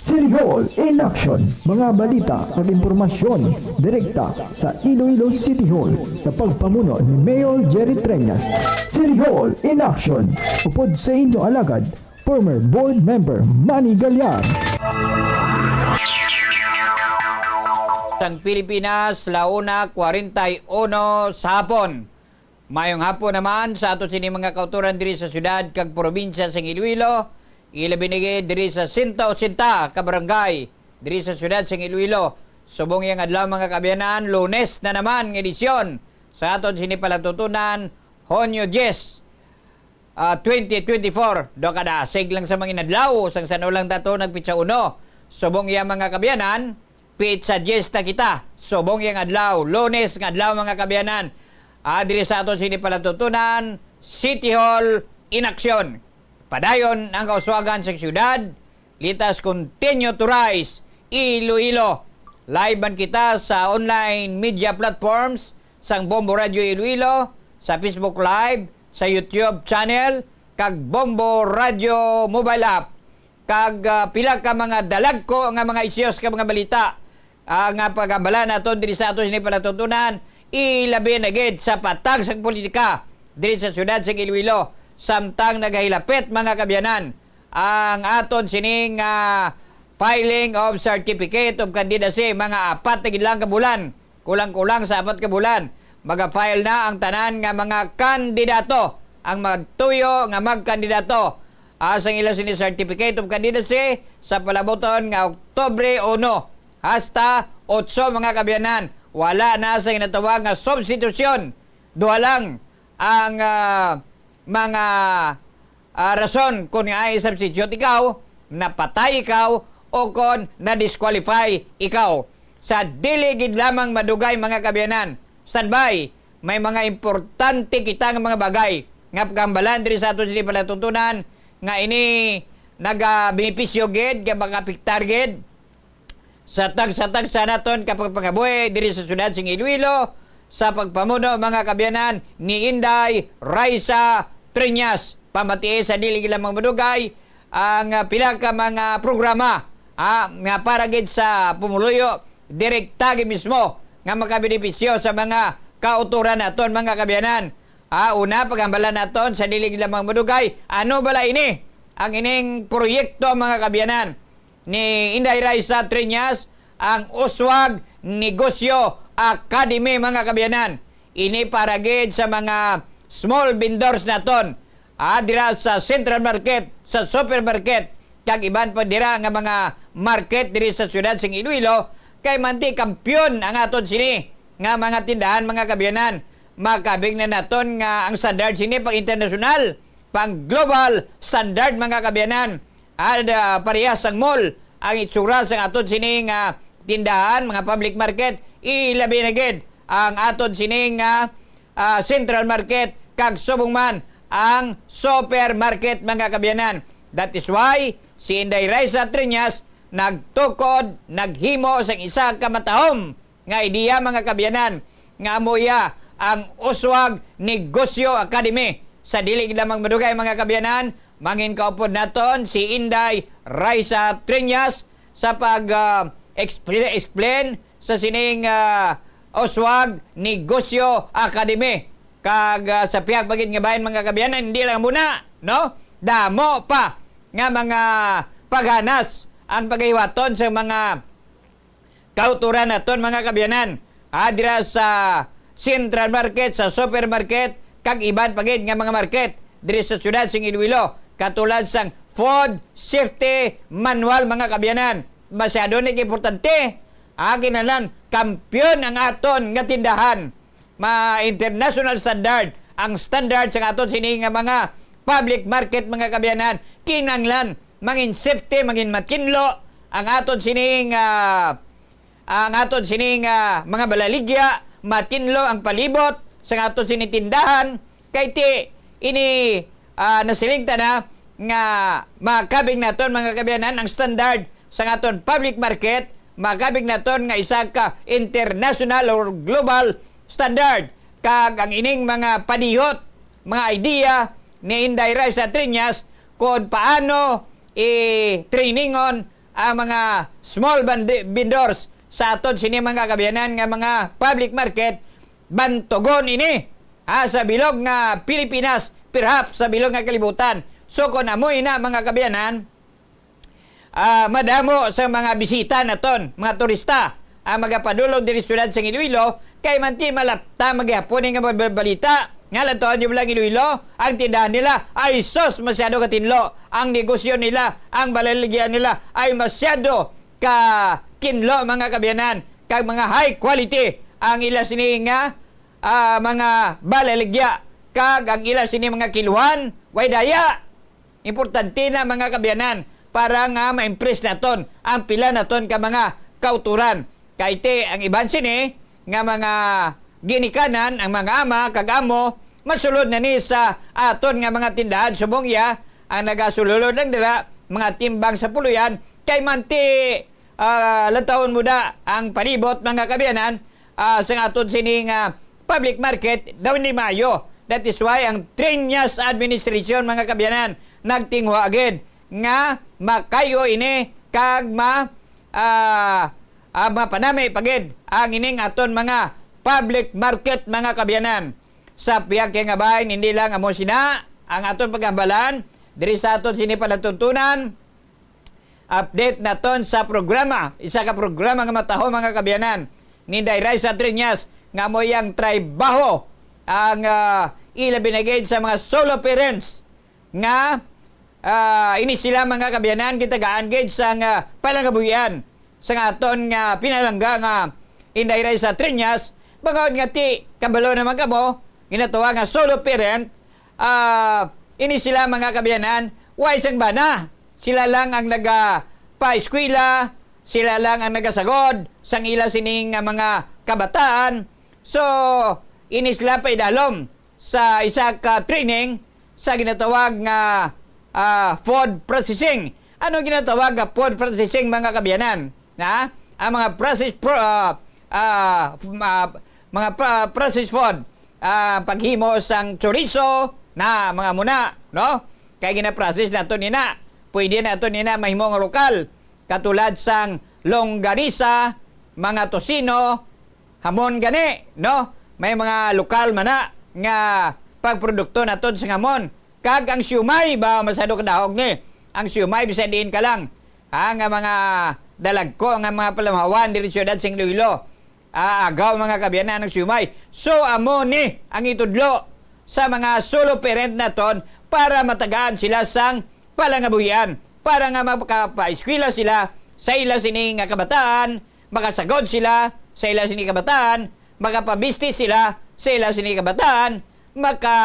City Hall in Action. Mga balita ug impormasyon direkta sa Iloilo City Hall sa pagpamuno ni Mayor Jerry Treñas. City Hall in Action. Upod sa inyong alagad, former board member Manny Gallar. Sang Pilipinas, la una cuarenta y uno sa hapon. Mayong hapon naman sa ato sini mga kauturan diri sa siyudad kag probinsya sang Iloilo, ilabi na gid diri sa sento ochenta ka barangay diri sa siyudad sang Iloilo. Subong yang adlaw, mga kaabyanan, Lunes na naman nga edisyon sa aton sini palatutunan, Hunyo diyes, ah, twenty twenty-four. Duha ka dasig lang sa mga inadlaw, sang san-o lang ta to nagpitsa uno. Subong yang, mga kaabyanan, pitsa diyes na kita. Subong yang adlaw, Lunes nga adlaw, mga kaabyanan. Ah, diri sa aton sini palatutunan, City Hall in Action. Padayon ang kauswagan sa siyudad. Let us continue to rise, Iloilo. Live man kita sa online media platforms sang Bombo Radio Iloilo, sa Facebook Live, sa YouTube channel, kag Bombo Radio mobile app. Kag, ah, pila ka mga dalagko nga mga isyos kag mga balita, ah, nga pagabala naton diri sa aton sini palatutunan, ilabi na gid sa patag sang politika diri sa siyudad sang Iloilo, samtang nagahilapit, mga kaabyanan, ang aton sining, ah, filing of certificate of candidacy, mga apat na gid lang ka bulan. Kulang-kulang sa apat ka bulan, maga-file na ang tanan nga mga kandidato, ang magtuyo nga magkandidato, ah, sang ila sini certificate of candidacy sa palabuton nga Oktubre uno hasta otso, mga kaabyanan. Wala na sa ginatawag nga substitusyon. Duha lang ang, ah, mga, ah, rason kon ngaa i-substitute ikaw, napatay ikaw, o kon na-disqualify ikaw. Sa dili gid lamang madugay, mga kaabyanan, standby, may mga importante kita nga mga bagay nga paghambalan diri sa aton sini palatutunan nga ini nagabenepisyo gid, kay makaapektar gid sa tagsa-tagsa naton ka pagpangabuhi diri sa siyudad sing Iloilo, sa pagpamuno, mga kaabyanan, ni Inday Raisa Treñas. Pamati sa dili lamang madugay ang, ah, pila ka mga programa, ah, nga para gid sa pumuluyo, direkta gid mismo nga makabenepisyo sa mga kautoran naton, mga kaabyanan. Ah, una, paghambalan naton sa dili lamang madugay, ano bala ini ang ining proyekto, mga kaabyanan, ni Inday Raisa Treñas, ang Uswag Negosyo Academy, mga kaabyanan. Ini para gid sa mga small vendors naton, ah, dira sa Central Market, sa supermarket, kag iban pa dira nga mga market diri sa siyudad sing Iloilo, kay manti kampiyon ang aton sini nga mga tindahan, mga kaabyanan. Makabig na naton nga ang standard sini pang internasyonal, pang global standard, mga kaabyanan. Ada parehas sang mall ang itsura sang aton sini nga tindahan, mga public market, ilabi na gid ang aton sini nga, ah, central market, kag subong man ang supermarket, mga kaabyanan. That is why si Inday Raisa Treñas nagtukod, naghimo sang isa ka matahom nga ideya, mga kaabyanan, nga amo iya ang Uswag Negosyo Academy. Sa dili lamang madugay, mga kaabyanan, mangin kaupod naton si Inday Raisa Treñas sa pag, ah, expl-, explain sa sining, ah, Uswag Negosyo Academy. Kag, ah, sa pihak pa gid nga bahin, mga kaabyanan, hindi lang muna, no? Damo pa nga mga paghanas ang pagahiwaton sa mga kautoran naton, mga kaabyanan, ah, dira sa Central Market, sa supermarket, kag iban pa gid nga mga market diri sa siyudad sing Iloilo, katulad sang Food Safety Manual, mga kaabyanan. Masyado ni importante, ah, kinahanglan kampiyon ang aton nga tindahan. Ma-international standard ang standard sa aton sini nga mga public market, mga kaabyanan. Kinahanglan mangin safety, mangin matinlo ang aton sini nga, ang aton sini nga mga balaligya, matinlo ang palibot sa aton sini tindahan. Kay ti ini, ah, nasiling ta na nga makabig naton, mga kaabyanan, ang standard sa aton public market, makabig naton nga isa ka international or global standard. Kag ang ining mga padihot, mga idea ni Inday Raisa Treñas kung paano i-trainingon ang mga small bandi-, vendors sa aton sini, mga kaabyanan, nga mga public market, bantugon ini, ha, sa bilog nga Pilipinas, perhaps sa bilog nga kalibutan. So, kung amo ina, mga kaabyanan, ah, madamo sa mga bisita naton, mga turista, ang magapadulong diri sa siyudad sang Iloilo, kay manti malapta maghapon nga magbalita nga lantaon niyo lang Iloilo, ang tindahan nila ay sus masyado katinlo, ang negosyo nila, ang balaligya nila ay masyado ka kinlo, mga kaabyanan, kag mga high quality ang ila sini nga, ah, mga balaligya, kag ang ila sini mga kiluhan way daya. Importante na, mga kaabyanan, para nga ma-impress naton ang pila naton ka mga kautoran. Kay ti ang iban sini nga mga ginikanan, ang mga ama kag amo, masulod na ni sa aton nga mga tindahan, subong iya ang nagasulod lang dira, mga timbang sa puloy-an, kay manti, ah, lantawon mo da ang palibot, mga kaabyanan, ah, sa aton sini nga public market daw ni Mayo. That is why ang Treñas administration, mga kaabyanan, nagtinguha gid nga makayo ini kag ma-, ah, ah, mapanami pa gid ang ining aton mga public market, mga kaabyanan. Sa pihak kay nga bahin, hindi lang amo sina ang aton paghambalan diri sa aton sini palatuntunan. Update naton sa programa, isa ka programa nga mataho, mga kaabyanan, ni Inday Raisa Treñas, nga amo iyang trabaho ang, ah, ilabi na gid sa mga solo parents nga, ah, ini sila, mga kaabyanan, gitagaan gid sang, ah, palangabuhian sang aton nga pinalangga nga Inday Raisa Treñas, bangod nga ti kabalo naman kamo, ginatawag nga solo parent, ah, ini sila, mga kaabyanan, way sang bana. Sila lang ang nagapaeskwela, sila lang ang nagasagod sang ila sini nga mga kabataan. So, ini sila paidalom sa isa ka training sa ginatawag nga, ah, food processing. Ano ginatawag nga food processing, mga kaabyanan? Ha? Ang mga process pro-, ah, ah, f-, ah, mga pra-, processed food, ah, paghimo sang chorizo na mga muna, no? Kay gina-process nato nina. Pwede nato nina mahimo nga lokal, katulad sang longganisa, mga tocino, hamon gani, no? May mga lokal man na nga pagprodukto naton sang hamon. Kag ang siumay ba, masado kadahog ni. Ang siumay, bisan diin ka lang, ha, nga mga dalagko, nga mga palamhawan diri sa siyudad sing Iloilo. Ah, agaw, mga kaabyanan, ang siumay. So, amo ni ang itudlo sa mga solo parent naton para matagaan sila sang palangabuhian, para nga makapaeskwela sila sa ila sini nga kabataan, makasagod sila sa ila sini kabataan, makapabisti sila sa ila sini kabataan, maka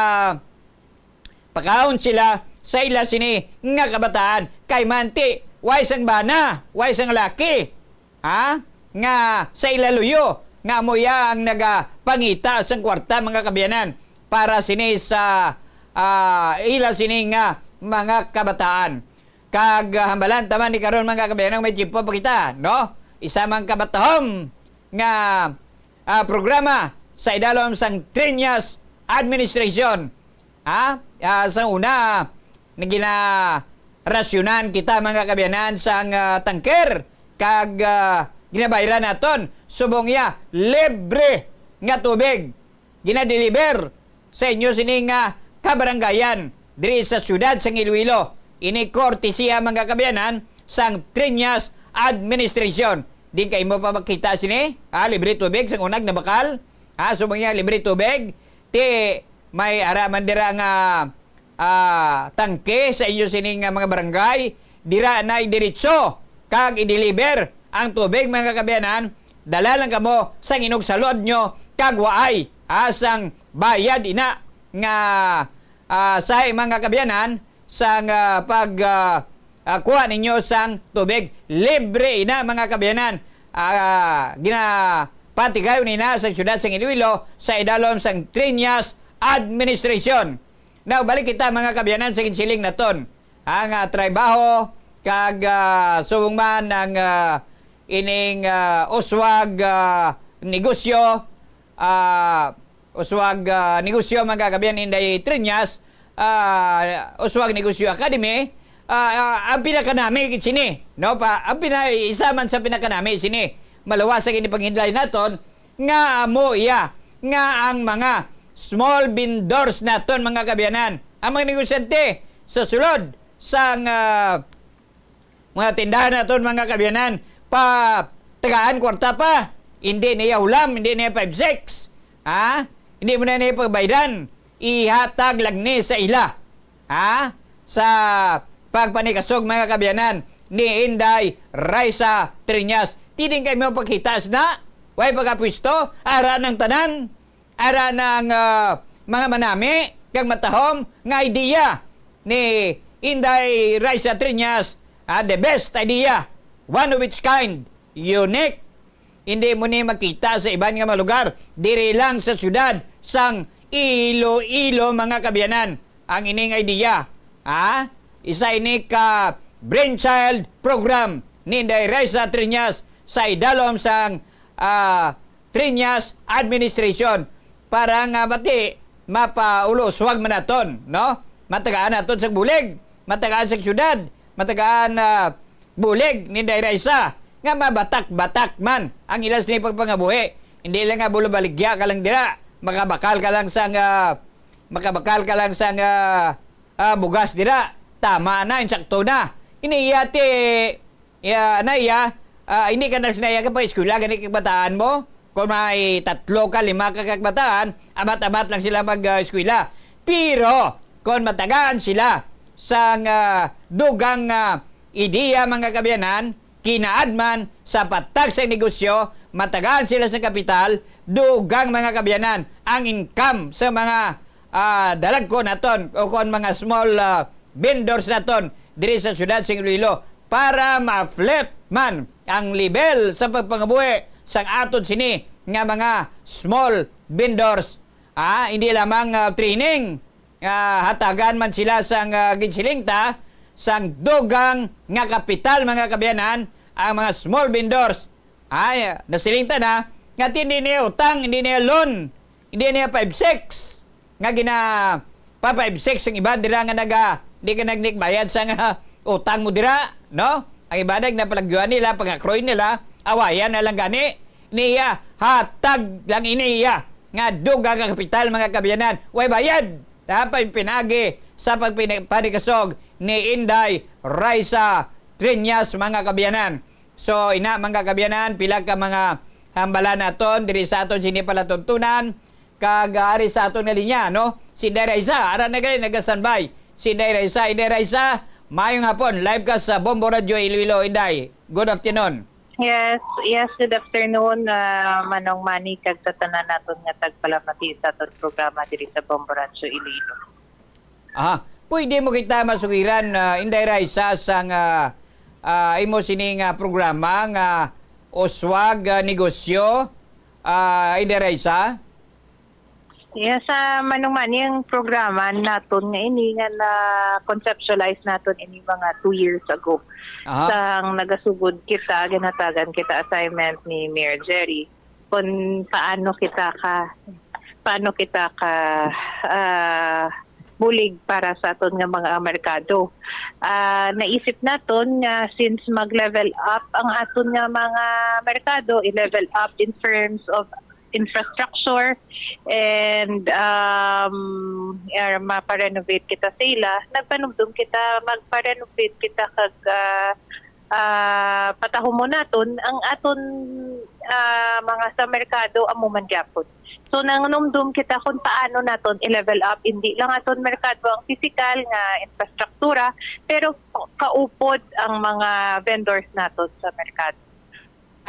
pakaon sila sa ila sini nga kabataan, kay manti, way sang bana, way sang laki, ha? Nga sa ila luyo, nga amo ya ang nagapangita sang kwarta, mga kaabyanan, para sini sa, ah, ila sini nga mga kabataan. Kag, ah, hambalan ta man ni karon, mga kaabyanan, may tiyempo pa kita, no? Isa mang kabatahom nga, ah, programa sa idalom sang Triñas administration. Ha? Ah, sa una, na ginarasyonan kita, mga kaabyanan, sang, ah, tangker, kag, ah, ginabayran naton subong iya libre nga tubig. Ginadeliver sa inyo sini nga kabaranggayan diri sa siyudad sang Iloilo. Ini kortesiya, mga kaabyanan, sang Triñas administration. Di kay mo pa makita sini, ha, libre tubig sang unag nabakal. Ha, subong iya libre tubig, ti may ara man dira nga, ah, tangke sa inyo sini nga mga barangay, dira na idiretso kag i-deliver ang tubig, mga kaabyanan. Dala lang kamo sang inugsalod nyo kag waay, ah, sang bayad ina nga, ah, sa mga kaabyanan sang, ah, pag, ah, ah, kuha ninyo sang tubig. Libre ina, mga kaabyanan. Ah, ginapatigayon ina sa siyudad sang Iloilo sa idalom sang Triñas administration. Now, balik kita, mga kaabyanan, sa ginsiling naton. Ang, ah, trabaho kag, ah, subong man ang, ah, ining, ah, uswag, ah, negosyo, ah, uswag, ah, negosyo, mga kaabyanan, Inday Triñas, ah, Uswag Negosyo Academy, ah, ah, ang pinakanami gid sini, no? Pa, ang pina-, isa man sa pinakanami sini, maluwas sa ginipanghinlay naton, nga amo iya nga ang mga small vendors naton, mga kaabyanan, ang mga negosyante sa sulod sang, ah, mga tindahan naton, mga kaabyanan, pa tagaan kwarta pa. Hindi niya ulam, hindi niya five six. Ha? Hindi mo na niya pagbaydan. Ihatag lang ni sa ila. Ha? Sa pagpanikasog, mga kaabyanan, ni Inday Raisa Triñas. Tining kay mo pagkitas na, way pagkapwisto, ara ng tanan, ara ng, ah, mga manami, kag matahom nga idea ni Inday Raisa Triñas, ah, the best idea, one of its kind, unique. Hindi mo ni makita sa iban nga mga lugar, diri lang sa siyudad sang Iloilo, mga kaabyanan, ang ining idea. Ha? Isa ini ka brainchild program ni Inday Raisa Triñas sa idalom sang, ah, Triñas administration para nga bati mapaulo uswag man naton, no? Matagaan naton sa bulig, matagaan sa siyudad, matagaan, ah, bulig ni Inday Raisa nga mabatak-batak man ang ila sini pagpangabuhi. Hindi lang nga bulabaligya ka lang dira, makabakal ka lang sa nga, makabakal ka lang sa nga, ah, bugas dira. Tama na, insakto na. Ini iya ti, iya, na iya, ah, hindi ka na sinaya ka pa eskwela, gani kag bataan mo. Kung may tatlo ka, lima ka kag bataan, amat-amat lang sila mag, ah, eskwela. Pero, kung matagaan sila sa nga dugang nga ideya, mga kaabyanan, kinaadman sa patag sa negosyo, matagaan sila sa kapital, dugang, mga kaabyanan, ang income sa mga, ah, dalagko naton o kon mga small, ah, vendors naton diri sa siyudad sing Iloilo para ma-flip man ang level sa pagpangabuhi sang aton sini nga mga small vendors. Ah, hindi lamang, ah, training, ah, hatagan man sila sang, ah, ginsiling ta, sang dugang nga kapital, mga kaabyanan, ang mga small vendors. Ay, nasiling ta na, Nga ti hindi niya utang, hindi niya loan, hindi niya five six. Nga gina pa five six ang iba dira nga naga, di ka nagnikbayad sa nga utang mo dira, no? Ang iba nag napalagyuan nila, pangakroy nila, awayan na lang gani. Niya, hatag lang ini iya. Nga duga ka kapital, mga kabiyanan. Way bayad. Dapat pinagi sa pagpini-, panikasog ni Inday Raisa Triñas, mga kabiyanan. So, ina, mga kabiyanan, pila ka mga hambalan naton diri sa aton sini palatuntunan, kag, ah, ari sa aton nga linya, no? Si Inday Raisa, ara na gali, naga-standby. Si Inday Raisa, Inday Raisa, mayong hapon, live ka sa Bombo Radio Iloilo, Inday. Good afternoon. Yes, yes, good afternoon, ah, Manong Manny, kag sa tanan naton nga tagpalamati sa aton programa diri sa Bombo Radio Iloilo. Aha. Pwede mo kita masugiran, ah, Inday Raisa, sa nga, ah, imo sini nga programa nga Uswag, ah, Negosyo, ah, Inday Raisa? Yes, ah, Manong Manny, ang programa naton nga ini nga na-conceptualize naton ini mga two years ago. Aha. Sang nagasugod kita, ginhatagan kita assignment ni Mayor Jerry kung paano kita ka, paano kita ka, ah, bulig para sa aton nga mga merkado. Ah, naisip naton nga since mag-level up ang aton nga mga merkado, i-level up in terms of infrastructure and, um, er, mapa-renovate kita sa ila, nagpanumdum kita, magpa-renovate kita kag, ah, ah, patahumon naton ang aton, ah, mga sa merkado amo man gyapon. So, nanumdum kita kung paano naton i-level up, hindi lang aton merkado ang pisikal nga infrastruktura, pero kaupod ang mga vendors naton sa merkado.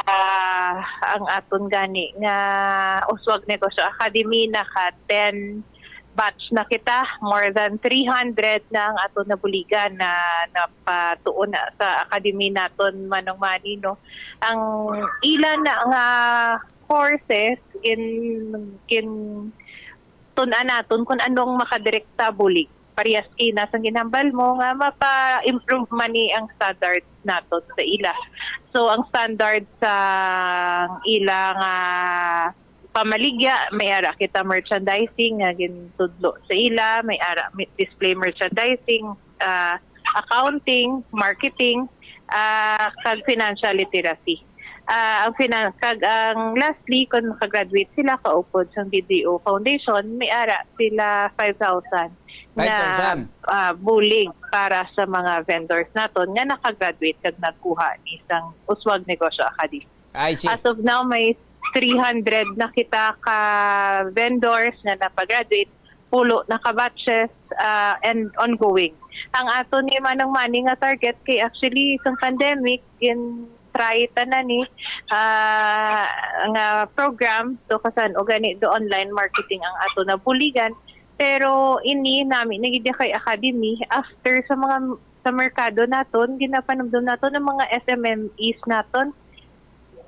Ah, ang aton gani nga Uswag Negosyo Academy, naka ten batch na kita, more than three hundred na ang aton nabuligan na napatuon na sa academy naton, Manong Manny, no? Ang ila na nga courses, gin-, gin-, tun-an naton kung anong makadirekta bulig. Parehas kina sang ginhambal mo nga mapa-improve man ni ang standards naton sa ila. So, ang standard sa ila nga pamaligya, may ara kita merchandising nga gintudlo sa ila, may ara mi-, display merchandising, ah, accounting, marketing, ah, kag financial literacy. Ah, ang finan-, kag ang lastly, kung makagraduate sila kaupod sang B D O Foundation, may ara sila five thousand na, five thousand. Ah, bulig para sa mga vendors naton nga nakagraduate kag nagkuha ni sang Uswag Negosyo Academy. I see. As of now, may three hundred na kita ka vendors nga napagraduate, pulo na ka batches, ah, and ongoing. Ang ato ni Manong Manny nga target kay actually sa pandemic, gin-try tanan ni, ah, nga program, so kasan-o gani do online marketing ang ato nabuligan. Pero ini nami na gid kay academy after sa mga, sa merkado naton, ginapanumdum naton ang mga S M M Es naton,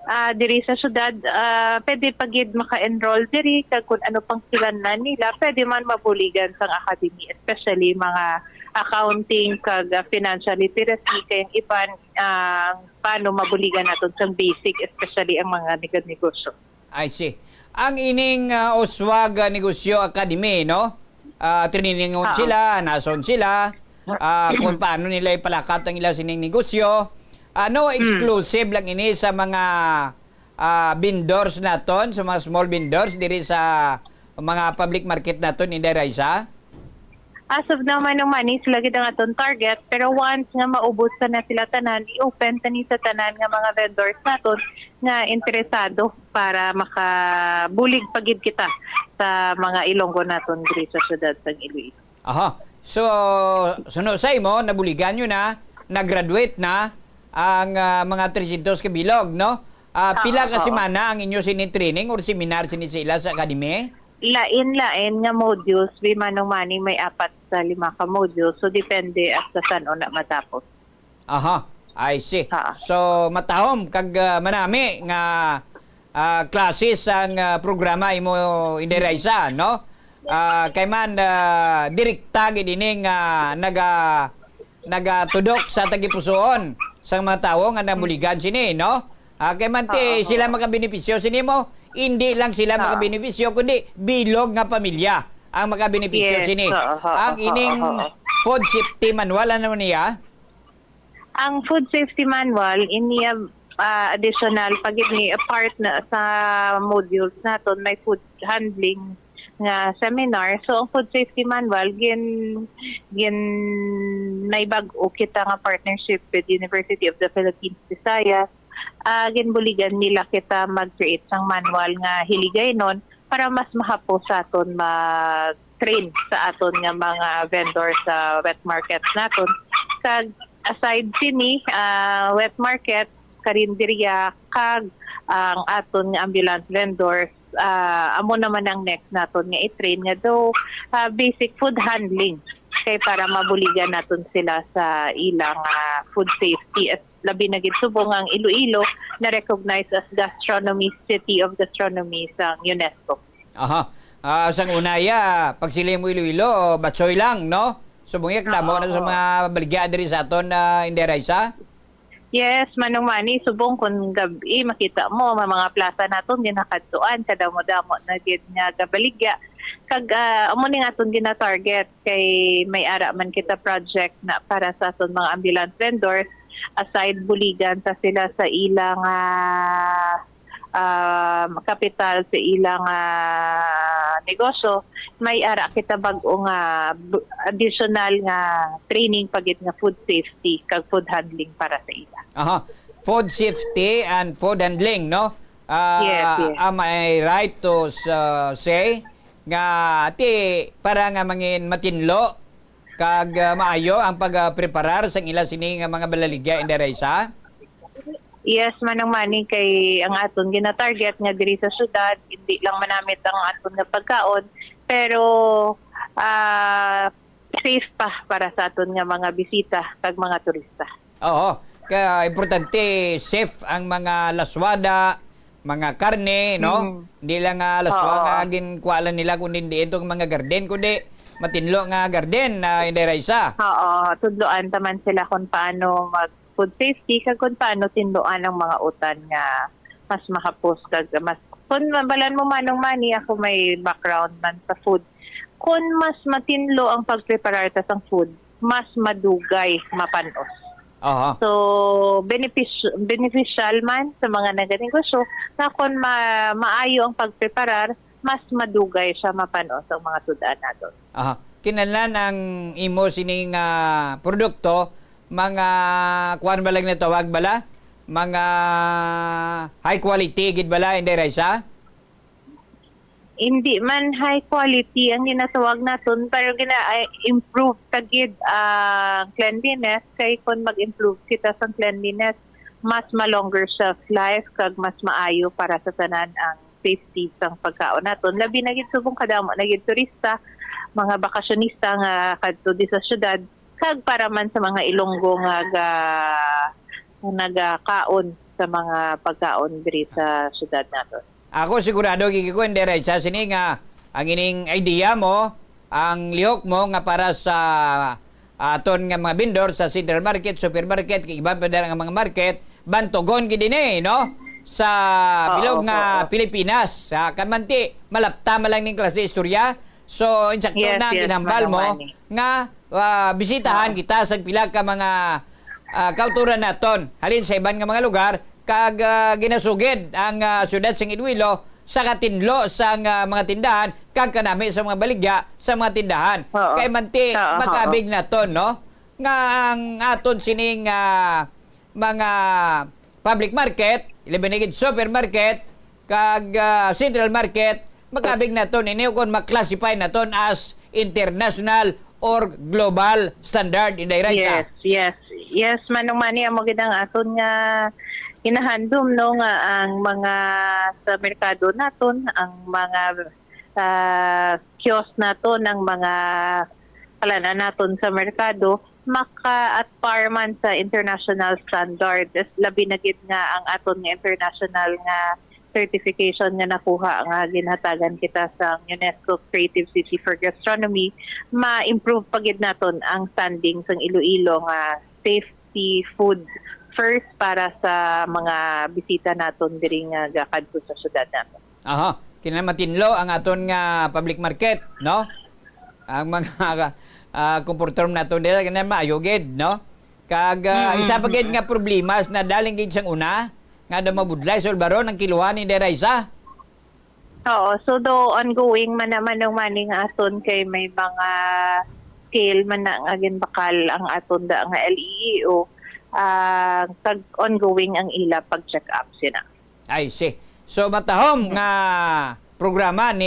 ah, diri sa syudad, ah, pwede pa gid maka-enroll diri, kag kung ano pang kinahanglan nila, pwede man mabuligan sang academy, especially mga accounting kag, ah, financial literacy, kay ang iban, ah, paano mabuligan naton sang basic, especially ang mga nega-negosyo. I see. Ang ining, ah, Uswag, ah, Negosyo Academy, no? Ah, trainingon, oo, sila, nason sila, ah, kung paano nila ipalakat ang ila sining negosyo. Ano, hmm, exclusive lang ini sa mga, ah, vendors naton, sa mga small vendors diri sa mga public market naton, Inday Raisa? As of now, Manong Manny, sila gid ang aton target, pero once nga maubos na, na sila tanan, i-open tani sa tanan nga mga vendors naton nga interesado para makabulig pa gid kita sa mga Ilonggo naton diri sa siyudad sang Iloilo. Aha. So, suno sa imo, nabuligan nyo na, nag-graduate na ang, ah, mga three hundred ka bilog, no? Ah, pila ka semana ang inyo sini training or seminar sini sa ila sa academy? Lain-lain nga modules, bi, Manong Manny, may apat sa lima ka modules. So, depende hasta san-o na matapos. Aha, I see. Ha. So, matahom kag, ah, manami nga, ah, klase sang, ah, programa imo, Inday Raisa, no? Ah, kay man, ah, direkta gid ini nga naga-, nagatudok sa tagipusoon sang mga tawo nga nabuligan sini, no? Ah, kay man ti, oo, sila makabenepisyo sini mo, Hindi lang sila Oo. makabenepisyo, kundi bilog nga pamilya ang makabenepisyo Yes, sini. oo, oo, Ang oo, ining oo. food safety manual, ano niya? Ang food safety manual, iniya, ah, additional pa gid ni, a part na sa modules naton, may food handling nga seminar. So, ang food safety manual, gin-, gin-, may bag-o kita nga partnership with University of the Philippines Visayas. Ah, ginbuligan nila kita mag-create sang manual nga hiligaynon para mas mahapos sa aton mag-train sa aton nga mga vendor sa wet markets naton. Kag aside sini, ah, wet market, karinderya, kag ang aton nga ambulance vendors, ah, amo naman ang next naton nga i-train nga do, ah, basic food handling kay para mabuligan naton sila sa ilang, ah, food safety, at labi na gid subong ang Iloilo na-recognize as Gastronomy City of Gastronomy sang UNESCO. Aha. Ah, sang una, ya, pagsiling mo Iloilo, Batsoy lang, no? Subong ya, kadamo Oo, na sa oo. mga baligya diri sa aton, ah, Inday Raisa? Yes, Manong Manny, subong kun gab-i, makita mo, may mga plaza naton ginakadtuan, kadamo-damo na gid nga gabaligya. Kag, ah, amo ning aton gina-target kay may ara man kita project na para sa aton mga ambulance vendors, aside buligan sa sila sa ilang, ah, um, kapital sa ilang, ah, negosyo, may ara kita bag-o nga bu-, additional nga training pa gid nga food safety kag food handling para sa ila. Aha. Food safety and food handling, no? Ah, Yes, yes. am I right to s-, uh, say nga ti para nga mangin matinlo kag, ah, maayo ang pagpreparar sang ila sini nga mga balaligya, Inday Raisa? Yes, Manong Manny, kay ang aton gina-target nga diri sa syudad, hindi lang manamit ang aton nga pagkaon, pero, ah, safe pa para sa aton nga mga bisita kag mga turista. Oo, ka importante safe ang mga laswada, mga karne, no? Mm. Hindi lang nga laswa Oo. nga ginkuha lang nila, kundi hindi itong mga garden, kundi matinlo nga garden, ah, Inday Raisa. Oo, tudloan ta man sila kung paano mag food safety kag kung paano tinloan ang mga utan nga mas mahapos kag mas, kung mabalan mo, Manong Manny, ako may background man sa food. Kung mas matinlo ang pagpreparar ta sang food, mas madugay mapan-os. Aha. So, benefis-, beneficial man sa mga naganegosyo nga kung ma-, maayo ang pagpreparar, mas madugay siya mapan-os ang mga sud-an naton. Aha. Kinahanglan ang imo sining, ah, produkto, mga kuwan ba lang natawag bala? Mga high quality gid bala, Inday Raisa? Hindi man high quality ang ginatawag naton, pero gina-, ay, improve ta gid ang cleanliness, kay kung mag-improve kita sa cleanliness, mas ma-longer shelf life, kag mas maayo para sa tanan ang safety sang pagkaon naton. Labi na gid subong kadamo na gid turista, mga bakasyonista nga kadto di sa syudad, kag para man sa mga Ilonggo nga ga-, nagakaon sa mga pagkaon diri sa syudad naton. Ako sigurado, Kiki, ko, Inday Raisa, sini nga ang ining idea mo, ang lihok mo nga para sa aton nga mga vendor sa central market, supermarket, kag iban pa dira nga mga market, bantugon gid ini, no? Sa Oo, bilog nga oo. Pilipinas, sa kamanti, malapta man lang ning klase istorya. So, insakto Yes, na ang yes, ginhambal Manong mo Manny. nga, ah, bisitahan Oo. kita sa pila ka mga, ah, kauturan naton halin sa iban nga mga lugar, kag, ah, ginasugid ang, ah, siyudad sang Iloilo sa katinlo sang, ah, mga tindahan kag kanami sa mga baligya sa mga tindahan. Oo. Kay manti, Oo, oo. makabig naton, no? Nga ang aton sining, ah, mga public market, ilabi na gid supermarket, kag, ah, central market, makabig naton ini, o kon ma-classify naton as international or global standard, Inday Raisa. Yes, yes. Yes, Manong Manny, amo gid ang aton nga ginahandom, no, nga ang mga sa merkado naton, ang mga, ah, kiosk naton, ang mga kalan-an naton sa merkado, maka at par man sa international standards, labi na gid nga ang aton nga international nga certification nga nakuha nga ginhatagan kita sa UNESCO Creative City for Gastronomy, ma-improve pa gid naton ang standing sang Iloilo nga safety food first para sa mga bisita naton diri nga gakadto sa syudad naton. Aha, kinamatinlo ang aton nga public market, no? Ang mga, ah, comfort room naton dira, kinahanglan maayo gid, no? Kag, ah, Mm, isa pa gid mm. nga problema na daling gid sang una, nga daw mabudlay sa Ulbaron ang kiluhan ni Inday Raisa. Oo, so do ongoing man naman ang maning aton kay may mga scale man na nga ginbakal ang aton da nga L E E O, ah, kag ongoing ang ila pag-check up sina. I see. So, matahom nga programa ni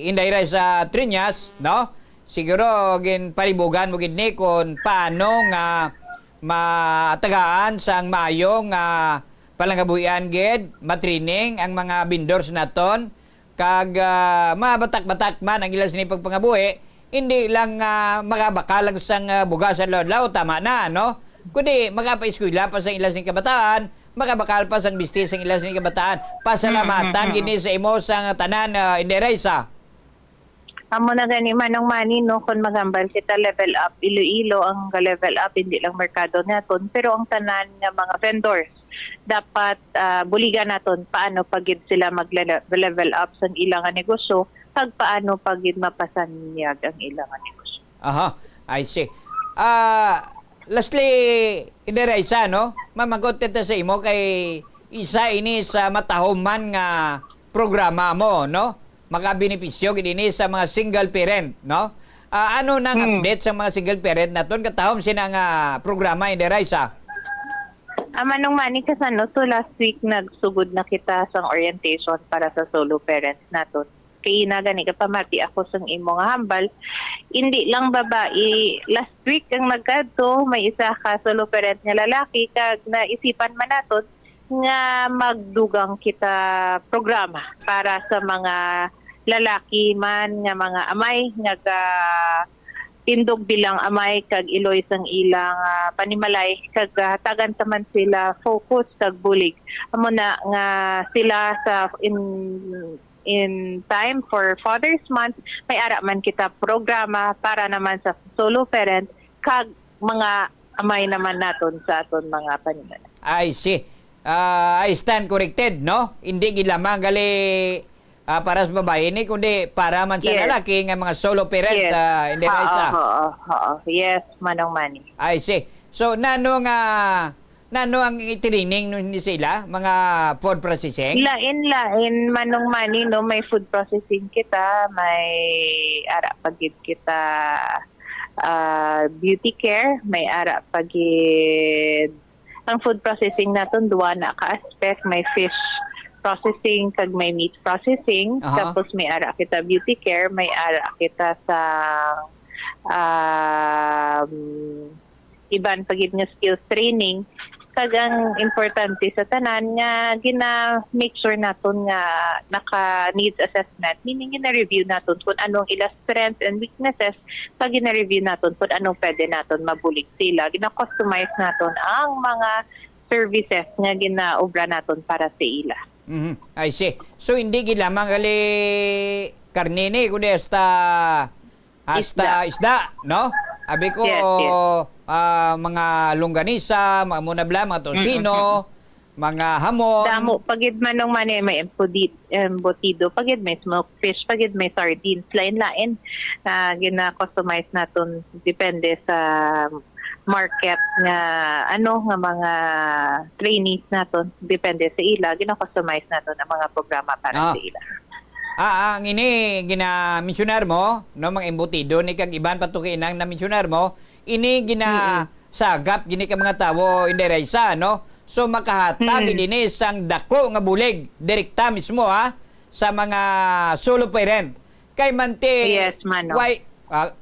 Inday Raisa Triñas, no? Siguro ginpalibugan mo gid ni kung paano nga matagaan sang maayo nga palangabuhian gid, matraining ang mga vendors naton, kag, ah, mabatak-batak man ang ila sini pagpangabuhi, hindi lang, ah, makabakal lang sang, ah, bugas adlaw-adlaw, tama na, no? Kundi makapaeskwela pa sang ila sini kabataan, makabakal pa sang bisti sang ila sini kabataan. Pasalamatan Mm, mm, mm. gini sa imo sang tanan, ah, Inday Raisa. Amo na gani, Manong Manny, no, kung maghambal kita, level up Iloilo ang level up, hindi lang merkado naton, pero ang tanan nga mga vendors dapat, ah, buligan naton paano pa gid sila mag-level up sang ila nga negosyo, kag paano pa gid mapasanyag ang ila nga negosyo. Aha, I see. Ah, lastly, Inday Raisa, no? Mamagot kita sa imo kay isa ini sa matahoman nga programa mo, no? Makabenepisyo gid ini sa mga single parent, no? Ah, ano nang Hmm. update sa mga single parent naton katahom sina nga programa, Inday Raisa? Ah, Manong Manny, kasano to, last week nagsugod na kita sang orientation para sa solo parents naton. Kay ina gani kapamati ako sang imo nga hambal. Hindi lang babae, last week ang nagkadto, may isa ka solo parent nga lalaki, kag naisipan man naton nga magdugang kita programa para sa mga lalaki man nga mga amay nga ga-, tindog bilang amay kag iloy sang ilang, ah, panimalay, kag gahatagan ta man sila focus kag bulig. Amo na nga sila sa in, in time for Father's Month, may ara man kita programa para naman sa solo parent kag mga amay naman naton sa aton mga panimalay. I see. Ah, I stand corrected, no? Hindi gid lamang gali, ah, para sa babae ni, kundi para man sa Yes. lalaki nga mga solo parent, Yes. ah, Inday Oo, Raisa. oo, oo. Yes, Manong Manny. I see. So, nano nga, nano ang i-training nun ni sila? Mga food processing? Lain-lain, Manong Manny, no? May food processing kita, may ara pa gid kita, ah, beauty care, may ara pa gid ang food processing naton, duwa na ka aspect, may fish processing kag may meat processing. Aha. Tapos may ara kita beauty care, may ara kita sa, um, iban pa gid nga skills training. Kag ang importante sa tanan nga gina-make sure naton nga naka-needs assessment, meaning gina-review naton kung ano ang ila strengths and weaknesses, kag gina-review naton kung anong pwede naton mabulig sa ila. Gina-customize naton ang mga services nga ginaobra naton para sa ila. Mhm. I see. So, hindi gid lamang gali karne ni, kundi hasta, hasta Isda. isda, no? Abi ko, Yes, yes. ah, mga longganisa, mga, amo na bala, mga tocino, Mm, mm, mm. mga hamon. Damo pa gid, Manong Manny, may empudi-, embutido pa gid, may smoked fish pa gid, may sardines, lain-lain. Ah, gina-customize naton, depende sa market nga, ano, nga mga trainees naton, depende sa ila, gina-customize naton ang mga programa para Ah. sa ila. Ah, ang ini gina-mensionar mo, no, mga embutido ni kag iban pa to kay inang na-mensionar mo, ini gina-, Mm-mm. sagap gini ka mga tawo, Inday Raisa, no? So, makahatag Mm. gid ini sang dako nga bulig, direkta mismo, ha, sa mga solo parent. Kay manti, Yes, Manong. why, ah,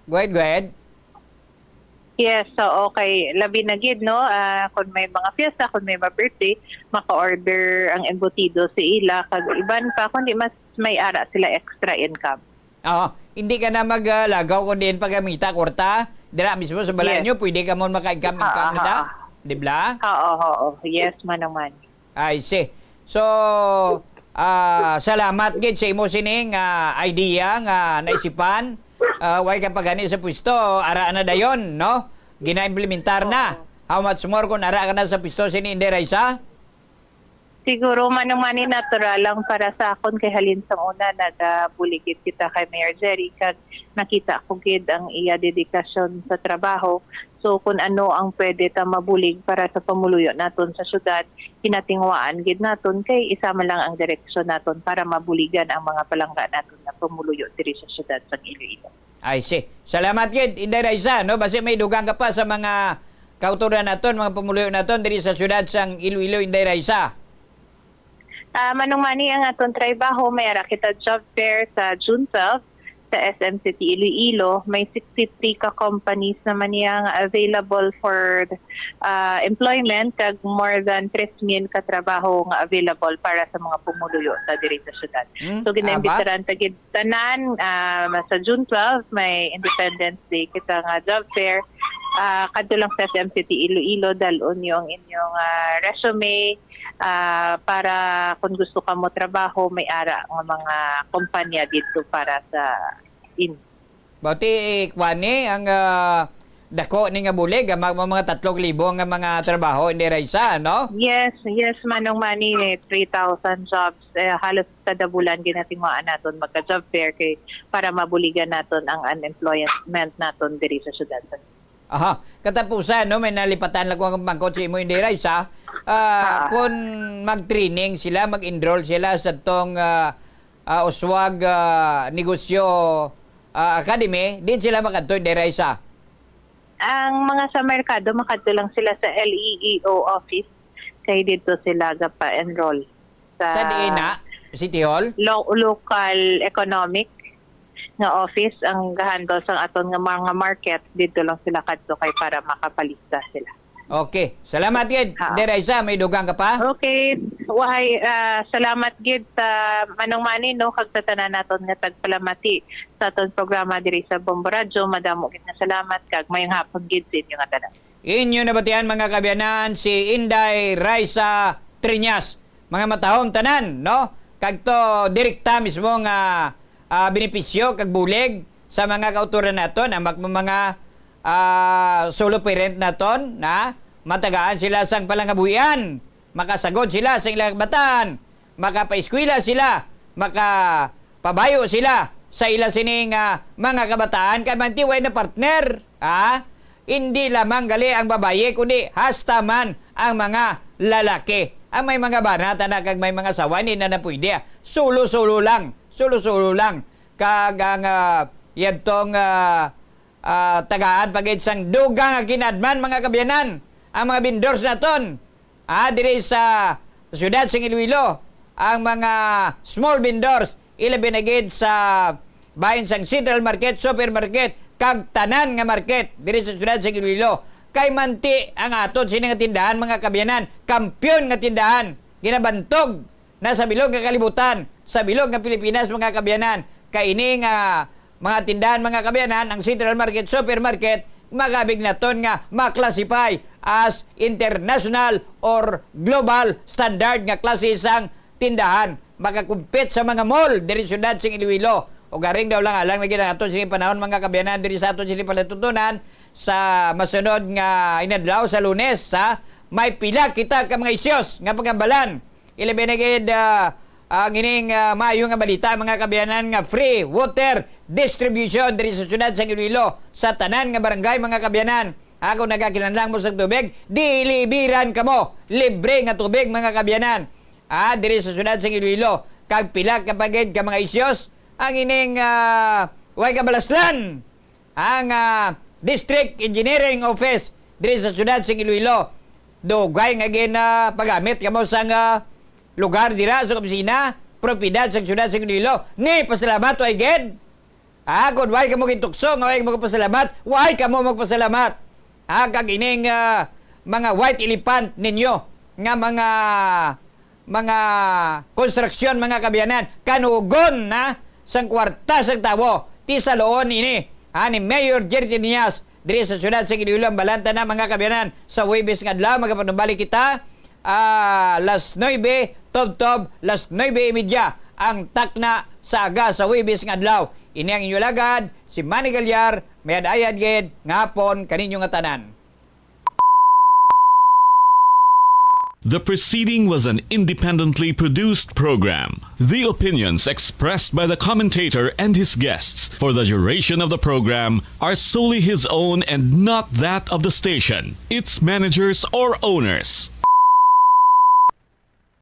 go ahead, go ahead. Yes, so okay. Labi na gid, no? Ah, kung may mga fiesta, kung may mga birthday, maka-order ang embutido sa ila, kag iban pa, kundi mas may ara sila extra income. Oo. Hindi ka na mag, ah, lagaw kung diin pagkamita, kwarta. Dira mismo sa balay Yes. nyo, pwede ka mo maka-income, income na Oo, da. oo. Di ba? Oo, oo. Yes, Manong Manny. I see. So, ah, salamat gid sa imo sining, ah, idea nga naisipan. Ah, way ka pa gani sa pwesto, ara na dayon, no? Gina-implementar na. Oo. How much more kung ara ka na sa pwesto sini, Inday Raisa? Siguro, Manong Manny, natural lang para sa akon kay halin sa una nagabulig gid kita kay Mayor Jerry kag nakita ko gid ang iya dedikasyon sa trabaho. So, kung ano ang pwede ta mabulig para sa pamuluyo naton sa syudad, kinatingwaan gid naton kay isa man lang ang direksyon naton para mabuligan ang mga palangga naton nga pumuluyo diri sa syudad sang Iloilo. I see. Salamat gid, Inday Raisa, no? Basi may dugang ka pa sa mga kautoran naton, mga pumuluyo naton diri sa syudad sang Iloilo, Inday Raisa. Ah, Manong Manny, ang aton trabaho, may ara kita job fair sa June twelve sa S M City Iloilo. May sixty-three ka companies naman niya nga available for ah, employment, kag more than tres mil ka trabaho nga available para sa mga pumuluyo sa diri sa syudad. Hmm, So, aba? Ginaimbitaran ta gid tanan, ah, sa June twelve, may Independence Day kita nga job fair. Ah, kadto lang sa S M City Iloilo, dal-on niyo ang inyong ah, resume ah, para kung gusto ka mo trabaho, may ara nga mga kumpanya dito para sa in. Bati, eh, kuwan ni ang ah, dako ni nga bulig, ah, mag-, mga tatlong libo nga mga trabaho, Inday Raisa, no? Yes, yes, Manong Manny, eh, three thousand jobs. Eh, halos kada bulan ginatinguhaan naton magka-job fair kay para mabuligan naton ang unemployment naton diri sa syudad. Aha, katapusan, no, may nalipatan lang ko ang pangkot sa imo, Inday Raisa. Ah, Ah. Kung mag-training sila, mag-enroll sila sa tong ah, ah, Uswag ah, Negosyo ah, Academy, din sila makadto, Inday Raisa. Ang mga sa merkado, makadto lang sila sa L E E O office. Kay dito sila gapa-enroll sa Sa diin na? City Hall? lo-, local economic nga office ang gahandle sang aton nga mga market. Dito lang sila kadto kay para makapalista sila. Okay. Salamat gid. Ah. Inday Raisa, may dugang ka pa? Okay. Wahay, ah, salamat gid sa Manong Manny, no, kag sa tanan naton nga tagpalamati sa aton programa diri sa Bombo Radyo. Madamo gid nga salamat kag mayong hapon gid sa inyo nga tanan. Inyo nabatian, mga kaabyanan, si Inday Raisa Triñas. Mga matahom tanan, no? Kag to direkta mismo nga ah, benepisyo kag bulig sa mga kautoran naton, ang mag-, mga ah, solo parent naton, na matagaan sila sang palangabuhian, makasagod sila sa ilang kabataan, makapaeskwela sila, makapabayo sila sa ila sini nga mga kabataan, kay manti way na partner, ha? Hindi lamang gali ang babayi, kundi hasta man ang mga lalaki. Ang may mga bana, tana, kag may mga asawa, hindi na na pwede, ah. Sulo-sulo lang, sulo-sulo lang. Kag ang ah, yadtong ah, ah, tagaan pa gid sang dugang nga kinadman, mga kaabyanan, ang mga vendors naton, ah, diri sa siyudad sang Iloilo, ang mga small vendors, ilabi na gid sa bahin sang Central Market, Supermarket, kag tanan nga market diri sa siyudad sang Iloilo. Kay manti ang aton sini nga tindahan, mga kaabyanan, kampiyon nga tindahan, ginabantog na sa bilog nga kalibutan, sa bilog nga Pilipinas, mga kaabyanan. Kay ini nga mga tindahan, mga kaabyanan, ang Central Market, Supermarket, makabig naton nga maklasify as international or global standard nga klase sang tindahan. Makakumpit sa mga mall diri siyudad sing Iloilo. O garing daw lang alang lagi na ato sini panahon, mga kaabyanan, diri sa ato sini palatutunan sa masunod nga inadlaw sa Lunes, ha? May pila kita ka mga isyos nga pagambalan. Ilabi na gid, ah, ang ining ah, maayo nga balita, mga kaabyanan, nga free water distribution diri sa siyudad sang Iloilo sa tanan nga barangay, mga kaabyanan. Ako nagakinahanglan mo sa tubig, dilibiran kamo libre nga tubig, mga kaabyanan. Ah, diri sa siyudad sang Iloilo, kag pila ka pa gid ka mga isyos ang ining ah, way kabalaslan ang ah, District Engineering Office diri sa siyudad sing Iloilo. Dugay nga ginapagamit kamo sang ah, lugar dira sa opisina, propiedad sa siyudad sing Iloilo. Ni pasalamat, way gid. Ah, kung way kamo gintukso nga way kamo magpasalamat, way kamo magpasalamat. Ah, kag ining ah, mga white elephant ninyo nga mga mga konstruksyon, mga kaabyanan, kanugon na sang kwarta sang tawo. Ti saluon ini, ha, ni Mayor Jerry Tinias diri sa siyudad sa Iloilo. Ang balanta na, mga kaabyanan, sa Huwebes nga adlaw, magapanumbalik kita, ah, las nuebe, tubtob, las nuebe y media, ang takna sa aga sa Huwebes nga adlaw. Ini ang inyo lagad, si Manny Galyar, mayad-ayad gid nga hapon kaninyo nga tanan. The preceding was an independently produced program. The opinions expressed by the commentator and his guests for the duration of the program are solely his own and not that of the station, its managers, or owners.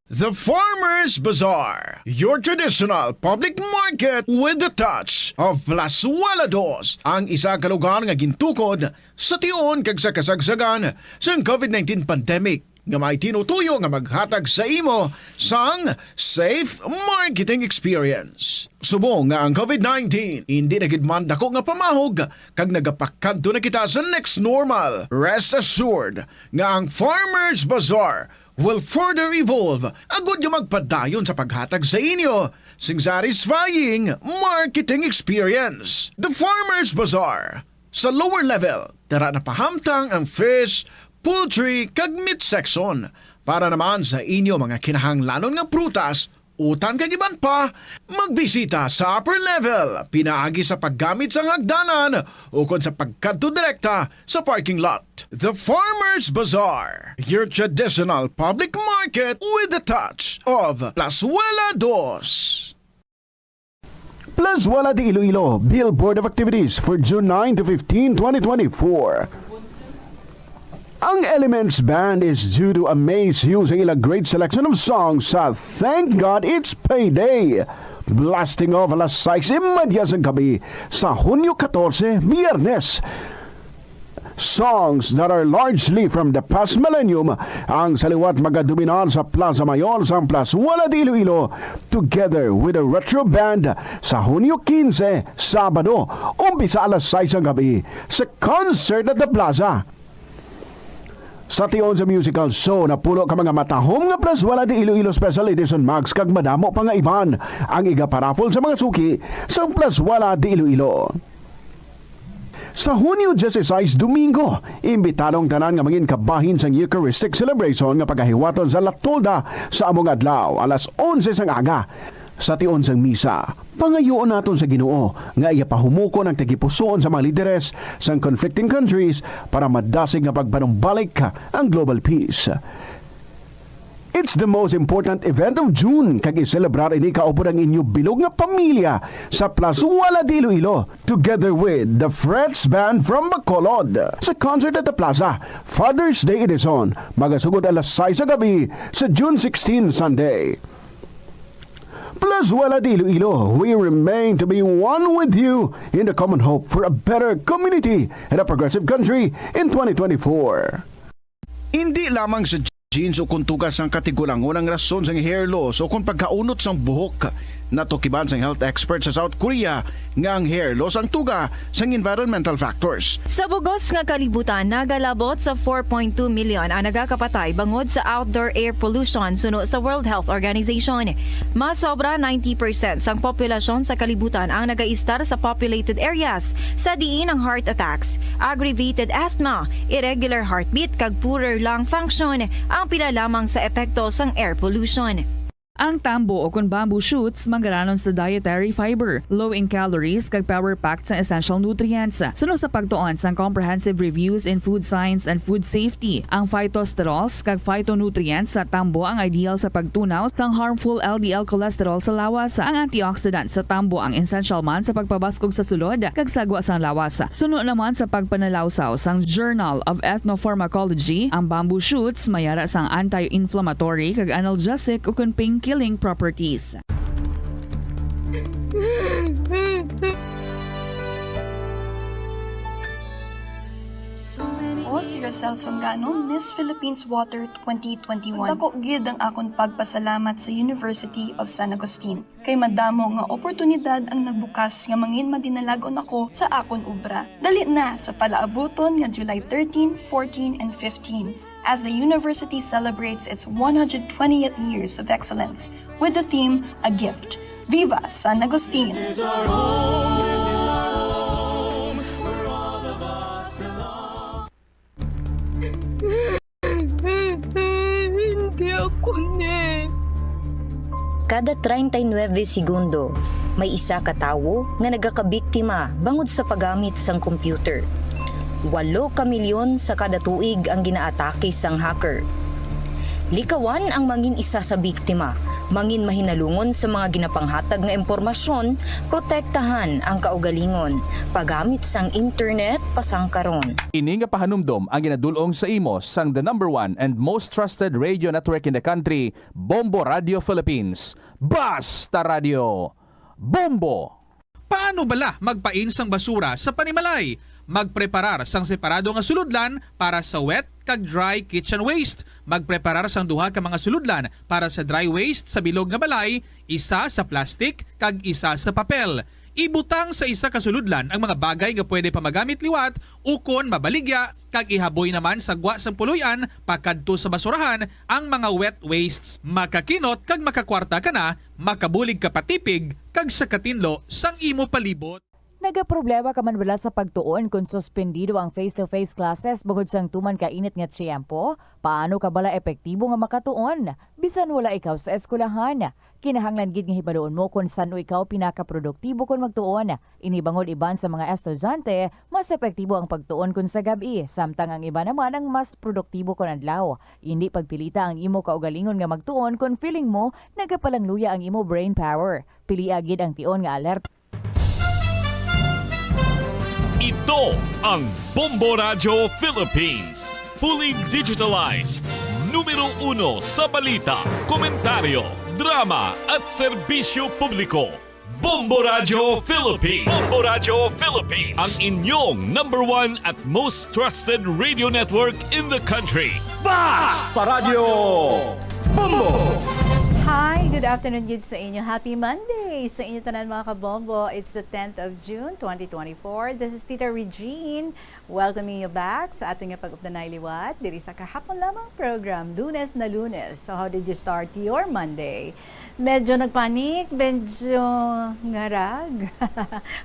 The Farmers Bazaar, your traditional public market with the touch of Plazuela Dos, ang isa ka lugar nga gintukod sa tion kag sa kasagsagan sang COVID nineteen pandemic, nga may tinutuyo nga maghatag sa imo sang safe marketing experience. Subong nga ang COVID nineteen indi na gid man dako nga pamahog kag nagapakadto na kita sa next normal, rest assured nga ang Farmers Bazaar will further evolve agud nga magpadayon sa paghatag sa inyo sing satisfying marketing experience. The Farmers Bazaar, sa lower level, dara na pahamtang ang fish, poultry, kag meat section. Para naman sa inyo mga kinahanglanon nga prutas, utan kag iban pa, magbisita sa upper level pinaagi sa paggamit sang hagdanan ukon sa pagkadto direkta sa parking lot. The Farmers Bazaar, your traditional public market with the touch of Plazuela Dos. Plazuela de Iloilo, Billboard of Activities for June nine to fifteen, twenty twenty-four. Ang Elements Band is due to amaze you sa ila great selection of songs sa Thank God It's Payday, blasting off alas sais y media sang gabi sa Hunyo katorse, Biyernes. Songs that are largely from the past millennium ang sa liwat magadominar sa Plaza Mayor sang Plazuela de Iloilo, together with the Retro Band sa Hunyo kinse, Sabado, umpisa alas sais sang gabi sa Concert at the Plaza. Sa tion sa musical show, napulo ka mga matahom nga Plazuela de Iloilo Special Edition mugs kag madamo pa nga iban ang igaparaffle sa mga suki sang Plazuela de Iloilo. Sa Hunyo disisais, Domingo, imbitado ang tanan nga mangin kabahin sang Eucharistic celebration nga pagahiwaton sa La Tolda sa amo nga adlaw, alas onse sang aga. Sa tion sang misa, pangayuon naton sa Ginoo nga iya pahumukon ang tagipusoon sa mga lideres sang conflicting countries para madasig nga pagpanumbalik ang global peace. It's the most important event of June, kag i-celebrar ini kaupod ang inyo bilog nga pamilya sa Plazuela de Iloilo, together with the Frets Band from Bacolod. Sa Concert at the Plaza, Father's Day Edition, magasugod alas sais sa gabi sa June sixteen, Sunday. Plazuela de Iloilo, we remain to be one with you in the common hope for a better community and a progressive country in twenty twenty-four. Indi lamang sa genes o kon tuga sang katigulangon ang rason sang hair loss o kon pagkaunot sang buhok. Natukiban sang health expert sa South Korea nga ang hair loss ang tuga sang environmental factors. Sa bug-os nga kalibutan, nagalabot sa four point two million ang nagakapatay bangod sa outdoor air pollution, suno sa World Health Organization. Mas sobra ninety percent sang populasyon sa kalibutan ang nagaistar sa populated areas, sa diin ang heart attacks, aggravated asthma, irregular heartbeat, kag poorer lung function ang pila lamang sa epekto sang air pollution. Ang tambo, o kon bamboo shoots, manggaranon sa dietary fiber, low in calories, kag power-packed sang essential nutrients. Suno sa pagtuon sang Comprehensive Reviews in Food Science and Food Safety, ang phytosterols kag phytonutrients sa tambo ang ideal sa pagtunaw sang harmful L D L cholesterol sa lawas. Ang antioxidant sa tambo ang essential man sa pagpabaskog sa sulod kag sagwa sang lawas. Suno naman sa pagpanalawsaw sang Journal of Ethnopharmacology, ang bamboo shoots mayara sang anti-inflammatory kag analgesic ukon pain-killing properties. Ako si Rosel Songano, Miss Philippines Water twenty twenty-one. Dako gid ang akon pagpasalamat sa University of San Agustin, kay madamo nga oportunidad ang nagbukas nga mangin madinalagon ako sa akon obra. Dali na sa palaabuton nga July thirteen, fourteen, and fifteen, as the university celebrates its one hundred twentieth years of excellence with the theme A Gift. Viva San Agustin! Hindi ako ni. Kada treinta y nueve segundo, may isa ka tawo nga nagakabiktima bangod sa paggamit sang computer. Walo ka milyon sa kada tuig ang ginaatake sang hacker. Likawan ang mangin isa sa biktima. Mangin mahinalungon sa mga ginapanghatag nga impormasyon, protektahan ang kaugalingon. Paggamit sang internet, pasangkaron. Ini nga pahanumdom ang ginadul-ong sa imo sang the number one and most trusted radio network in the country, Bombo Radio Philippines. Basta Radio, Bombo! Paano bala magpain sang basura sa panimalay? Magpreparar sang separado nga sulodlan para sa wet kag dry kitchen waste. Magpreparar sang duha ka mga sulodlan para sa dry waste sa bilog nga balay, isa sa plastic kag isa sa papel. Ibutang sa isa ka sulodlan ang mga bagay nga pwede pa magamit liwat ukon mabaligya, kag ihaboy naman sa gwa sang puloy-an pakadto sa basurahan ang mga wet wastes. Makakinot kag makakwarta ka na, makabulig ka pa tipig kag sa katinlo sang imo palibot. Nagaproblema ka man bala sa pagtuon kon suspendido ang face-to-face classes bangod sang tuman ka init nga tiyempo? Paano ka bala epektibo nga makatuon bisan wala ikaw sa eskwelahan? Kinahanglan gid nga hibaluon mo kon san-o ikaw pinakaproduktibo kon magtuon. Ini bangod iban sa mga estudyante, mas epektibo ang pagtuon kon sa gab-i, samtang ang iban naman ang mas produktibo kon adlaw. Indi pagpilita ang imo kaugalingon nga magtuon kon feeling mo nagapalangluya ang imo brain power. Pilia gid ang tion nga alerto. Ito ang Bombo Radyo Philippines. Fully digitalized. Numero uno sa balita, komentaryo, drama at serbisyo publiko. Bombo Radyo Philippines. Bombo Radyo Philippines. Ang inyong number one at most trusted radio network in the country. Basta Radyo Bombo! Hi, good afternoon gid sa inyo. Happy Monday sa inyo tanan, mga kabombo. It's the tenth of June, twenty twenty-four. This is Tita Regine, welcoming you back sa aton nga pag-updanay liwat diri sa kahapon lamang program, Lunes na Lunes. So, how did you start your Monday? Medyo nagpanik, medyo ngarag.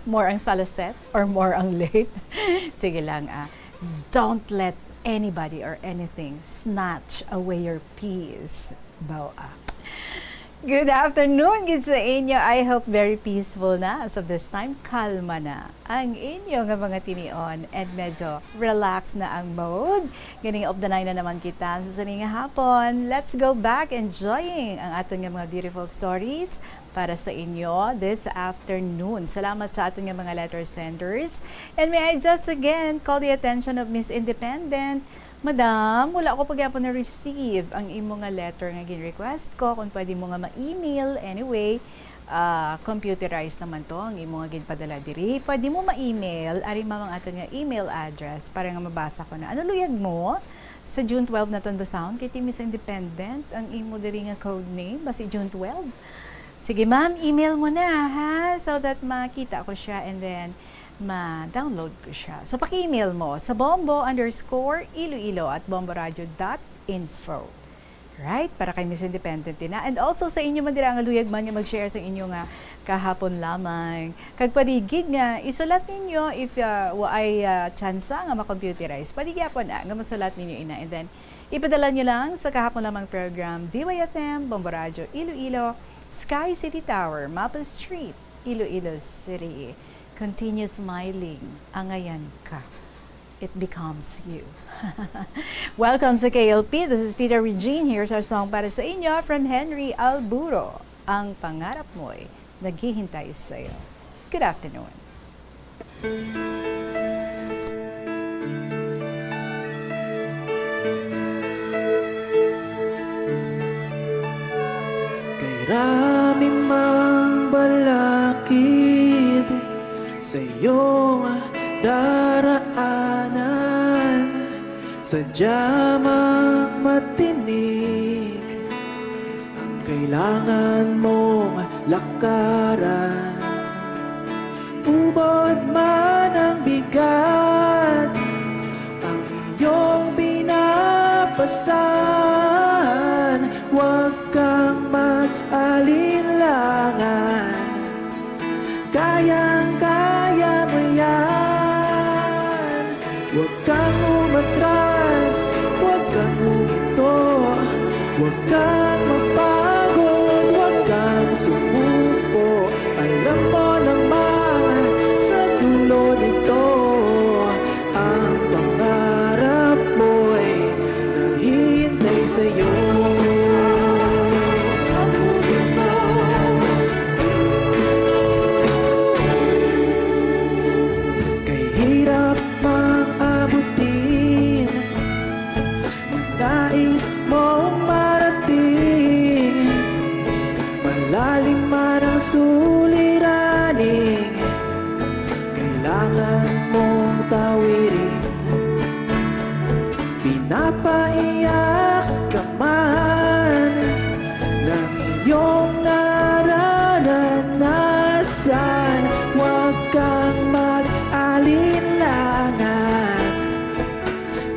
More ang salaset or more ang late? Sige lang, ah. Don't let anybody or anything snatch away your peace. Baw, ah. Good afternoon gid sa inyo. I hope very peaceful na as of this time. Kalma na ang inyo nga mga tinion and medyo relax na ang mode. Ganing updanay na naman kita sa sini nga hapon. Let's go back enjoying ang aton nga mga beautiful stories para sa inyo this afternoon. Salamat sa aton nga mga letter senders. And may I just again call the attention of Miss Independent. Madam, wala ko pa gyapon na-receive ang imo nga letter nga gin-request ko. Kung pwede mo nga ma-email, anyway, ah, computerized naman to ang imo nga ginpadala diri. Pwede mo ma-email, ari, ma'am, ang aton nga email address para nga mabasa ko na. Ano luyag mo? Sa June twelve naton basahon kay ti Miss Independent ang imo diri nga code name, basi June twelve. Sige, ma'am, email mo na, ha, so that makita ko siya and then ma-download ko siya. So, paki-email mo sa bombo underscore iloilo at bomboradio dot info. Right? Para kay Miss Independent din na. And also sa inyo man dira nga luyag man nga mag-share sa inyo nga kahapon lamang. Kag pwede gid nga isulat ninyo if, ah, wa ay, ah, tsansa nga ma-computerize. Pwede gyapon na nga masulat ninyo ina. And then, ipadala nyo lang sa kahapon lamang program, D Y F M, Bombo Radyo, Iloilo, Sky City Tower, Maple Street, Iloilo City. Continue smiling. Angayan ka. It becomes you. Welcome sa K L P. This is Tita Regine. Here's our song para sa inyo from Henry Alburo. Ang pangarap mo'y naghihintay sa'yo. Good afternoon. Kay rami mang balakid sa iyong daraanan, sadya mang matinik ang kailangan mong lakaran. Ubod man ang bigat, ang iyong binabasan, huwag kang mag-alinlangan. Kayang-kaya mo yan. Huwag kang umatras, huwag kang huminto. Huwag kang mapagod, huwag kang sumuko. Alam mo namang sa dulo nito, ang pangarap mo'y naghihintay sa'yo. Napaiyak ka man ng iyong nararanasan, huwag kang mag-alinlangan.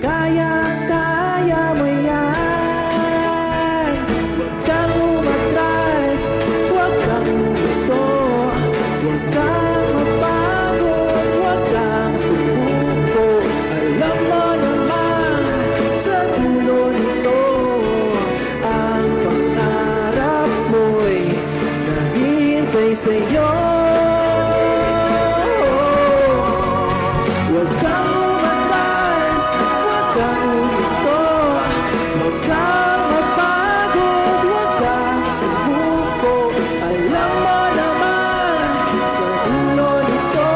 Kayang-kaya mo yan. Huwag kang umatras, huwag kang huminto, huwag kang mapagod, huwag kang sumuko. Alam mo naman, sa dulo nito, ang pangarap mo'y naghihintay sa'yo. Huwag kang umatras, huwag kang huminto, huwag kang mapagod, huwag kang sumuko. Alam mo naman, sa dulo nito,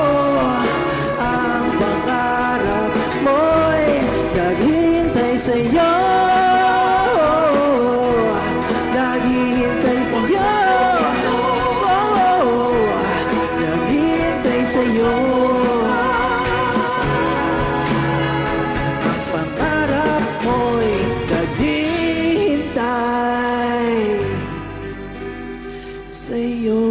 ang pangarap mo'y naghihintay sa'yo. Naghihintay sa'yo. Oh, naghihintay sa'yo. Ang pangarap mo'y naghihintay sa'yo.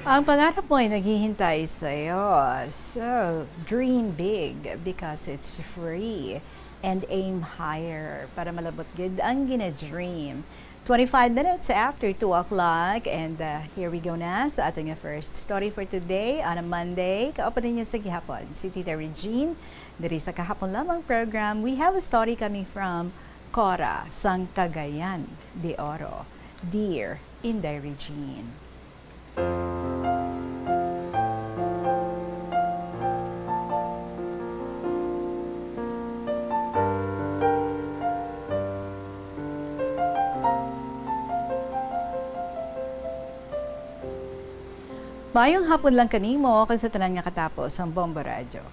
Ang pangarap mo ay naghihintay sa'yo. So, dream big because it's free and aim higher para malabot gid ang gina-dream. Twenty-five minutes after two o'clock, and, uh, here we go na sa aton nga first story for today on a Monday. Kauban ninyo sa gihapon, si Tita Regine. Diri sa kahapon lamang program, we have a story coming from Cora sang Cagayan de Oro. Dear Inday Regine. Maayong hapon lang kanimo kag sa tanan nga katapo sang Bombo Radyo.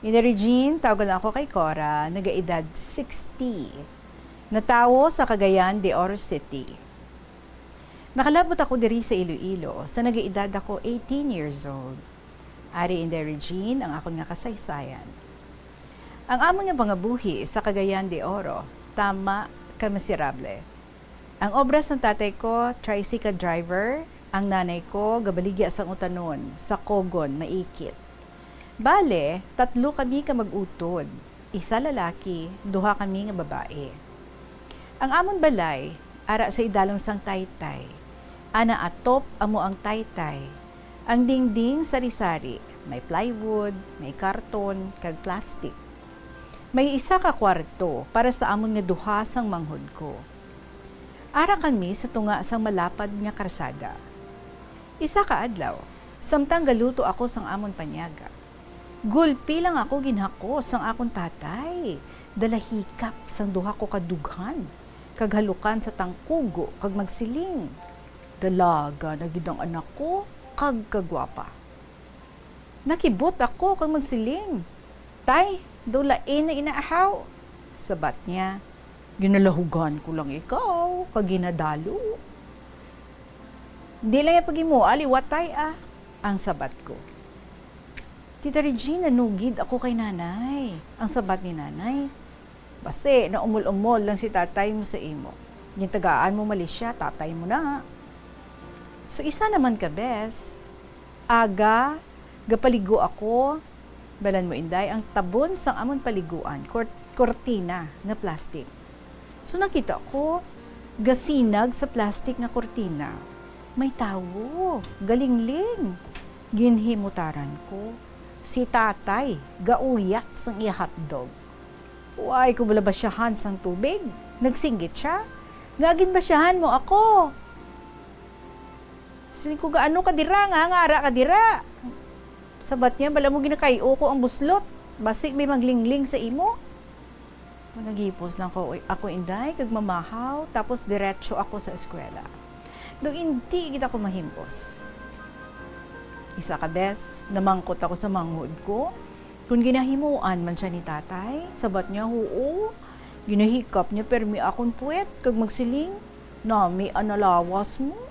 Inday Regine, tawgon lang ako kay Cora, nagaedad sixty. Natawo sa Cagayan de Oro City. Nakalabot ako diri sa Iloilo sa nagaedad ako eighteen years old. Ari, Inday Regine, ang akon nga kasaysayan. Ang amon nga pangabuhi sa Cagayan de Oro, tama ka miserable. Ang obra sang tatay ko, tricycle driver, ang nanay ko, gabaligya sang utanon, sa Cogon, Maikit. Bale, tatlo kami ka mag-utod, isa lalaki, duha kami nga babae. Ang amon balay, ara sa idalom sang taytay. Ana atop amo ang taytay. Ang dingding sari-sari, may plywood, may karton, kag plastic. May isa ka kwarto para sa amon nga duha sang manghod ko. Ara kami sa tunga sang malapad nga karsada. Isa ka adlaw, samtang galuto ako sang amon panyaga, gulpi lang ako ginhakos sang akon tatay, dalahikap sang duha ko ka dughan, kag halukan sa tangkugo kag magsiling, "Dalaga na gid ang anak ko, kag kagwapa." Nakibot ako kag magsiling, "Tay, daw lain na inaahaw." Sabat niya, "Ginalahugan ko lang ikaw kag ginadalo." "Di lang iya paghimoa liwat, Tay, ah," ang sabat ko. "Tita Regine, nanugid ako kay Nanay," ang sabat ni Nanay. "Basi naumol-umol lang si tatay mo sa imo. Gintagaan mo mali siya, tatay mo na." So, isa naman ka bes, aga, gapaligo ako, balan mo, Inday, ang tabon sang amon paliguan, kor-, kortina nga plastic. So, nakita ko, gasinag sa plastic nga kortina, may tawo, galingling. Ginhimutaran ko, si tatay, gauyat sang iya hotdog. Way ko bala basyahan sang tubig. Nagsinggit sia, "Ngaa ginbasyahan mo ako?" Siling ko, "Gaano ka dira, nga, nga ara ka dira?" Sabat niya, "Bala mo ginakay-o ko ang buslot. Basi may maglingling sa imo." Naghipos lang ko, ako, Inday, kag mamahaw, tapos diretso ako sa eskwela. Daw indi gid ako mahimbos. Isa ka bes, namangkot ako sa manghod ko kon ginahimuan man sia ni tatay. Sabat niya, "Huo, ginahikap niya permi akon puwet kag magsiling, 'Nami ang nalawas mo.'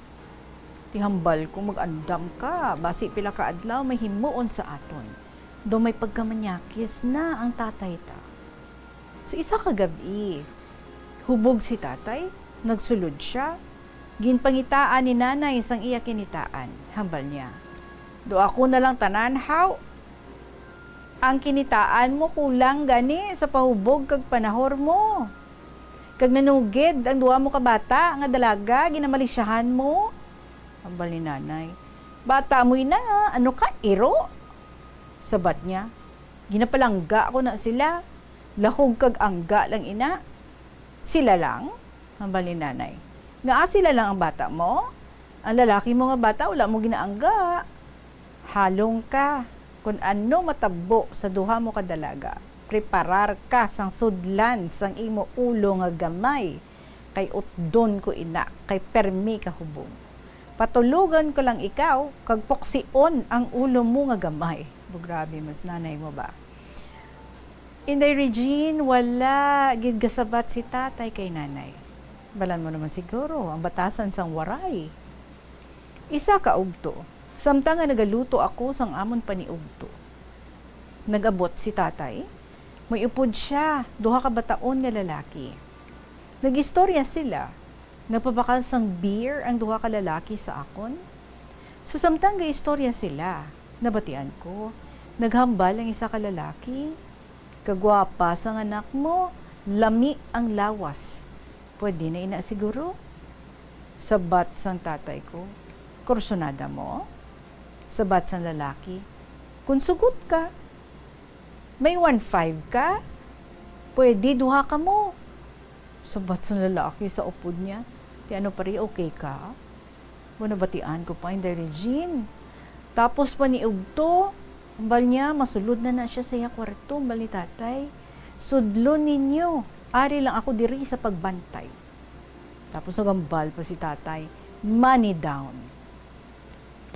Ti hambal ko, 'Mag-andam ka, basi pila ka adlaw may himuon sa aton.'" Daw may pagkamanyakis na ang tatay ta. Sa isa ka gab-i, hubog si tatay, nagsulod sia, ginpangitaan ni nanay sang iya kinitaan. Hambal niya, "Do ako na lang tanan, haw? Ang kinitaan mo kulang gani sa pahubog kag panahor mo. Kag nanugid ang duha mo ka bata nga dalaga, ginamalisyahan mo." Hambal ni nanay, "Bata mo ina, ano ka, iro?" Sabat niya, "Ginapalangga ko na sila. Lahog kag angga lang ina." "Sila lang?" hambal ni nanay. "Ngaa sila lang ang bata mo? Ang lalaki mo nga bata wala mo ginaangga." "Halong ka. Kun ano matabo sa duha mo ka dalaga, preparar ka sang sudlan sang imo ulo nga gamay, kay utdon ko ina, kay permi ka hubog. Patulogan ko lang ikaw, kag puksion ang ulo mo nga gamay." Bo, grabe, mas nanay mo ba? Inday Regine, wala gid gasabat si tatay kay nanay. Balan mo naman siguro, ang batasan sang waray. Isa ka ugto, samtang nga nagaluto ako sang amon paniugto, nag-abot si tatay. May upod sia, duha ka bataon nga lalaki. Nag-istorya sila. Nagpabakal sang beer ang duha ka lalaki sa akon. Sa samtang gaistorya sila, nabatian ko, naghambal ang isa ka lalaki, "Kagwapa sang anak mo, lami ang lawas. Pwede na ina siguro?" Sabat sang tatay ko, "Kursunada mo?" Sabat sang lalaki, "Kun sugot ka, may one five ka, pwede duha kamo." Sabat sang lalaki sa upod niya, "Ti ano, pare, okay ka?" Bo, nabatian ko pa, Inday Regine. Tapos paniugto, hambal niya, masulod na na sia sa iya kwarto, hambal ni tatay. "Sudlon ninyo, ari lang ako diri sa pagbantay." Tapos nagambal pa si tatay, "Money down."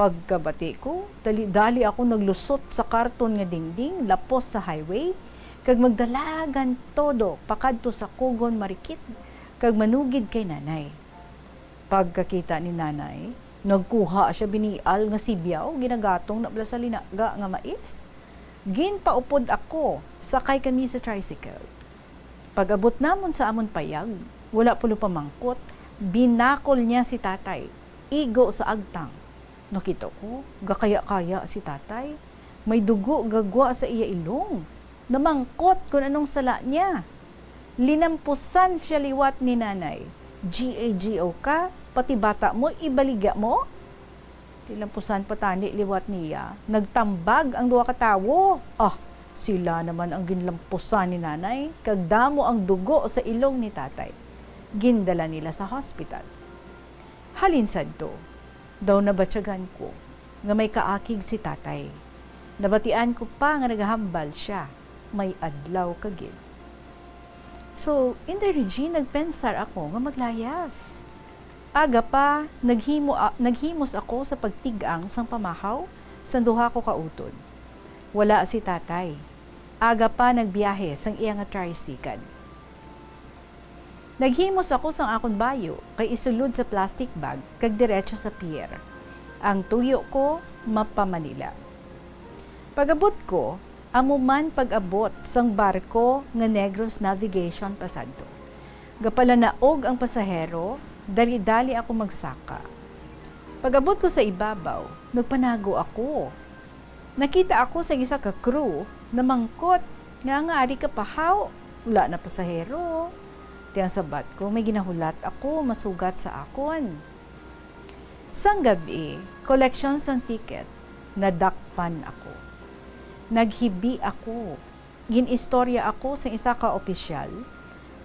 Pagkabati ko, dali-dali ako naglusot sa karton nga dingding, lapos sa highway, kag magdalagan todo pakadto sa Kugon Marikit, kag manugid kay nanay. Pagkakita ni nanay, nagkuha sia binial nga sibyaw, ginagatong na bala sa linaga nga mais. Ginpaupod ako, sakay kami sa tricycle. Pag-abot namon sa amon payag, wala pulo pa mangkot, binakol niya si tatay, igo sa agtang. Nakita ko, gakaya-kaya si tatay. May dugo gagwa sa iya ilong. Namangkot kon anong sala niya. Linampusan sia liwat ni nanay. "G A G O ka, pati bata mo, ibaligya mo?" Ti lampusan pa tani liwat niya, nagtambag ang duha ka tawo. Ah, sila naman ang ginlampusan ni nanay, kag damo ang dugo sa ilong ni tatay. Gindala nila sa hospital. Halin sadto, daw nabatyagan ko nga may kaakig si tatay. Nabatian ko pa nga nagahambal sia, may adlaw ka gid. So, Inday Regine, nagpensar ako nga maglayas. Aga pa, naghimo, a-, naghimos ako sa pagtig-ang sang pamahaw sang duha ko ka utod. Wala si tatay. Aga pa nagbiyahe sang iya nga tricycle. Naghimos ako sang akon bayo kay isulod sa plastic bag kag diretso sa pier. Ang tuyo ko, mapa-Manila. Pag-abot ko, amo man pag-abot sang barko nga Negros Navigation pasadto. Gapalanaog ang pasahero, dali-dali ako magsaka. Pag-abot ko sa ibabaw, nagpanago ako. Nakita ako sang isa ka crew namangkot nga, "Ngaa ari ka pa haw? Wala na pasahero." Ti ang sabat ko, may ginahulat ako masugat sa akon. Sang gab-i, koleksyon sang ticket, nadakpan ako. Naghibi ako. Gin-istorya ako sang isa ka opisyal.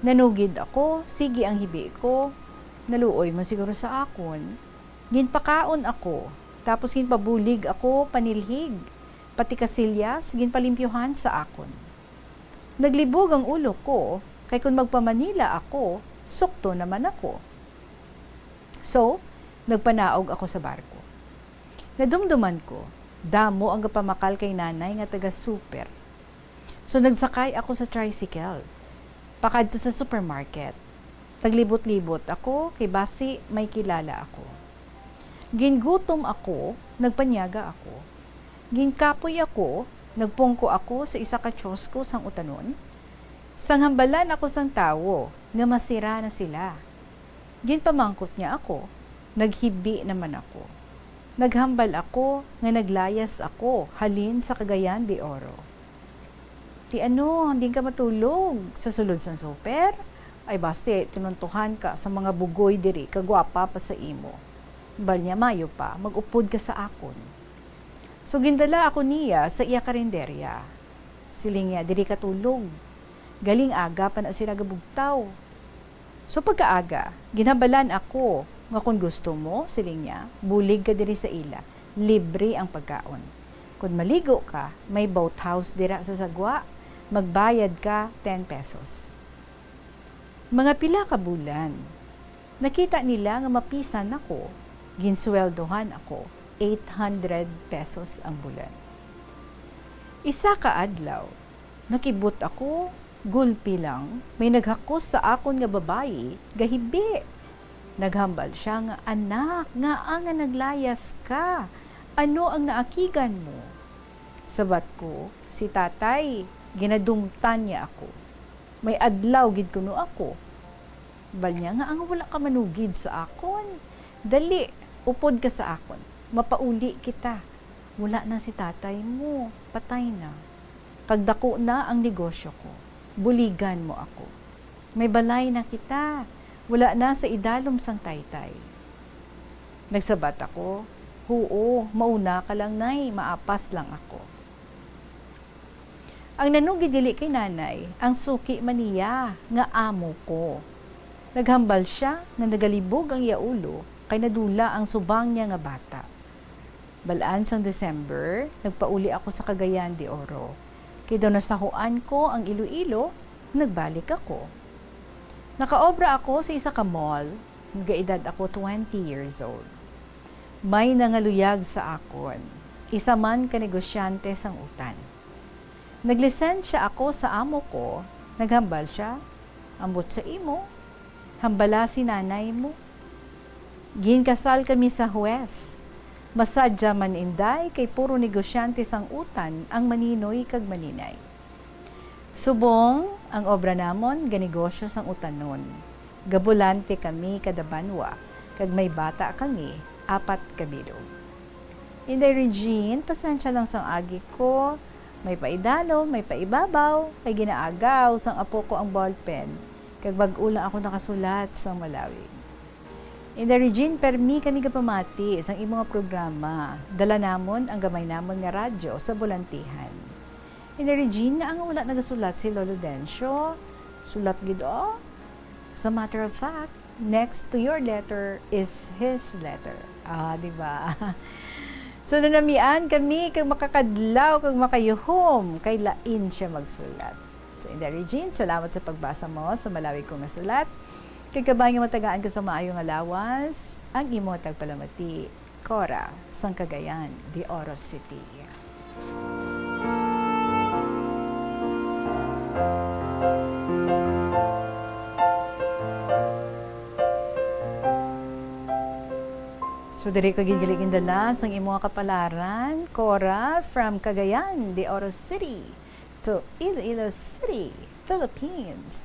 Nanugid ako, sige ang hibi ko. Naluoy man siguro sa akon. Ginpakaon ako, tapos ginpabulig ako panilhig, pati kasilyas ginpalimpyuhan sa akon. Naglibog ang ulo ko, kay kon magpa-Manila ako, sukto naman ako. So, nagpanaog ako sa barko. Nadumduman ko, damo ang gapamakal kay nanay nga taga-super. So, nagsakay ako sa tricycle pakadto sa supermarket. Naglibot-libot ako kay basi may kilala ako. Gingutom ako, nagpanyaga ako. Ginkapoy ako, Nagpungko ako sa isa ka kiosko sang utanon, sang hambalan ako sang tawo nga masira na sila. Ginpamangkot niya ako, naghibi naman ako. Naghambal ako nga naglayas ako halin sa Cagayan de Oro. "Ti ano, diin ka matulog? Sa sulod sang super? Ay basi, tinuntohan ka sa mga bugoy diri ka gwapa pa sa imo. Bal niya mayo pa, mag-upod ka sa akon." So gindala ako niya sa iya karinderya. Siling niya, "Diri ka tulog. Galing aga pa na sila gabugtaw." So pagkaaga, ginhambalan ako nga kon gusto mo, siling niya, bulig ka diri sa ila. Libre ang pagkaon. Kon maligo ka, may boathouse dira sa sagwa. Magbayad ka ten pesos. Mga pila ka bulan, nakita nila nga mapisan ako, ginsweldohan ako eight hundred pesos ang bulan. Isa ka adlaw, nakibot ako, gulpi lang, may naghakos sa akon nga babayi, gahibi. Naghambal siya nga, "Anak, ngaa nga naglayas ka? Ano ang naakigan mo?" Sabat ko, "Si tatay, ginadumtan niya ako. May adlaw gid kuno ako." Bal niya, "Ngaa nga wala ka manugid sa akon? Dali, upod ka sa akon. Mapauli kita. Wala na si tatay mo. Patay na. Kag dako na ang negosyo ko. Buligan mo ako. May balay na kita. Wala na sa idalom sang taytay." Nagsabat ako, "Huo, mauna ka lang, nay. Maapas lang ako." Ang nanugid dili kay nanay, ang suki man niya nga amo ko. Naghambal sia nga nagalibog ang iya ulo kay nadula ang subang niya nga bata. Balaan sang December, nagpauli ako sa Cagayan de Oro. Kay daw nasahuan ko ang Iloilo, nagbalik ako. Nakaobra ako sa isa ka mall, nagaedad ako twenty years old. May nangaluyag sa akon, isa man ka negosyante sang utan. Naglisensya ako sa amo ko, naghambal sia, "Ambot sa imo, hambala si nanay mo." Ginkasal kami sa huwes. Masadya man, inday, kay puro negosyante sang utan ang maninoy kag maninay. Subong ang obra namon ganegosyo sang utanon. Gabulante kami kada banwa, kag may bata kami, apat ka bilog. Inday Regine, pasensya lang sang agi ko. May paidalom, may paibabaw, kay ginaagaw sang apo ko ang ballpen, kag bag-o lang ako nakasulat sang malawig. Inday Regine, permi kami gapamati sang imo nga programa. Dala namon ang gamay namon nga radyo sa bulantihan. Inday Regine, ngaa nga wala nagasulat si Lolo Dencio? Sulat gid, oh. As a matter of fact, next to your letter is his letter. Ah, di ba? So, nanamian kami kag makakadlaw kag makayuhom kay lain sia magsulat. So, Inday Regine, salamat sa pagbasa mo sa malawig ko nga sulat. Kag kabay nga matagaan ka sa maayo nga lawas, ang imo tagpalamati, Cora, sang Cagayan de Oro City. So, diri ka gid gali gindala sang imo nga kapalaran, Cora, from Cagayan de Oro City to Iloilo City, Philippines.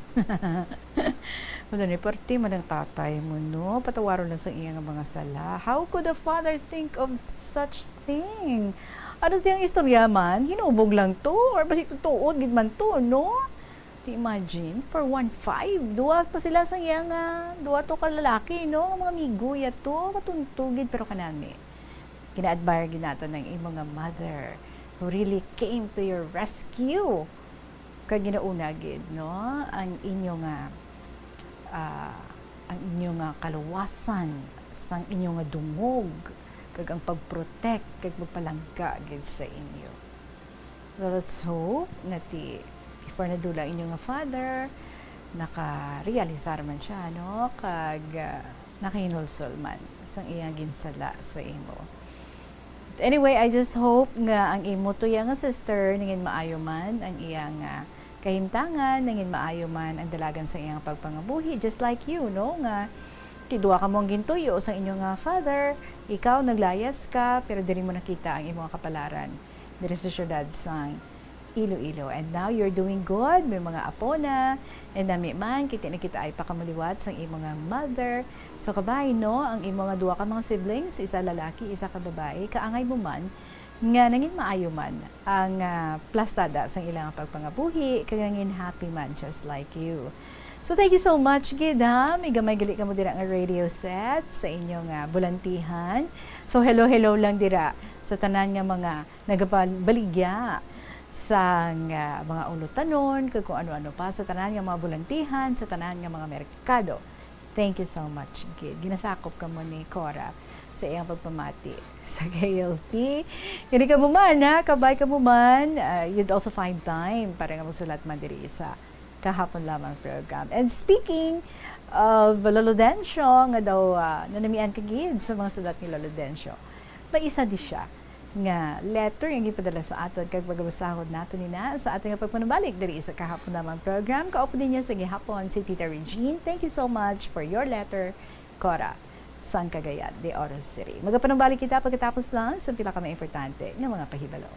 Wala ni, parte man ang tatay mo, no? Patawaron lang sa iya nga mga sala. How could a father think of such thing? Ano siyang istorya man? Hinubog lang to? Or basi totoo gid man to, no? Ti imagine, for one five, duha pa sila sa iya nga, duha to ka lalaki, no? Nga mga amigo ya to, katunto gid, pero kanami. Gina-admire gid nato ang imo nga mother who really came to your rescue. Kag ginauna gid, no, ang inyo nga, ah, ang inyo nga kaluwasan sang inyo nga dungog, kag ang pag-protect kag pagpalangga gid sa inyo. Let's hope nga ti, before nadula inyo nga father, nakarealisar man siya, no? Kag, ah, nakahinulsol man sang iyang ginsala sa imo. But anyway, I just hope nga ang imo tuya nga sister, nangin maayo man ang iyang, ah, kahimtangan, nangin maayo man ang dalagan sa iyang pagpangabuhi, just like you, no? Nga ti duha kamo ang gintuyo sang inyo nga father, ikaw naglayas ka, pero diri mo nakita ang imo nga kapalaran. diri sa siyudad sang Iloilo. And now you're doing good, may mga apo na, and nami man, kiti na kita ay pakamuliwat sang imo nga mother. So kabay, no, ang imo nga duha ka mga siblings, isa lalaki, isa ka babayi, kaangay mo man nga nangin maayo man ang ah, plastada sang ilang pagpangabuhi, kag nangin happy man just like you. So thank you so much gid, ha. May gamay gali kamo dira nga radio set sa inyong ah, bulantihan. So hello, hello lang dira sa tanan nga mga nagabaligya sang ah, mga ulutanon, kag kung ano-ano pa, sa tanan nga mga bulantihan, sa tanan nga mga merkado. Thank you so much gid. Ginasakop kamo ni Cora sa iyang pagpamati sa K L P. Kani kamo man, ha, kabay kamo man, ah, you'd also find time para nga magsulat man diri sa Kahapon Lamang program. And speaking of Lolo Dencio, nga daw ah, nanamian ka gid sa mga sulat ni Lolo Dencio, may isa di siya nga letter nga gipadala sa aton, kag pagabasahon nato nina sa aton nga pagpanubalik diri sa Kahapon Lamang program. Kaupo ninyo sa gihapon si Tita Regine. Thank you so much for your letter, Cora, sang Cagayan de Oro City. Magapanubalik kita pagkatapos lang sa pila ka mga importante nga mga pahibalo.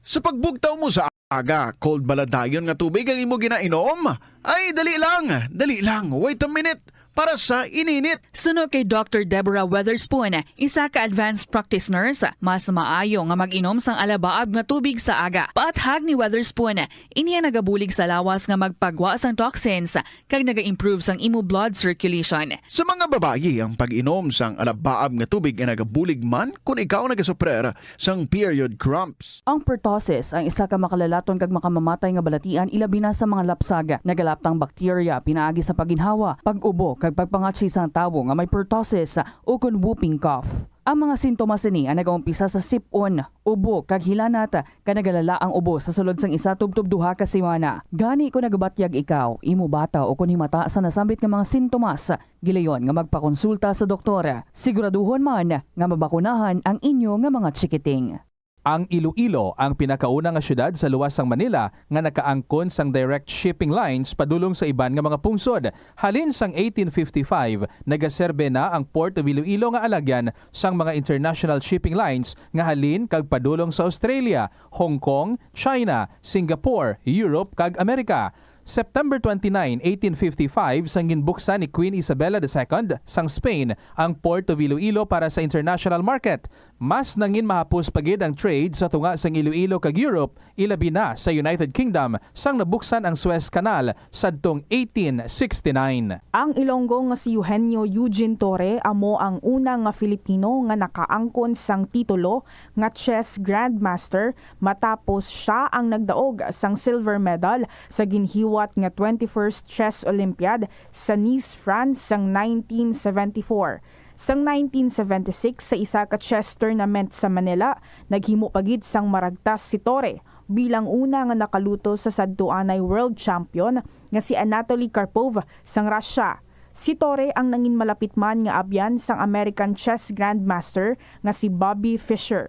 Sa pagbugtaw mo sa aga, cold bala dayon nga tubig ang imo ginainom? Ay, dali lang, dali lang, wait a minute, para sa ininit. Suno kay Doctor Deborah Weatherspoon, isa ka advanced practice nurse, mas maayo nga mag-inom sang alabaab nga tubig sa aga. Paathag ni Weatherspoon, ini ang nagabulig sa lawas nga magpagwa sang toxins kag naga-improve sang imo blood circulation. Sa mga babayi, ang pag-inom sang alabaab nga tubig ay nagabulig man kon ikaw nagasuprer sang period cramps. Ang pertussis ang isa ka makalalaton kag makamamatay nga balatian, ilabi na sa mga lapsag. Nagalaptang bakterya pinaagi sa pagginhawa, pag-ubo, kag pagpangatsi sang tawo nga may pertussis ukon whooping cough. Ang mga sintomas sini ang nagaumpisa sa sip-on, ubo, kag hilanat, kag nagalala ang ubo sa sulod sang isa tubtob duha ka semana. Gani, kon nagabatyag ikaw, imo bata, ukon himata sa nasambit nga mga sintomas, gilayon nga magpakonsulta sa doktor. Siguraduhon man nga mabakunahan ang inyo nga mga chikiting. Ang Iloilo ang pinakauna nga siyudad sa luwas sang Manila nga nakaangkon sang direct shipping lines padulong sa iban nga mga pungsod. Halin sang eighteen fifty-five, nagaserbe na ang Port of Iloilo nga alagyan sang mga international shipping lines nga halin kag padulong sa Australia, Hong Kong, China, Singapore, Europe, kag Amerika. September twenty-nine, eighteen fifty-five, sang ginbuksan ni Queen Isabella the Second sang Spain ang Port of Iloilo para sa international market, mas nangin mahapos pa gid ang trade sa tunga sang Iloilo kag Europe, ilabi na sa United Kingdom, sang nabuksan ang Suez Canal sadtong eighteen sixty-nine. Ang Ilonggo nga si Eugenio Eugene Torre amo ang una nga Filipino nga nakaangkon sang titulo nga chess grandmaster, matapos sia ang nagdaog sang silver medal sa ginhiwat nga twenty-first Chess Olympiad sa Nice, France, sang nineteen seventy-four. Sang nineteen seventy-six, sa isa ka chess tournament sa Manila, naghimo pa gid sang maragtas si Torre bilang una nga nakaluto sa sadtuanay world champion nga si Anatoly Karpov sang Russia. Si Torre ang nangin malapit man nga abyan sang American chess grandmaster nga si Bobby Fischer.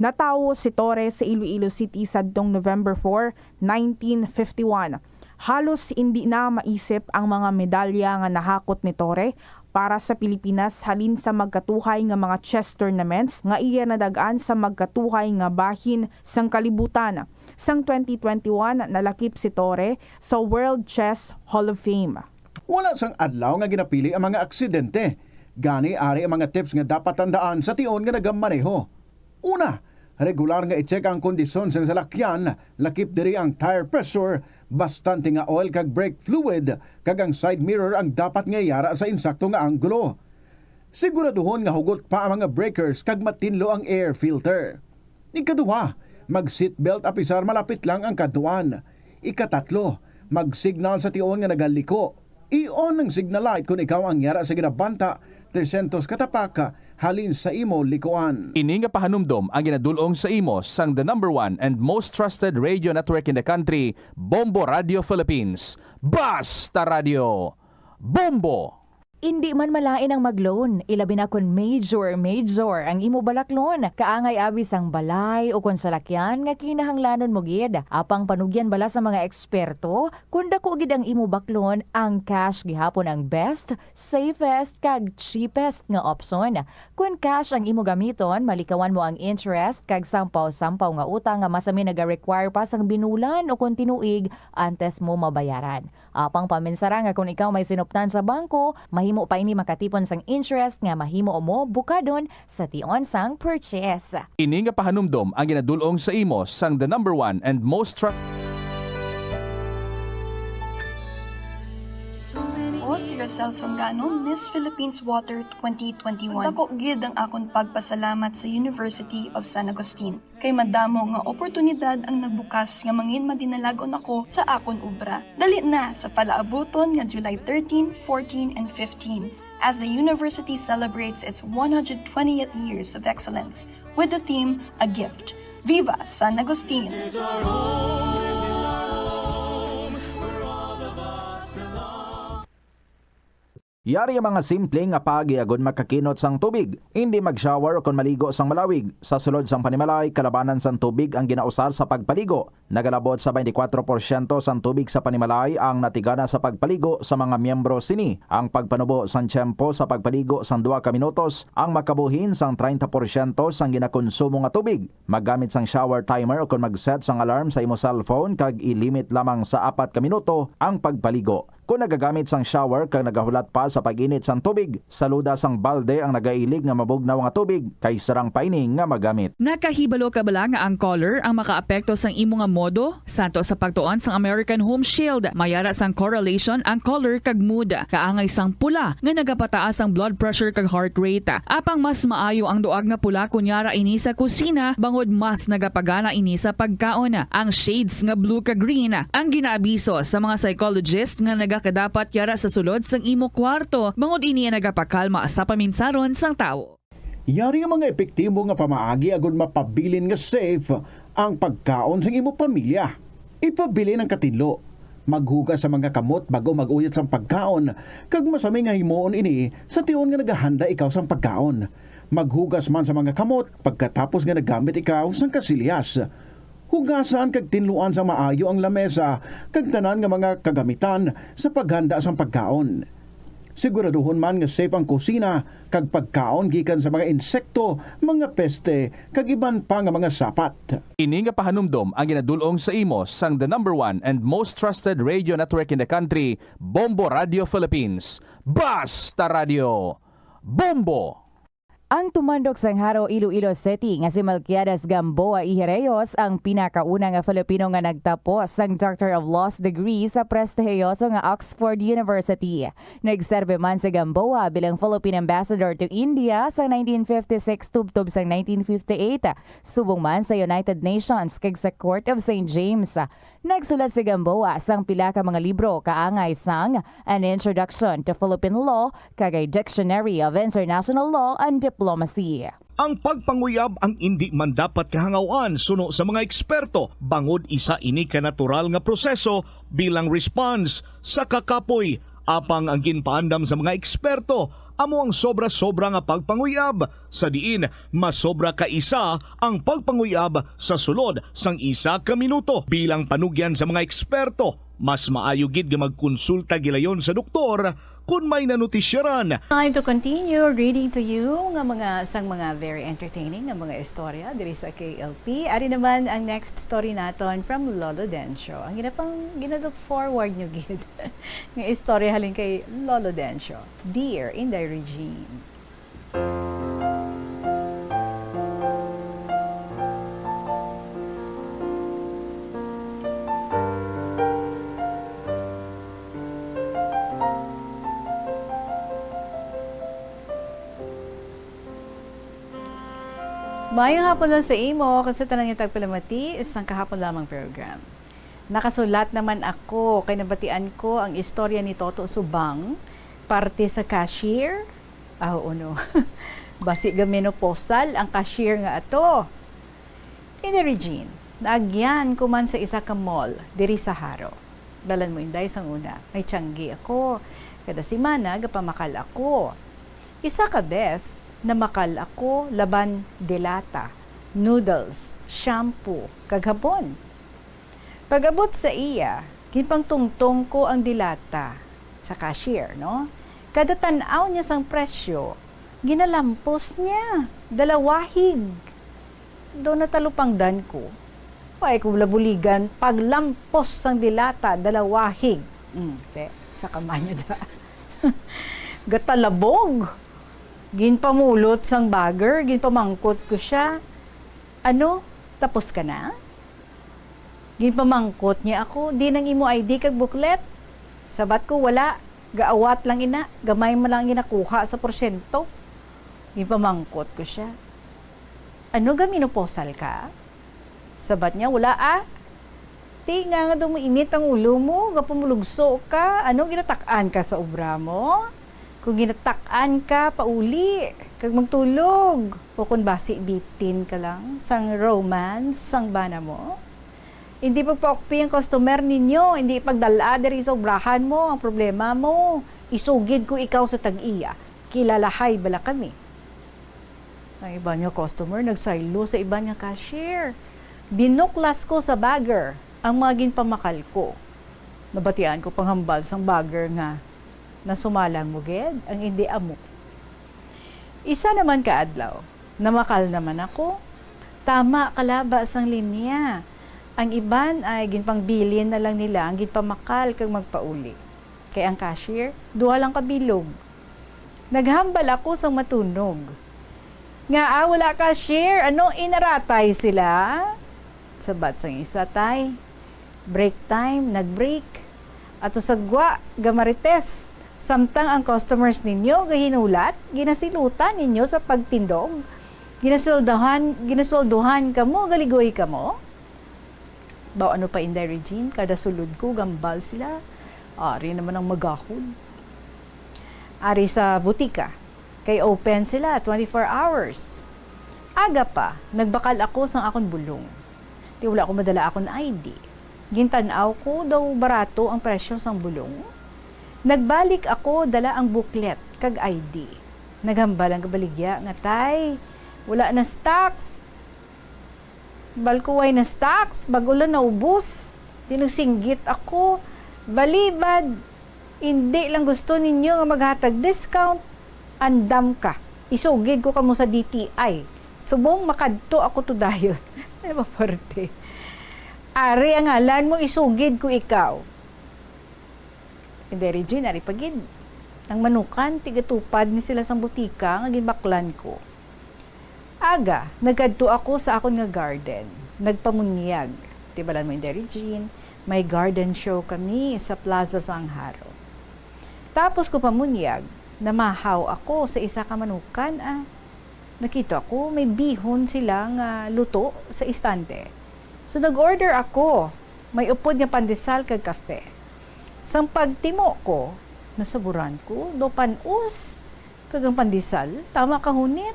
Natawo si Torre sa Iloilo City sadtong November four, nineteen fifty-one. Halos indi na maisip ang mga medalya nga nahakot ni Torre para sa Pilipinas halin sa magkatuhay nga mga chess tournaments nga iya nadag-an sa magkatuhay nga bahin sang kalibutan. Sang twenty twenty-one, nalakip si Torre sa World Chess Hall of Fame. Wala sang adlaw nga ginapili ang mga aksidente. Gani, ari ang mga tips nga dapat tandaan sa tion nga nagamaneho. Una, regular nga i-check ang kondisyon sang salakyan, lakip diri ang tire pressure, bastante nga oil kag brake fluid, kag ang side mirror ang dapat nga yara sa insakto nga anggulo. Siguraduhon nga hugot pa ang mga breakers kag matinlo ang air filter. Ikaduha, mag-seatbelt apisar malapit lang ang kadtuan. Ikatatlo, mag-signal sa tion nga nagaliko. I-on ang signal light kon ikaw ang yara sa ginabanta trescientos ka tapak halin sa imo likuan. Ini nga pahanumdom ang ginadul-ong sa imo sang the number one and most trusted radio network in the country, Bombo Radio Philippines. Basta Radio Bombo! Indi man malain ang mag-loan, ilabi na kon major, major ang imo balaklon. Kaangay abi sang balay o kon salakyan nga kinahanglanon mo gid. Apang panugyan bala sa mga eksperto, kon dako gid ang imo baklon, ang cash gihapon ang best, safest, kag cheapest nga opsyon. Kon cash ang imo gamiton, malikawan mo ang interest kag sampaw-sampaw nga utang nga masami naga-require pa sang binulan o kon tinuig antes mo mabayaran. Apang paminsara nga kon ikaw may sinuptan sa bangko, mahimo pa ini makatipon sang interest nga mahimo mo bukadon sa tion sang purchase. Ini nga pahanumdom ang ginadul-ong sa imo sang the number one and most trusted. Ako si Rosel Songano, Miss Philippines Water twenty twenty-one. Dako gid ang akon pagpasalamat sa University of San Agustin. Kay madamo nga oportunidad ang nagbukas nga mangin madinalagon ako sa akon obra. Dali na sa palaabuton nga July thirteen, fourteen, and fifteen, as the university celebrates its one hundred twentieth years of excellence with the theme A Gift. Viva San Agustin! Yari ang mga simple nga paagi agud makakinot sang tubig. Indi mag-shower o kon maligo sang malawig. Sa sulod sang panimalay, kalabanan sang tubig ang ginausar sa pagpaligo. Nagalabot sa twenty-four porsyento sang tubig sa panimalay ang natigana sa pagpaligo sa mga miyembro sini. Ang pagpanubo sang tiyempo sa pagpaligo sang duha ka minutos ang makabuhin sang treinta porsyento sang ginakonsumo nga tubig. Maggamit sang shower timer o kon mag-set sang alarm sa imo cellphone kag i-limit lamang sa apat ka minuto ang pagpaligo. Kon nagagamit sang shower kag nagahulat pa sa pag-init sang tubig, saluda sang balde ang nagailig nga mabugnaw nga tubig kay sarang pa ini nga magamit. Nakahibalo ka bala nga ang color ang makaapekto sang imo nga modo? Santo sa pagtuon sang American Home Shield, may ara sang correlation ang color kag mood. Kaangay sang pula nga nagapataas ang blood pressure kag heart rate. Apang mas maayo ang duag nga pula kon yara ini sa kusina, bangod mas nagapagana ini sa pagkaon. Ang shades nga blue kag green ang ginaabiso sa mga psychologist nga nagakadapat yara sa sulod sang imo kwarto, bangod ini ang nagapakalma sa paminsaron sang tawo. Yari nga mga epektibo nga pamaagi agud mapabilin nga safe ang pagkaon sang imo pamilya. Ipabilin ang katinlo. Maghugas sa mga kamot bag-o mag-uyot sang pagkaon, kag masami nga himuon ini sa tion nga nagahanda ikaw sang pagkaon. Maghugas man sa mga kamot pagkatapos nga naggamit ikaw sang kasilyas. Hugasan kag tinluan sang maayo ang lamesa kag tanan nga mga kagamitan sa paghanda sang pagkaon. Siguraduhon man nga safe ang kusina kag pagkaon gikan sa mga insekto, mga peste, kag iban pa nga mga sapat. Ini nga pahanumdom ang ginadul-ong sa imo sang the number one and most trusted radio network in the country, Bombo Radio Philippines. Basta Radio, Bombo! Ang tumandok sang Jaro, Iloilo City nga si Melquiades Gamboa y Herreos ang pinakauna nga Filipino nga nagtapos sang Doctor of Laws degree sa prestihiyoso nga Oxford University. Nagserbi man si Gamboa bilang Philippine Ambassador to India sa nineteen fifty-six tubtob sang nineteen fifty-eight, subong man sa United Nations kag sa Court of Saint James. Nagsulat si Gamboa sang pila ka mga libro kaangay sang An Introduction to Philippine Law kag A Dictionary of International Law and Diplomacy. Ang pagpanguyab ang indi man dapat kahangaw-an suno sa mga eksperto, bangod isa ini ka natural nga proseso bilang response sa kakapoy. Apang ang ginpaandam sa mga eksperto amo ang sobra-sobra nga pagpanguyab, sa diin masobra ka isa ang pagpanguyab sa sulod sang isa ka minuto. Bilang panugyan sa mga eksperto, mas maayo gid nga magkonsulta gilayon sa doktor kon may nanotisyaran. Time to continue reading to you nga mga sang mga very entertaining nga mga istorya diri sa K L P. Ari naman ang next story naton from Lolo Dencio. Ang ginapang ginalook forward nyo gid nga istorya halin kay Lolo Dencio. Dear Inday Regine. Maayong hapon lang sa imo, kag sa tanan nga tagpalamati sang kahapon lamang program. Nakasulat naman ako, kay nabatian ko ang istorya ni Toto Subang, parte sa cashier. Ah, oo, no. Basi ga menopausal ang cashier nga ato. Ini, Regine, naagyan ko man sa isa ka mall diri sa Jaro. Dalan mo, Inday, sang una. May tiyanggi ako. Kada semana gapamakal ako. Isa ka bes, namakal ako laban de lata, noodles, shampoo, kag habon. Pag-abot sa iya, ginpangtungtong ko ang de lata sa cashier, no? Kada tan-aw niya sang presyo, ginalampos niya, dalawahig. Daw natalupangdan ko. Wa ko bulabuligan, paglampos sang de lata, dalawahig. Mm, te, sa kamay niya da. Gatalabog. Ginpamulot sang bagger, ginpamangkot ko siya, "Ano, tapos ka na?" Ginpamangkot niya ako, "Diin ang imo I D kag booklet?" Sabat ko, "Wala, gaawat lang ina, gamay man lang ginakuha sa porsyento." Ginpamangkot ko siya, "Ano, gaminopausal ka?" Sabat niya, "Wala, ah." "Ti, ngaa nga daw mainit ang ulo mo, gapumulugso ka, ano, ginatak-an ka sa obra mo? Kung ginatak-an ka, pauli, kag magtulog. O kung basi bitin ka lang sang romance sang bana mo. Hindi pagpaukpi ang customer ninyo, hindi pagdala diri sa obrahan mo ang problema mo. Isugid ko ikaw sa tag-iya. Kilalahay bala kami." Ang iban nga customer nagsaylo sa iban nga cashier. Binuklas ko sa bagger ang mga ginpamakal ko. Nabatian ko panghambal sang bagger nga nasumalang mo gid ang indi amo. Isa naman ka adlaw, namakal naman ako. Tama kalaba sang linya. Ang iban ay ginpangbilin na lang nila ang ginpamakal kag magpauli. Kay ang cashier, duha lang ka bilog. Naghambal ako sang matunog. "Ngaa wala ka, cashier? Ano, inaratay sila?" Sabat sang isa, "Tay, break time, nag-break. Ato sa gwa, gamarites. Samtang ang customers ninyo gahinulat, ginasilutan ninyo sa pagtindog. Ginasweldohan, ginasweldohan kamo, galigoy kamo." Baw ano pa, Inday Regine, kada sulod ko, gambal sila. Ari naman ang magahod. Ari sa butika, kay open sila twenty-four hours. Aga pa, nagbakal ako sang akon bulong. Ti wala ko madala akon I D. Gintan-aw ko daw barato ang presyo sang bulong. Nagbalik ako dala ang booklet kag I D. Naghambal ang kabaligya nga, "Tay, wala na stocks." Bal ko way na stocks, bag-o lang naubos. Ti nagsinggit ako, "Balibad, indi lang gusto ninyo nga maghatag discount, andam ka. Isugid ko kamo sa D T I. Subong makadto ako to dayon." Ay, maparte. "Ari ang ngalan mo, isugid ko ikaw." Inday Regine, ari pa gid. Ang manukan, tigatupad ni sila sang butika nga ginbaklan ko. Aga, nagkadto ako sa akon nga garden. Nagpamunyag. Ti bal-an mo, Inday Regine, may garden show kami sa Plaza Sangharo. Tapos ko pamunyag, namahaw ako sa isa ka manukan, ah. Nakita ko may bihon sila nga luto sa istante. So, nag-order ako. May upod nga pandesal kag kafe. Sang pagtimo ko, nasaburan ko daw pan-os kag ang pandesal, tama kahunit.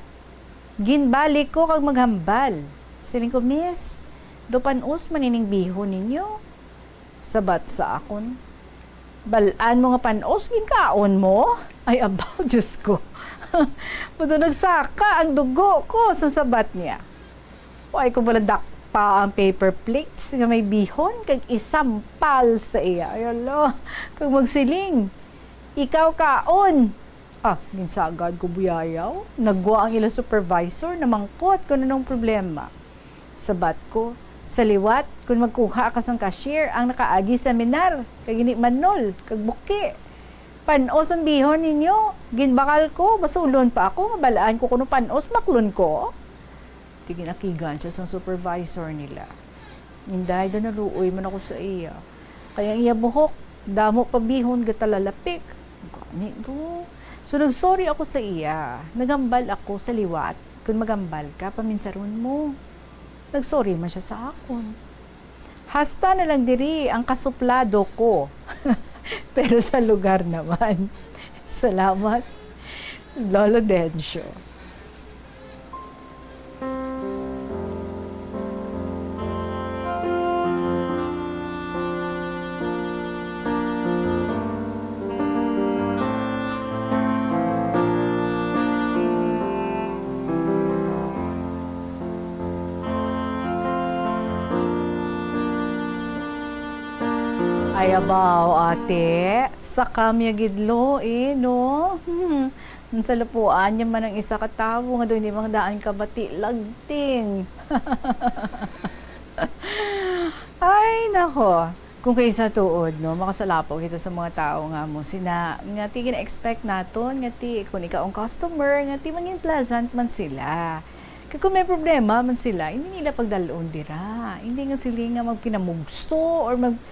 Ginbalik ko kag maghambal. Siling ko, "Miss, daw pan-os man ining bihon ninyo." Sabat sa akon, "Bal-an mo nga pan-os, ginkaon mo?" Ay, abaw, Diyos ko. Buto nagsaka ang dugo ko sa sabat niya. Way ko bala dakpa ang paper plates nga may bihon kag isampal sa iya. Ay, ala, kag magsiling, "Ikaw kaon!" Ah, ginsagad ko buyayaw. Nagwa ang ila supervisor, namangkot kung anong problema. Sabat ko, "Sa liwat, kung magkuha ka sang cashier ang nakaagi seminar, kag ini manol, kag buki. Pan-os ang bihon ninyo, ginbakal ko, basulon pa ako, nga bal-an ko kuno pan-os, baklon ko." Ti ginakigan siya sang supervisor nila. Inday, daw naluoy man ako sa iya. Kay ang iya buhok, damo pa bihon gatalalapik. Gani, do. So, nagsorry ako sa iya. Naghambal ako sa liwat. Kung maghambal ka, paminsaron mo. Nagsorry man siya sa akon. Hasta na lang diri ang kasuplado ko. Pero sa lugar naman. Salamat, Lolo Dencio. Ay, abaw, ate. Sa kamya gid, Lo, eh, no? Hmm. Ang salapuan niya man ang isa ka tawo nga daw hindi man daan kabati, lagting. Ay, nako. Kung kaisa tuod, no, makasalapo kita sa mga tawo nga mo sina, nga ti gina-expect naton, nga ti, kung ikaw ang customer, nga ti mangin pleasant man sila. Kag kung may problema man sila, hindi nila pagdalon dira. Hindi nga sila nga magpinamugso or mag-,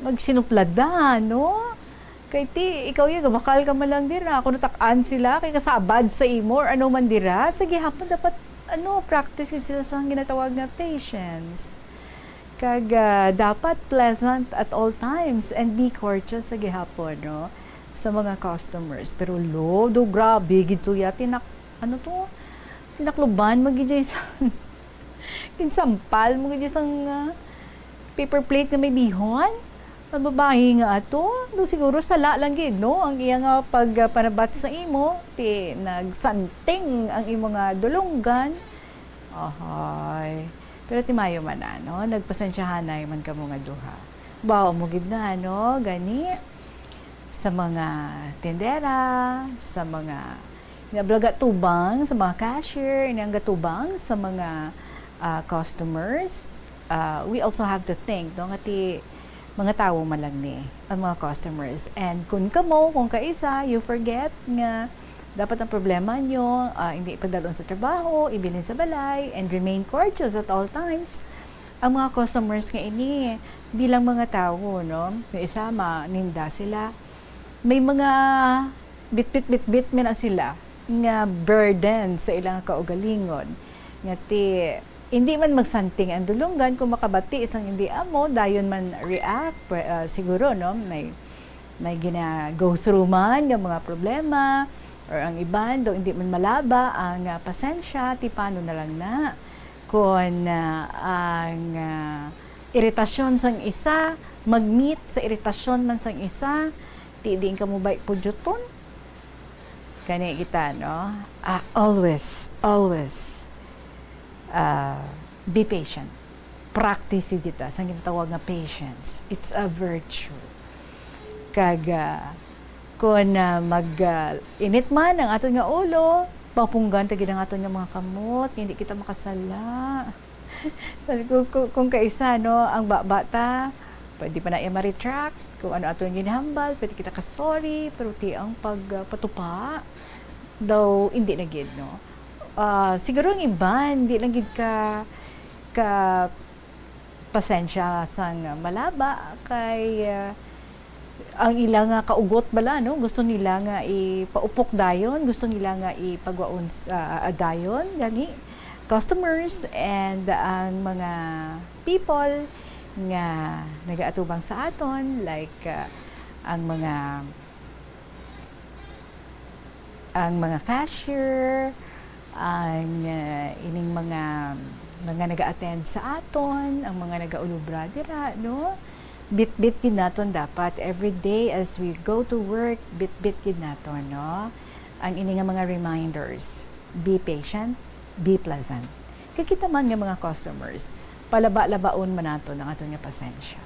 magsinuplada, no? Kay ti, ikaw ya, gabakal ka man lang dira. Kung natak-an sila, kay kasabad sa imo or ano man dira, sa gihapon dapat, ano, practice sila sa ginatawag nga patience. Kag, ah, dapat pleasant at all times and be courteous sa gihapon, no? Sa mga customers. Pero lo, do grabe, gid to ya, tinak-, ano to? Tinakluban mo gid sa Ginsampal mo gid sang, ah, paper plate nga may bihon. Ang babayi nga ato, do siguro sala lang gid, no? Ang iya nga pag, ah, panabat sa imo, ti nagsanting ang imo nga dulonggan. Ahay. Pero ti mayo man na, no? Nagpasensyahanay man kamo nga duha. Bawo mo gid na, no? Gani, sa mga tindera, sa mga nga gatubang sa mga cashier, ini ang gatubang sa mga, ah, customers. Ah, we also have to think, no, nga ti mga tawo man lang ni ang mga customers. And kung kamo, kung kaisa, you forget nga dapat ang problema nyo, ah, hindi ipadalon sa trabaho, ibilin sa balay, and remain courteous at all times. Ang mga customers nga ini, bilang mga tawo, no, yung isa, maninda sila, may mga bitbit-bitbit man na sila nga burden sa ilang kaugalingon. Nga ti, hindi man magsanting ang dulunggan kung makabati sang hindi amo, dayon man react, pwe-, ah, siguro, no, may, may gina-go through man nga mga problema, or ang iban, daw hindi man malaba ang, ah, pasensya, ti paano na lang na. Kung, ah, ang, ah, iritasyon sang isa, mag-meet sa iritasyon man sang isa, ti diin ka mo ba pudyuton? Kani kita, no? Ah, always, always, ah, be patient. Practice kita sa ginatawag nga patience. It's a virtue. Kag, ah, kung, ah, mag, ah, init man ang aton nga ulo, papunggan ta gid ang aton nga mga kamot, hindi kita makasala. Sabi ko, ku-, kung kaisa, no, ang baba ta, pwede pa na iya ma-retract. Kung ano ato ang ginhambal, pwede kita ka-sorry, pero ti ang pagpatupa, daw, hindi na gid, no? Ah, siguro ang iban, di lang gid ka, ka pasensya sang malaba, kay, ah, ang ila nga kaugot bala, no? Gusto nila nga ipaupok dayon, gusto nila nga ipagwaon, ah, ah, dayon, gani customers and ang mga people nga nagaatubang sa aton, like, ah, ang mga, ang mga cashier, ang, ah, ining mga, mga nag-attend sa aton, ang mga nagaulubra dira, no? Bitbit gid naton dapat every day as we go to work, bitbit gid naton, no? Ang ini nga mga reminders, be patient, be pleasant. Kay kita man nga mga customers, palaba-labaon man naton ang aton nga pasensya.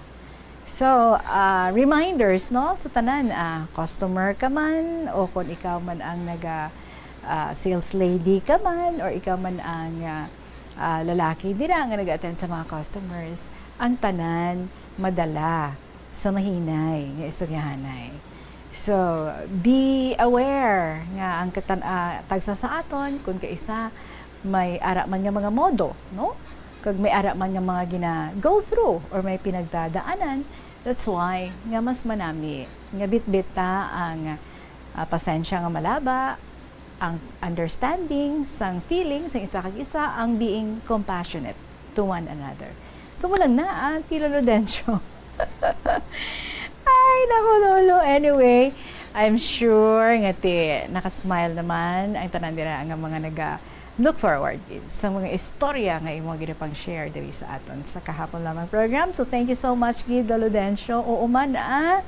So, ah, reminders, no, sa tanan, ah, customer ka man, o kung ikaw man ang naga, ah, sales lady ka man, or ikaw man ang, ah, ah, lalaki dira nga nag-attend sa mga customers, ang tanan madala sa mahinay nga istoryahanay. So, be aware nga ang katan-, ah, tagsa sa aton, kung kaisa, may ara man nga mga modo, no? Kag may ara man nga mga gina-go through or may pinagdadaanan. That's why nga mas manami nga bitbit ta ang, ah, pasensya nga malaba, ang understanding sang feelings sang isa kag isa, ang being compassionate to one another. So, mo lang na, ah, Tilo Ludencio. Ay, naku, Lolo. Anyway, I'm sure nga ti, nakasmile naman ang tanan dira nga mga naga-look forward gid sa mga istorya nga imo gid pang share diri sa aton sa kahapon lamang program. So, thank you so much gid, Lolo Dencio. Oo man, ah,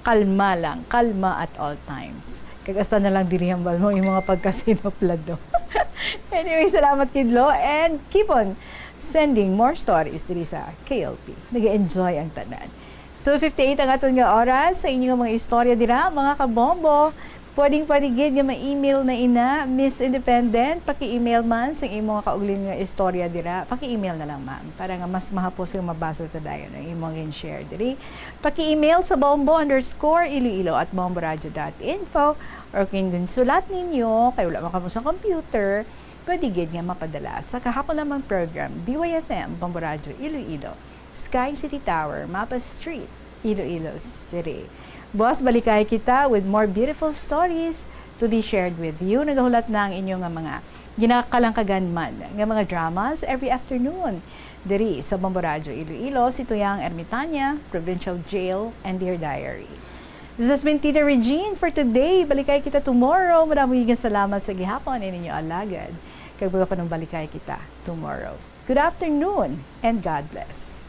kalma lang, kalma at all times. Kag hasta na lang diri hambal mo yung mga pagkasinuplado. Anyway, salamat gid, Lo, and keep on sending more stories diri sa K L P. Nag-enjoy ang tanan. Two fifty-eight ang aton nga oras sa inyo nga mga istorya dira, mga kabombo. Pwedeng pwede gid nga ma-email na ina, Miss Independent, paki-email man sa imo nga kaugalingong nga istorya dira. Paki-email na lang, ma'am, para nga mas mahapos nga mabasa ta dayon ang imo nga gin-share diri. Paki-email sa bombo underscore iloilo at bomboradio dot info, or kung ginsulat ninyo kay wala man kamo sa computer, pwede gid nga mapadala sa kahapon lamang program, D Y F M, Bombo Radyo Iloilo, Sky City Tower, Mapa Street, Iloilo City. Buwas balikay kita with more beautiful stories to be shared with you. Nagahulat na ang inyo nga mga ginakalangkagan man nga mga dramas every afternoon diri sa Bombo Radyo Iloilo, si Tuyang Ermitania, Provincial Jail, and Dear Diary. This has been Tita Regine for today. Balikay kita tomorrow. Madamo nga salamat sa gihapon, ininyo alagad. Kag magapanumbalikay kita tomorrow. Good afternoon and God bless.